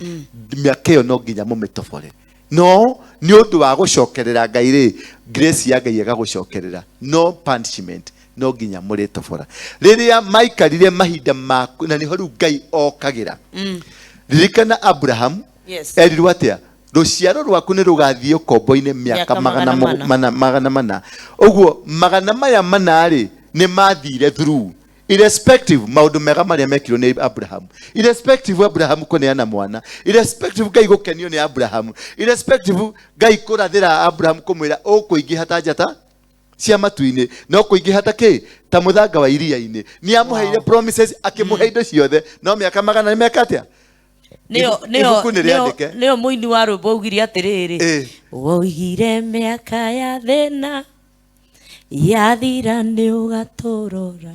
B: Mĩaka ĩyo no nginya mũmĩtobore, no nĩ ũndũ wa gũcokerera Ngai rĩ, grace ya Ngai ĩgagũcokerera, no punishment no nginya mũrĩtobora. Rĩrĩa maikarire mahinda ma na nĩho rĩu Ngai okagĩra. Ririkana Abraham. Erirwo atĩa? Rũciaro rwaku nĩ rũgathiĩ ũkombo-inĩ mĩaka
A: Mĩaka 400.
B: 400. Ũguo magana maya mana rĩ, nĩ mathire through, irrespective maũndũ mega marĩa mekirwo nĩ Abraham, irrespective Abraham kũneana mwana, irrespective Ngai gũkenio nĩ Abraham, irrespective Ngai kũrathĩra Abraham kũmwĩra ũkũingĩha ta njata cia matu-inĩ, no kũingĩha ta kĩ, ta mũthanga wa iria-inĩ. Nĩ amũheire promises, akĩmũhe indo ciothe, no mĩaka magana nĩ meka atĩa? Ibuku nĩ rĩandĩke.
A: Nĩyo mũini wa rwĩmbo augire atĩrĩrĩ, woigire mĩaka ya thĩna yathira nĩ ũgatũrora.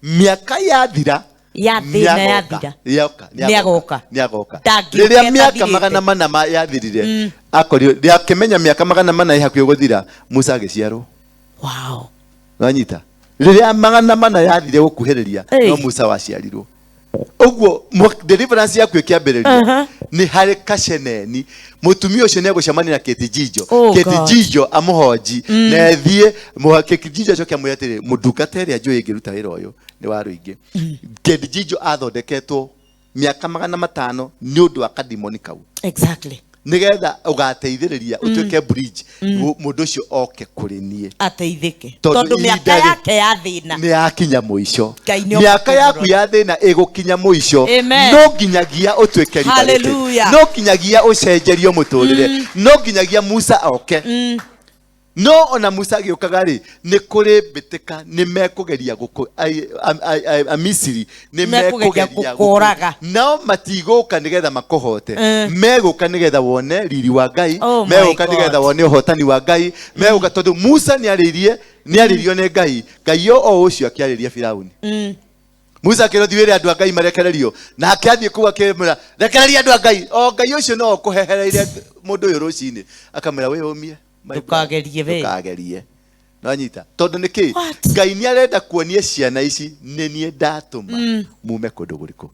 B: Mĩaka yathira.
A: Ya thĩna yathira.
B: Nĩagoka.
A: Nĩagoka.
B: Nĩagoka.
A: Ndangĩũka
B: Rĩrĩa mĩaka
A: ĩtathirĩte.
B: 400 yathirire, akorirwo akĩmenya mĩaka 400 ĩ hakuhĩ gũthira, Musa agĩciarwo. Wanyita? Rĩrĩa 400 yathire gũkuhĩrĩria, no Musa waciarirwo. Ũguo deliverance yaku ĩkĩambĩrĩria, nĩ harĩ kaceneni mũtumia ũcio nĩ egũcemania na Kate Jijo.
A: Oh,
B: Kate
A: God.
B: Jijo amũhonji na ethiĩ Kate Jijo acoke amwĩre atĩrĩ, mũndungata ĩrĩa njũĩ ĩngĩruta wĩra ũyũ nĩ wa rũingĩ. Kate Jijo athondeketwo mĩaka 500 nĩ ũndũ wa kadimoni kau, nĩgetha ũgateithĩrĩria ũtuĩke bridge, mũndũ ũcio oke kũrĩ niĩ
A: ateithĩke,
B: Tondũ
A: tondũ mĩaka
B: ihinda
A: yake ya thĩna
B: nĩ yakinya mũico.
A: Ngai nĩ
B: Mĩaka yaku
A: ũkũmũrora.
B: ya thĩna ĩgũkinya mũico.
A: Amen.
B: No nginyagia ũtuĩke liberated.
A: Hallelujah.
B: No nginyagia ũcenjerio mũtũrĩre, no nginyagia Musa oke. No ona Musa agĩũkaga rĩ, nĩ kũrĩ mbĩtĩka, nĩ mekũgeria gũkũ Amisiri nĩ
A: Mekũgeria
B: mekũgeria
A: gũkũũraga.
B: Nao matigũka nĩgetha makũhote, megũka nĩgetha wone riri wa Ngai.
A: Oh my
B: Megũka nĩgetha
A: God.
B: wone ũhotani wa Ngai. Megũka tondũ Musa nĩ arĩirio nĩ Ngai. Ngai o ũcio akĩarĩria Firauni. Musa akĩrwo, thiĩ wĩre andũ a Ngai marekererio, nake athiĩ kũu akĩmwĩra, rekereria andũ a Ngai. O Ngai ũcio no ũkũhehereire mũndũ ũyũ rũcinĩ akamwĩra, wĩyũmie, my brother.
A: Ndũkagerie we.
B: Ndũkagerie. Nwanyita? Tondũ nĩ kĩ? Ngai nĩ arenda kuonia ciana ici, nĩ niĩ ndatũma mume kũndũ gũrĩkũ.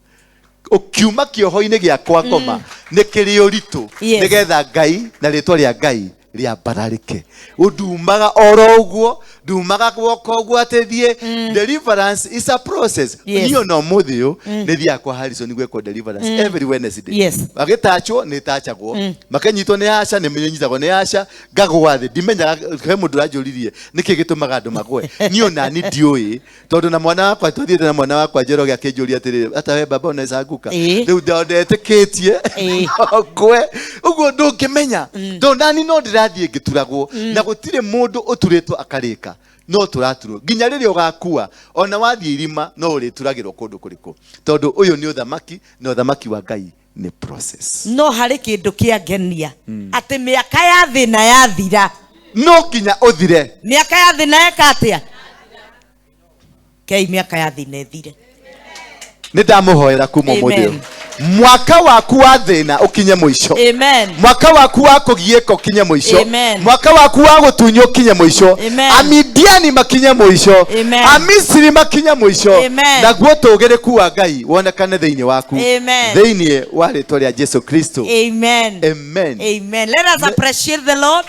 B: Ũkiuma kĩoho-inĩ gĩa kwa ngoma nĩ kĩrĩ ũritũ, nĩgetha Ngai na rĩtwa rĩa Ngai rĩambararĩke. Ndumaga oro ũguo, ndumaga guoko ũguo atĩ thiĩ. Deliverance is a process. Niĩ ona ũmũthĩ ũyũ nĩ thiaga kwa Harrison gwĩkwo deliverance every Wednesday. Agĩtachwo nĩ tachagwo, makĩnyitwo nĩ aca nĩ nyitagwo nĩ aca, ngagwa thĩ. Ndimenyaga he mũndũ ũranjũririe nĩkĩ gĩtũmaga andũ magwe. Niĩ ona ni ndiũĩ, tondũ na mwana wakwa, twathiĩte na mwana wakwa Njoroge, akĩnjũria atĩrĩrĩ, ata we baba unaweza anguka? Rĩu ndetĩkĩtie ngwe ũguo, ndũngĩmenya, tondũ nani no ndĩrathiĩ ngĩturagwo, na gũtirĩ mũndũ ũturĩtwo akarĩka, no tũraturwo nginya rĩrĩa ũgakua. Ona wathiĩ irima, no ũrĩturagĩrwo kũndũ kũrĩkũ, tondũ ũyũ nĩ ũthamaki, na ũthamaki wa Ngai nĩ process.
A: No harĩ kĩndũ kĩangenia atĩ mĩaka ya thĩna yathira,
B: no nginya ũthire.
A: Mĩaka ya thĩna eka atĩa kei? Mĩaka ya thĩna ĩthire.
B: Nĩ ndamũhoera kuma ũmũthĩ ũyũ.
A: Amen.
B: Mwaka waku wa thĩna ũkinye mũico.
A: Amen.
B: Mwaka waku wa kũgiĩka ũkinye mũico.
A: Amen.
B: Mwaka waku wa gũtunywo ũkinye mũico.
A: Amen.
B: Amidiani makinye mũico.
A: Amen.
B: Amisiri makinye mũico.
A: Amen.
B: Naguo tũgĩrĩku wa Ngai wonekane thĩinĩ waku,
A: Amen.
B: thĩinĩ wa rĩtwa rĩa Jesu Kristo.
A: Amen.
B: Amen.
A: Amen. Let us appreciate the Lord.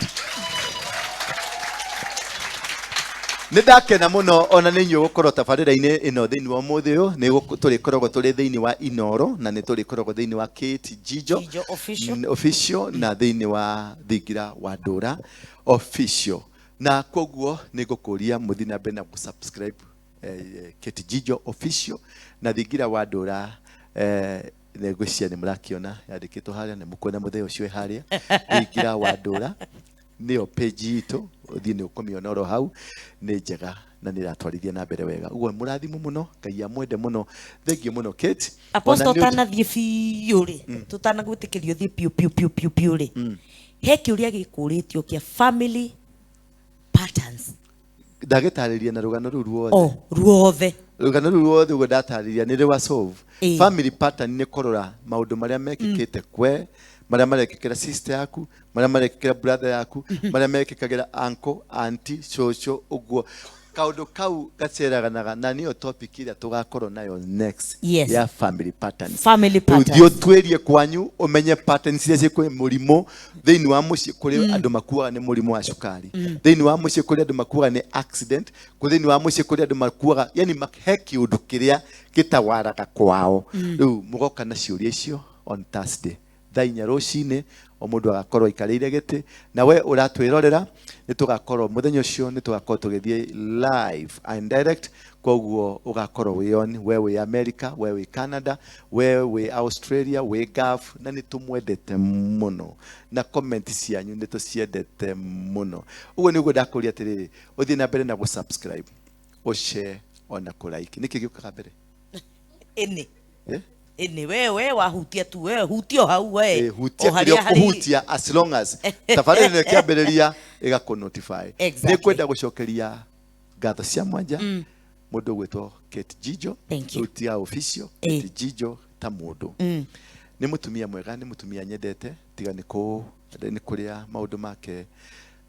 B: Nĩ ndakena mũno ona nĩ inyuĩ gũkorwo tabarĩra-inĩ ĩno thĩinĩ wa ũmũthĩ ũyũ. Nĩ tũrĩkoragwo tũrĩ thĩinĩ wa Inoro, na nĩ tũrĩkoragwo thĩinĩ wa Kate Jijo
A: Jijo Official.
B: Official, na thĩinĩ wa Thingira wa Ndũra Official. Na koguo nĩ ngũkũria mũthiĩ na mbere na gũ-subscribe Kate Jijo Official na Thingira wa Ndũra. Nĩ ngwĩciria nĩ mũrakĩona yandĩkĩtwo harĩa, nĩ mũkuona mũthee ũcio wĩ harĩa, Thingira wa Ndũra. Nĩyo page itũ, ũthiĩ nĩ ũkũmĩona oro hau, nĩ njega na nĩ ĩratwarithia na mbere wega. Ũguo mũrathimwo mũno, Ngai amwende mũno. Thengiũ mũno Kate.
A: Apostle,
B: Ona nĩ ũndũ-
A: ũtanathiĩ biũ rĩ, tũtanagwĩtĩkĩria ũthiĩ biũ biũ biũ biũ biũ rĩ, he kĩũria gĩkũrĩtio kĩa family patterns.
B: Ndagĩtarĩria na rũgano rũu ruothe.
A: O ruothe.
B: Rũgano rũu ruothe ũguo ndatarĩria nĩ rwa solve.
A: Ĩĩ.
B: Family pattern nĩ kũrora maũndũ marĩa mekĩkĩte kwe, marĩa marekĩkĩra sister yaku, marĩa marekĩkĩra brother yaku, marĩa mekĩkagĩra uncle, auntie, cũcũ, ũguo. Kaũndũ kau gaceraganaga na nĩyo topic ĩrĩa tũgakorwo nayo next.
A: Yes.
B: Ya family patterns.
A: Family
B: Rĩu
A: patterns.
B: thiĩ ũtuĩrie kwanyu ũmenye patterns iria ciĩ kwĩ mũrimũ thĩinĩ wa mũciĩ kũrĩ andũ makuaga nĩ mũrimũ wa cukari, thĩinĩ wa mũciĩ kũrĩ andũ makuaga nĩ accident, thĩinĩ wa mũciĩ kũrĩ andũ makuaga, yani he kĩũndũ kĩrĩa gĩtawaraga kwao. Rĩu mũgoka na ciũria icio on Thursday thaa 4 rũcinĩ, o mũndũ agakorwo aikarĩire gĩtĩ, na we ũratwĩrorera nĩ tũgakorwo mũthenya ũcio nĩ tũgakorwo tũgĩthiĩ live and direct. Koguo ũgakorwo wĩ on, we wĩ America, we wĩ Canada, we wĩ Australia, wĩ Gulf, na nĩ tũmwendete mũno na comment cianyu nĩ tũciendete mũno. Ũguo nĩguo ndakũria atĩrĩrĩ, ũthiĩ na mbere na gũ-subscribe, ũshare ona kũ-like. Nĩkĩ gĩũkaga mbere?
A: Ĩnĩ.
B: Eh?
A: Ĩnĩ, we wahutia tu, we hutia o hau we.
B: Eh, hutia
A: O harĩa
B: kĩrĩa
A: harĩ-
B: ũkũhutia as long as tabarĩra ĩno ĩkĩambĩrĩria ĩgakũ notify.
A: Exactly.
B: Nĩ kwenda gũcokeria ngatho cia mwanja mũndũ ũgwĩtwo Kate Jijo.
A: Thank you.
B: Rĩu ti ya official,
A: Eh.
B: Kate Jijo ta mũndũ. Nĩ mũtumia mwega, nĩ mũtumia nyendete, tiga nĩ kũ nĩ kũrĩa maũndũ make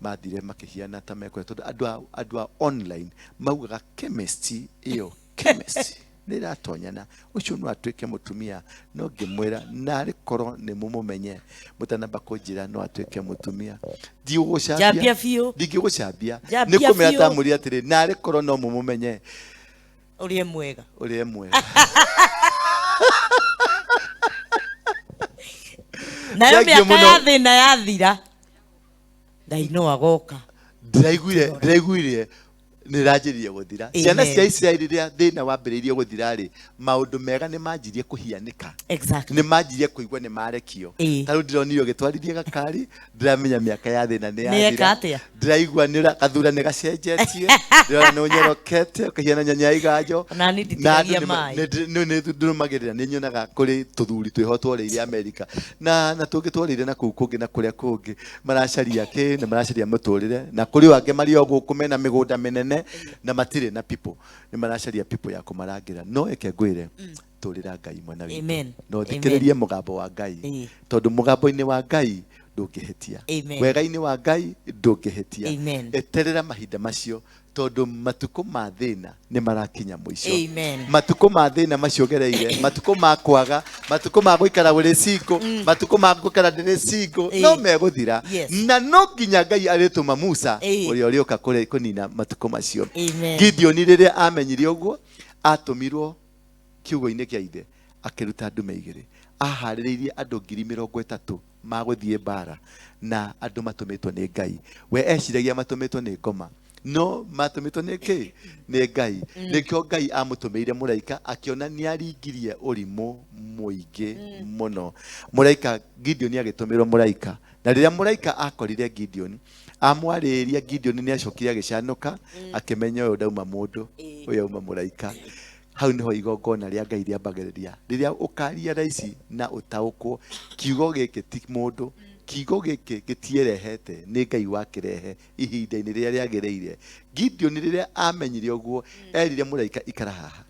B: mathire makĩhiana ta mekwenda, tondũ andũ a online maugaga chemistry ĩyo, chemistry nĩ ĩratonyana, ũcio no atuĩke mũtumia. No ngĩmwĩra narĩ korwo nĩ mũmũmenye mũtanamba kũnjĩra no atuĩke mũtumia,
A: Njambia
B: ndigũgũcambia
A: biũ.
B: ndingĩgũcambia,
A: Njambia
B: nĩ kũmĩra
A: biũ.
B: tamũria atĩrĩ, narĩ korwo no mũmũmenye
A: ũrĩa mwega,
B: ũrĩa mwega.
A: Nayo
B: Thank you
A: mĩaka ya
B: mũno.
A: thĩna yathira, Ngai no agoka.
B: Ndĩraiguire nĩ ĩranjĩrĩria gũthira. Ciana
A: Amen.
B: cia Isiraeli, rĩrĩa thĩna wambĩrĩirie gũthira rĩ, maũndũ mega nĩ manjirie kũhianĩka.
A: Exactly.
B: Nĩ manjirie kũigua nĩ marekio.
A: Ĩĩ.
B: Ta rĩu ndĩronire ũgĩtwarithia gakari, ndĩramenya mĩaka ya thĩna nĩ
A: Nĩ eka
B: yathira.
A: atĩa?
B: Ndĩraigua nĩ gathura nĩ gacenjetie, ndĩrona nĩ ũnyorokete ũkahiana nyanya ya iganjo.
A: Ona niĩ
B: Na
A: nditigagia
B: andũ
A: maĩ.
B: nĩ ndũrũmagĩrĩra, nĩ nyonaga kũrĩ tũthuri twĩho tworĩire Amerika na tũngĩ tworĩire na kũu kũngĩ na kũrĩa kũngĩ, maracaria kĩ na maracaria mũtũrĩre, na kũrĩ o angĩ marĩ o gũkũ mena mĩgũnda mĩnene na matirĩ na people, nĩ maracaria people ya kũmarangĩra. No eke ngwĩre, tũrĩra Ngai mwana witũ.
A: Amen.
B: No thikĩrĩrie mũgambo wa Ngai,
A: Ĩĩ.
B: tondũ mũgambo-inĩ wa Ngai ndũngĩhĩtia.
A: Amen.
B: Wega-inĩ wa Ngai ndũngĩhĩtia.
A: Amen.
B: Eterera mahinda macio, tondũ matukũ ma thĩna nĩ marakinya mũico.
A: Amen.
B: Matukũ ma thĩna macio gereire, matukũ ma kwaga, matukũ ma gũikara ũrĩ single, matukũ ma gũikara ndĩrĩ single,
A: Ĩĩ.
B: no megũthira.
A: Yes.
B: Na no nginya Ngai arĩtũma Musa
A: Ĩĩ.
B: ũrĩa ũrĩũka kũnina matukũ macio.
A: Amen.
B: Gideon rĩrĩa amenyire ũguo, atũmirwo kiugo-inĩ kĩa ithe akĩruta ndume igĩrĩ, aharĩrĩirie andũ 30,000 magũthiĩ mbara, na andũ matũmĩtwo nĩ Ngai. We eciragia matũmĩtwo nĩ ngoma, no matũmĩtwo nĩ kĩ? Nĩ Ngai. Nĩkĩo Ngai amũtũmĩire mũraika, akĩona nĩ aringirie ũrimũ mũingĩ mũno. Mũraika Gideon agĩtũmĩrwo mũraika, na rĩrĩa mũraika akorire Gideon amwarĩria, Gideon nĩ acokire agĩcanũka, akĩmenya ũyũ ndauma mũndũ, ũyũ auma mũraika. Hau niho igongona rĩa Ngai rĩambagĩrĩria, rĩrĩa ũkaria raici na ũtaũkwo kiugo gĩkĩ ti mũndũ, kiugo gĩkĩ gĩtierehete, nĩ Ngai wakĩrehe ihinda-inĩ rĩrĩa rĩagĩrĩire. Gideon rĩrĩa amenyire ũguo, erire mũraika, ikara haha.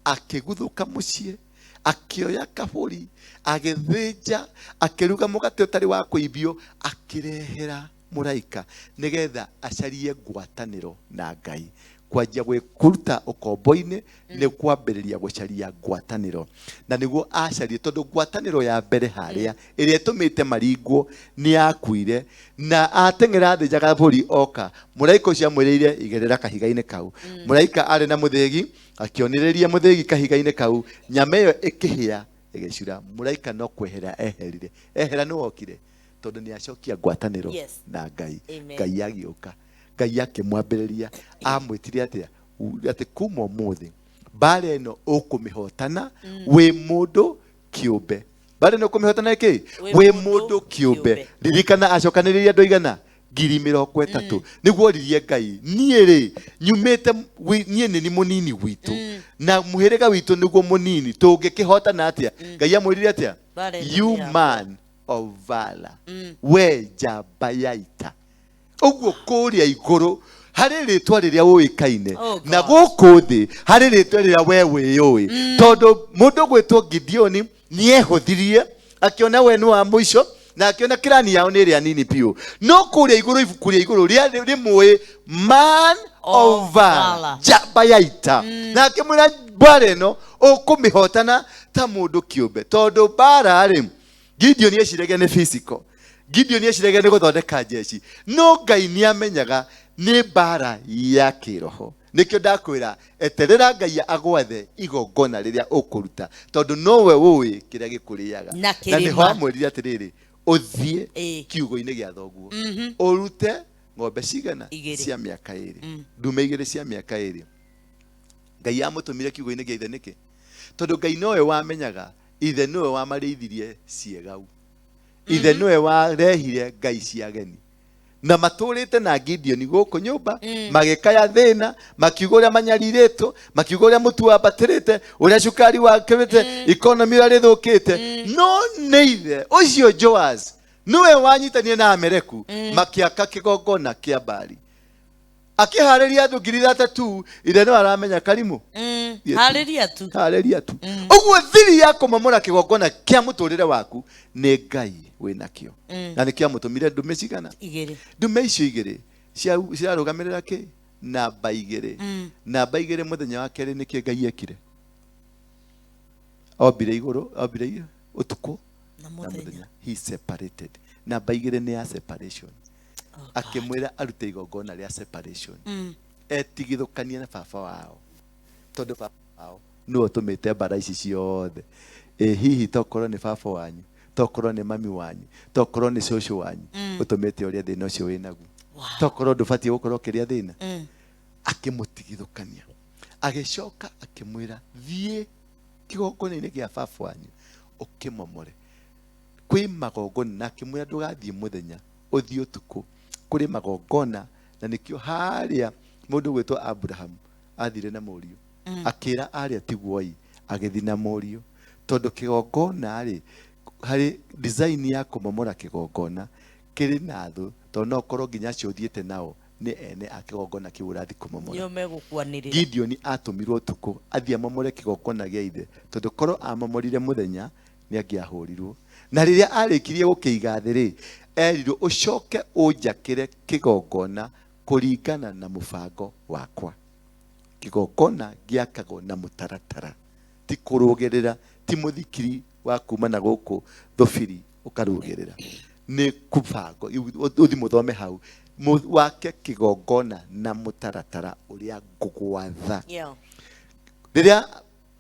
B: Akĩguthũka mũciĩ, akĩoya kabũri, agĩthĩnja, akĩruga mũgate ũtarĩ wa kũimbio, akĩrehera mũraika nĩgetha acarie ngwatanĩro na Ngai. Kwanjia gwĩkũruta ũkombo-inĩ nĩ kwambĩrĩria gũcaria ngwatanĩro, na nĩguo acarie, tondũ ngwatanĩro ya mbere harĩa ĩrĩa ĩtũmĩte maringwo nĩ yakuire, na ateng'era thĩnja kabũri oka, mũraika ũcio amwĩrĩire igĩrĩra kahiga-inĩ kau. Mũraika arĩ na mũthĩgi, akĩonĩrĩria mũthĩgi kahiga-inĩ kau, nyama ĩyo ĩkĩhĩa ĩgĩcura. Mũraika no kwehera eherire, ehera nĩ wokire, tondũ nĩ acokia ngwatanĩro
A: Yes.
B: na Ngai.
A: Amen.
B: Ngai agĩũka, Ngai akĩmwambĩrĩria, amwĩtire atĩa? Atĩ kuma ũmũthĩ mbara ĩno ũkũmĩhotana wĩ mũndũ kĩũmbe. Mbara ĩno ũkũmĩhotana kĩ?
A: Wĩ
B: Wĩ
A: mũndũ
B: mũndũ kĩũmbe.
A: kĩũmbe.
B: Ririkana acokanĩrĩria andũ igana? 30,000 nĩguo oririe Ngai, niĩ rĩ nyumĩte niĩ nĩ ni mũnini gwitũ na mũhĩrĩga witũ nĩguo mũnini, tũngĩkĩhotana atĩa? Ngai amwĩrire atĩa?
A: Mbara ĩno
B: You
A: nĩ yakwa.
B: man of valor, we njamba ya ita. Ũguo kũrĩa igũrũ harĩ rĩtwa rĩrĩa ũĩkaine,
A: Oh, God.
B: na gũkũ thĩ harĩ rĩtwa rĩrĩa we wĩyũĩ, tondũ mũndũ gwĩtwo Gideoni nĩehũthirie akĩona we nĩ wa mũico na akĩona kĩrani yao nĩ ĩrĩa nini biũ, no kũrĩa igũrũ ibuku rĩa igũrũ rĩmũĩ man
A: Of
B: of valor,
A: valor.
B: njamba ya ita, na akĩmwĩra mbara ĩno ũkũmĩhotana ta mũndũ kĩũmbe, tondũ mbara rĩ Gideon eciragia nĩ physical, Gideon eciragia nĩ gũthondeka njeci, no Ngai nĩ amenyaga nĩ mbara ya kĩroho. Nĩkĩo ndakwĩra eterera Ngai agwathe igongona rĩrĩa ũkũruta, tondũ nowe ũĩ kĩrĩa gĩkũrĩaga.
A: Na
B: Na
A: kĩrĩma.
B: nĩho amwĩrire atĩrĩrĩ, ũthiĩ kiugũ-inĩ gĩa thoguo ũrute ng'ombe cigana?
A: Igĩrĩ.
B: Cia mĩaka 2, ndume 2 cia mĩaka 2. Ngai amũtũmire kiugũ-inĩ gĩa ithe nĩkĩ? Tondũ Ngai nowe wamenyaga ithe nĩwe wamarĩithirie ciegau, ithe nĩwe warehire ngai cia ageni, na matũrĩte na Gideoni gũkũ nyũmba, magĩkaya thĩna, makiuga ũrĩa manyarirĩtwo, makiuga ũrĩa mũtu wambatĩrĩte, ũrĩa cukari wakĩrĩte, economy ũrĩa rĩthũkĩte, no nĩ ithe ũcio Joas nĩwe wanyitanire na Amereku makĩaka kĩgongona kĩa Baali, akĩharĩria andũ 3,000. Ithe nĩwe aramenya karimũ. Thiĩ tu.
A: Harĩria tu.
B: Harĩria tu. Ũguo thiri ya kũmomora kĩgongona kĩa mũtũrĩre waku nĩ Ngai wĩnakĩo, na nĩkĩo amũtũmire ndume cigana?
A: 2.
B: Ndume icio 2 cirarũgamĩrĩra kĩ? Namba 2. Namba 2. Mũthenya wa kerĩ nĩkĩ Ngai ekire? Ombire igũrũ, ombire ũtukũ
A: na
B: na
A: mũthenya.
B: Mũthenya. He separated. Namba 2 nĩ ya separation. Akĩmwĩra arute igongona rĩa separation, etigithũkanie na baba wao, tondũ baba wao nĩwe ũtũmĩte mbara ici ciothe. Ĩ hihi tokorwo nĩ baba wanyu, tokorwo nĩ mami wanyu, tokorwo nĩ cũcũ wanyu ũtũmĩte ũrĩa thĩna ũcio wĩnaguo, tokorwo ndũbatiĩ gũkorwo ũkĩrĩa thĩna. Akĩmũtigithũkania, agĩcoka akĩmwĩra thiĩ kĩgongona-inĩ gĩa baba wanyu ũkĩmomore. Kwĩ magongona, na akĩmwĩra ndũgathiĩ mũthenya, ũthiĩ ũtukũ, kũrĩ magongona. Na nĩkĩo harĩa mũndũ gwĩtwo Abraham athire na mũriũ, akĩra arĩa tiguoi, agĩthiĩ na mũriũ, tondũ kĩgongona rĩ harĩ design ya kũmomora kĩgongona kĩrĩ na thũ, tondũ no ũkorwo nginya acio ũthiĩte nao nĩ ene a kĩgongona kĩu ũrathiĩ kũmomora.
A: Nĩo megũkuanĩrĩra.
B: Gideoni atũmirwo ũtukũ athiĩ amomore kĩgongona gĩa ithe, tondũ korwo amomorire mũthenya nĩ angĩahũrirwo. Na rĩrĩa arĩkirie gũkĩiga thĩ rĩ, erirwo ũcoke ũnjakĩre kĩgongona kũringana na mũbango wakwa. Kĩgongona gĩakagwo na mũtaratara, ti kũrũgĩrĩra, ti mũthikiri wa kuma na gũkũ thũbiri ũkarũgĩrĩra, nĩ kũbango. Ũthi mũthome hau, wake kĩgongona na mũtaratara ũrĩa ngũgwatha. Rĩrĩa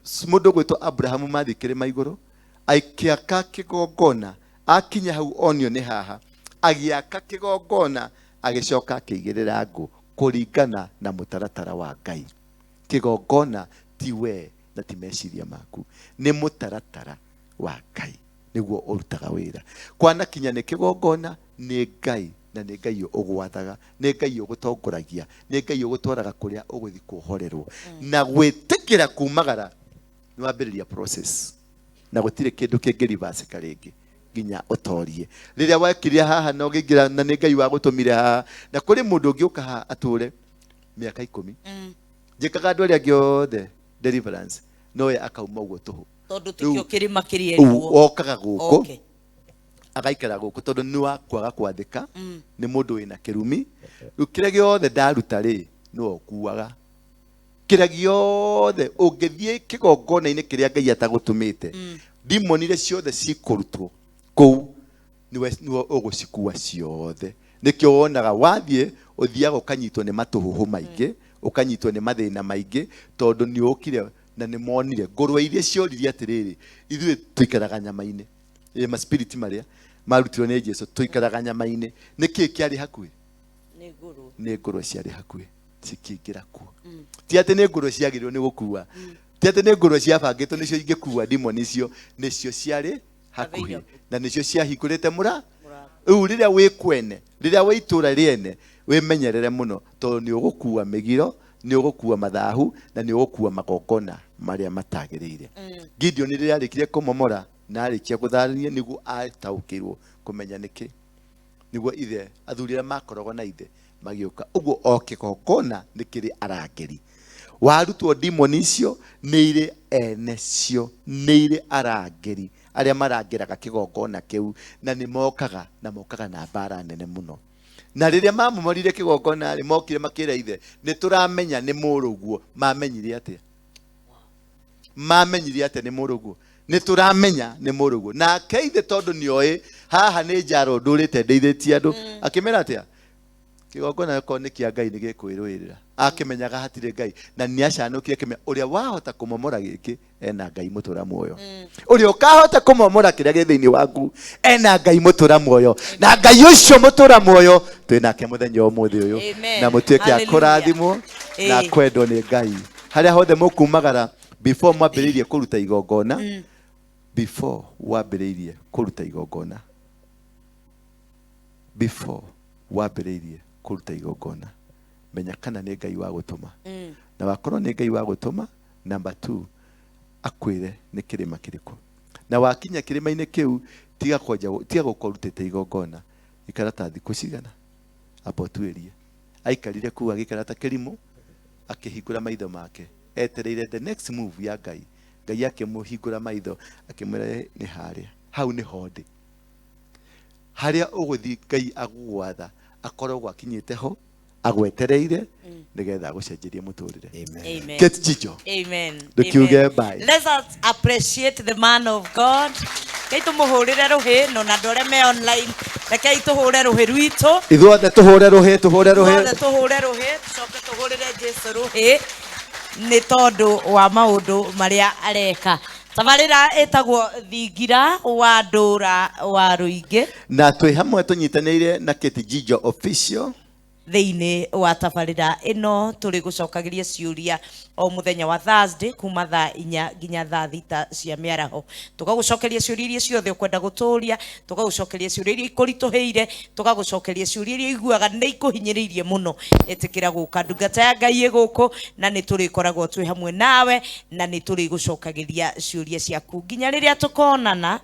B: mũndũ gwĩtwo Abrahamu mathiĩ kĩrĩma igũrũ akĩaka kĩgongona, akinya hau onio nĩ haha, agĩaka kĩgongona, agĩcoka akĩigĩrĩra ngũ kũringana na mũtaratara wa Ngai. Kĩgongona ti we na ti meciria maku, nĩ mũtaratara wa Ngai nĩguo ũrutaga wĩra. Kwanakinya nĩ kĩgongona nĩ Ngai, na nĩ Ngai ũgwathaga, nĩ Ngai ũgũtongoragia, nĩ Ngai ũgũtwaraga kũrĩa ũgũthiĩ kuohorerwo. Na gwĩtĩkĩra kumagara nĩ wambĩrĩria process, na gũtirĩ kĩndũ kĩngĩrivacĩka rĩngĩ nginya ũtorie. Rĩrĩa wekire haha na ũgĩingĩra, na nĩ Ngai wagũtũmire haha, na kũrĩ mũndũ ũngĩ ũka haha atũre mĩaka 10, njĩkaga andũ arĩa angĩ othe deliverance, no we akauma ũguo tũhũ.
A: Tondũ
B: Rĩu,
A: tikĩo kĩrĩma kĩrĩa
B: ũguo
A: erwo.
B: okaga gũkũ agaikara gũkũ tondũ nĩ wa kwaga kwathĩka, nĩ mũndũ wĩna kĩrumi. Rĩu kĩrĩa gĩothe ndaruta rĩ, nĩwe ũkuaga kĩrĩa gĩothe. Ũngĩthiĩ kĩgongona-inĩ kĩrĩa Ngai atagũtũmĩte, ndimoni iria ciothe cikũrutwo kũu nĩwe ũgũcikua ciothe. Nĩkĩo wonaga wathiĩ ũthiaga ũkanyitwo nĩ matũhũhũ maingĩ, ũkanyitwo nĩ mathĩna maingĩ, tondũ nĩ ũkire na nĩ monire ngũrwe iria cioririe atĩrĩrĩ, ithuĩ tũikaraga nyama-inĩ. Ĩ maspiriti marĩa marutirwo nĩ Jesu, tũikaraga nyama-inĩ. Nĩkĩ kĩarĩ hakuhĩ?
A: Nĩ ngũrwe.
B: Nĩ ngũrwe ciarĩ hakuhĩ, cikĩingĩra kuo. Ti atĩ nĩ ngũrwe ciagĩrĩirwo nĩ gũkua, ti atĩ nĩ ngũrwe ciabangĩtwo nĩcio ingĩkua ndimoni icio, nĩcio ciarĩ hakuhĩ na nĩcio ciahingũrĩte mũra. Rĩu rĩrĩa wĩ kwene, rĩrĩa wĩ itũra rĩene, wĩmenyerere mũno tondũ nĩ ũgũkua mĩgiro, nĩ ũgũkua mathahu na nĩ ũgũkua magongona marĩa matagĩrĩire. Gideon rĩrĩa arĩkirie kũmomora na arĩkia gũtharania nĩguo ataũkĩirwo kũmenya nĩkĩ nĩguo ithe athuri arĩa makoragwo na ithe magĩũka. Ũguo o kĩgongona nĩ kĩrĩ arangĩri. Warutwo demon icio nĩ irĩ ene cio, nĩ irĩ arangĩri arĩa marangĩraga kĩgongona kĩu na nĩ mokaga na mokaga na mbara nene mũno. Na rĩrĩa mamomorire kĩgongona rĩ, mokire makĩra ithe, nĩ tũramenya nĩ mũrũguo. Mamenyire atĩa? Mamenyire atĩa nĩ mũrũguo? Nĩ tũramenya nĩ mũrũguo. Nake ithe tondũ nĩ oĩ haha nĩ njaro ndũrĩte ndeithĩtie andũ, akĩmera atĩa? Kĩgongona okorwo nĩ kĩa Ngai nĩ gĩkwĩrũĩrĩra. Akĩmenyaga hatirĩ Ngai na nĩ acanũkire akĩmenya ũrĩa wahota kũmomora gĩkĩ ena Ngai mũtũra muoyo. Ũrĩa ũkahota kũmomora kĩrĩa gĩ thĩinĩ waku ena Ngai mũtũra muoyo, na Ngai ũcio mũtũra muoyo twĩ nake mũthenya ũmũthĩ ũyũ.
A: Amen.
B: Na mũtuĩke a
A: Hallelujah.
B: kũrathimwo na kwendwo nĩ Ngai. Harĩa hothe mũkumagara before mwambĩrĩirie kũruta igongona, before wambĩrĩirie kũruta igongona, before wambĩrĩirie kũruta igongona, menya kana nĩ Ngai wa gũtũma. Na wakorwo nĩ Ngai wa gũtũma, number 2 akwĩre nĩ kĩrĩma kĩrĩkũ. Na wakinya kĩrĩma-inĩ kĩu, tiga kwenja, tiga gũkorwo ũrutĩte igongona. Ikara ta thikũ cigana, amba ũtuĩrie. Aikarire kũu agĩikara ta kĩrimũ, akĩhingũra maitho make, etereire the next move ya Ngai. Ngai akĩmũhingũra maitho, akĩmwĩra nĩ harĩa, hau nĩho ndĩ. Harĩa ũgũthiĩ Ngai agũgwatha akoragwo akinyĩte ho, agwetereire nĩgetha agũcenjerie mũtũrĩre.
A: Amen.
B: Kate Jijo.
A: Amen.
B: Ndũkiuge
A: Amen.
B: bye.
A: Let us appreciate the man of God. Rekei tũmũhũrĩre rũhĩ no na andũ arĩa me online, rekei tũhũre rũhĩ rwitũ.
B: Ithuothe tũhũre rũhĩ, tũhũre rũhĩ.
A: Ithuothe tũhũre rũhĩ, tũcoke tũhũrĩre Jesu rũhĩ nĩ tondũ wa maũndũ marĩa areka. Tabarĩra ĩtagwo Thingira wa Ndũra wa Rũingĩ.
B: Na twĩ hamwe tũnyitanĩire na Kate Jijo Official.
A: Thĩinĩ wa tabarĩra ĩno tũrĩ gũcokagĩria ciũria o mũthenya wa Thursday kuma thaa 4 nginya thaa 6 cia mĩaraho. Tũgagũcokeria ciũria iria ciothe ũkwenda gũtũria, tũgagũcokeria ciũria iria ikũritũhĩire, tũgagũcokeria ciũria iria iguaga nĩ ikũhinyĩrĩirie mũno. Ĩtĩkĩra gũka, ndungata ya Ngai ĩ gũkũ na nĩ tũrĩkoragwo twĩ hamwe nawe na nĩ tũrĩgũcokagĩria ciũria ciaku nginya rĩrĩa tũkonana.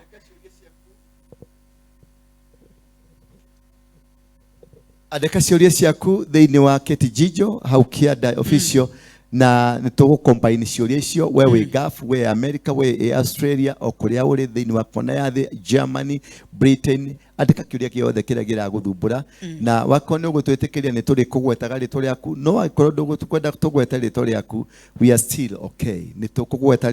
B: Andĩka ciũria ciaku thĩinĩ wa Kate Jijo hau Kĩanda Official, na nĩ tũgũcombine ciũria icio. We wĩ Gulf, we America, we wĩ Australia, o kũrĩa ũrĩ thĩinĩ wa kona ya thĩ, Germany, Britain, andĩka kĩũria gĩothe kĩrĩa kĩragũthumbũra. Na wakorwo nĩ ũgũtwĩtĩkĩria nĩ tũrĩkũgwetaga rĩtwa rĩaku, no angĩkorwo ndũgũkwenda tũgwete rĩtwa rĩaku, we are still okay, nĩ tũkũgweta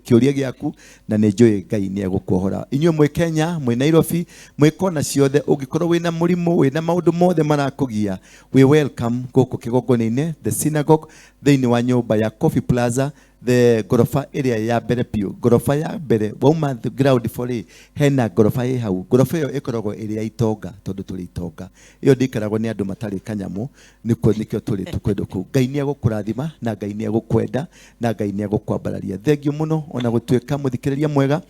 B: kĩũria gĩaku na nĩ njũĩ Ngai nĩ egũkuohora. Inyuĩ mwĩ Kenya, mwĩ Nairobi, mwĩ kona ciothe, ũngĩkorwo wĩna mũrimũ, wĩna maũndũ mothe marakũgia, wĩ welcome gũkũ kĩgongona-inĩ the synagogue thĩinĩ wa nyũmba ya Coffee Plaza, the ngoroba ĩrĩa ya mbere biũ, ngoroba ya mbere wauma the ground floor rĩ, hena ngoroba ĩ hau. Ngoroba ĩyo ĩkoragwo ĩrĩ ya itonga, tondũ tũrĩ itonga. Ĩyo ndĩikaragwo nĩ andũ matarĩ kanyamũ, nĩkuo nĩkĩo tũrĩ tũkwendwo kũu. Ngai nĩ egũkũrathima na Ngai nĩ egũkwenda na Ngai nĩ egũkwambararia. Thengiũ mũno, ona gũtuĩka mũthikĩrĩria mwega,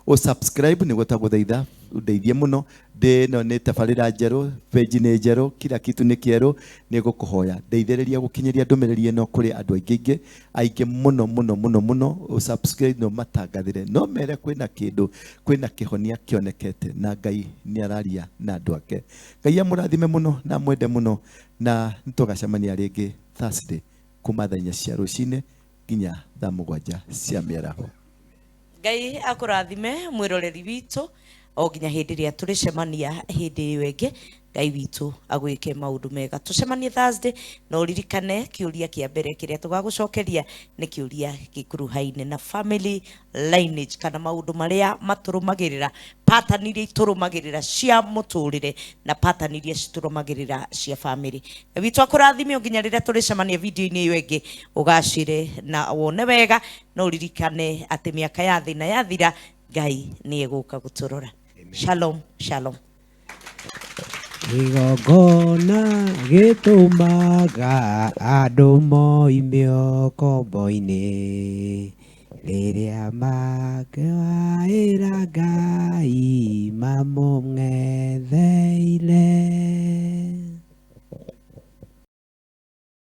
B: ũ subscribe nĩguo twagũthaitha ũndeithie mũno. Ndĩ ĩno nĩ tabarĩra njerũ, page nĩ njerũ, kila kitu nĩ kĩerũ, nĩ ngũkũhoya ndeithĩrĩria gũkinyĩria ndũmĩrĩri ĩno kũrĩ andũ aingĩ aingĩ, aingĩ mũno mũno mũno mũno. Ũ subscribe no matangathĩre, no mere kwĩna kĩndũ, kwĩna kĩhonia kĩonekete na Ngai nĩ araria na andũ ake. Ngai amũrathime mũno na amwende mũno, na nĩ tũgacemania rĩngĩ Thursday kuma thaa 4 cia rũcinĩ nginya thaa 7 cia mĩaraho.
A: Ngai akũrathime mwĩroreri witũ o nginya hĩndĩ ĩrĩa tũrĩcemania hĩndĩ ĩyo ĩngĩ. Ngai witũ agwĩke maũndũ mega. Tũcemanie Thursday, na ũririkane kĩũria kĩa mbere kĩrĩa tũgagũcokeria nĩ kĩũria gĩkuruhaine na family lineage, kana maũndũ marĩa matũrũmagĩrĩra, pattern iria itũrũmagĩrĩra cia mũtũrĩre na pattern iria citũrũmagĩrĩra cia family. Ngai witũ akũrathime o nginya rĩrĩa tũrĩcemania video-inĩ ĩyo ĩngĩ. Ũgacĩre na wone wega, na ũririkane atĩ mĩaka ya thĩna yathira, Ngai nĩ egũka gũtũrora. Shalom, shalom.
D: Igongona gĩtũmaga andũ moime ũkombo-inĩ. Rĩrĩa makĩwaĩra Ngai mamũng'etheire.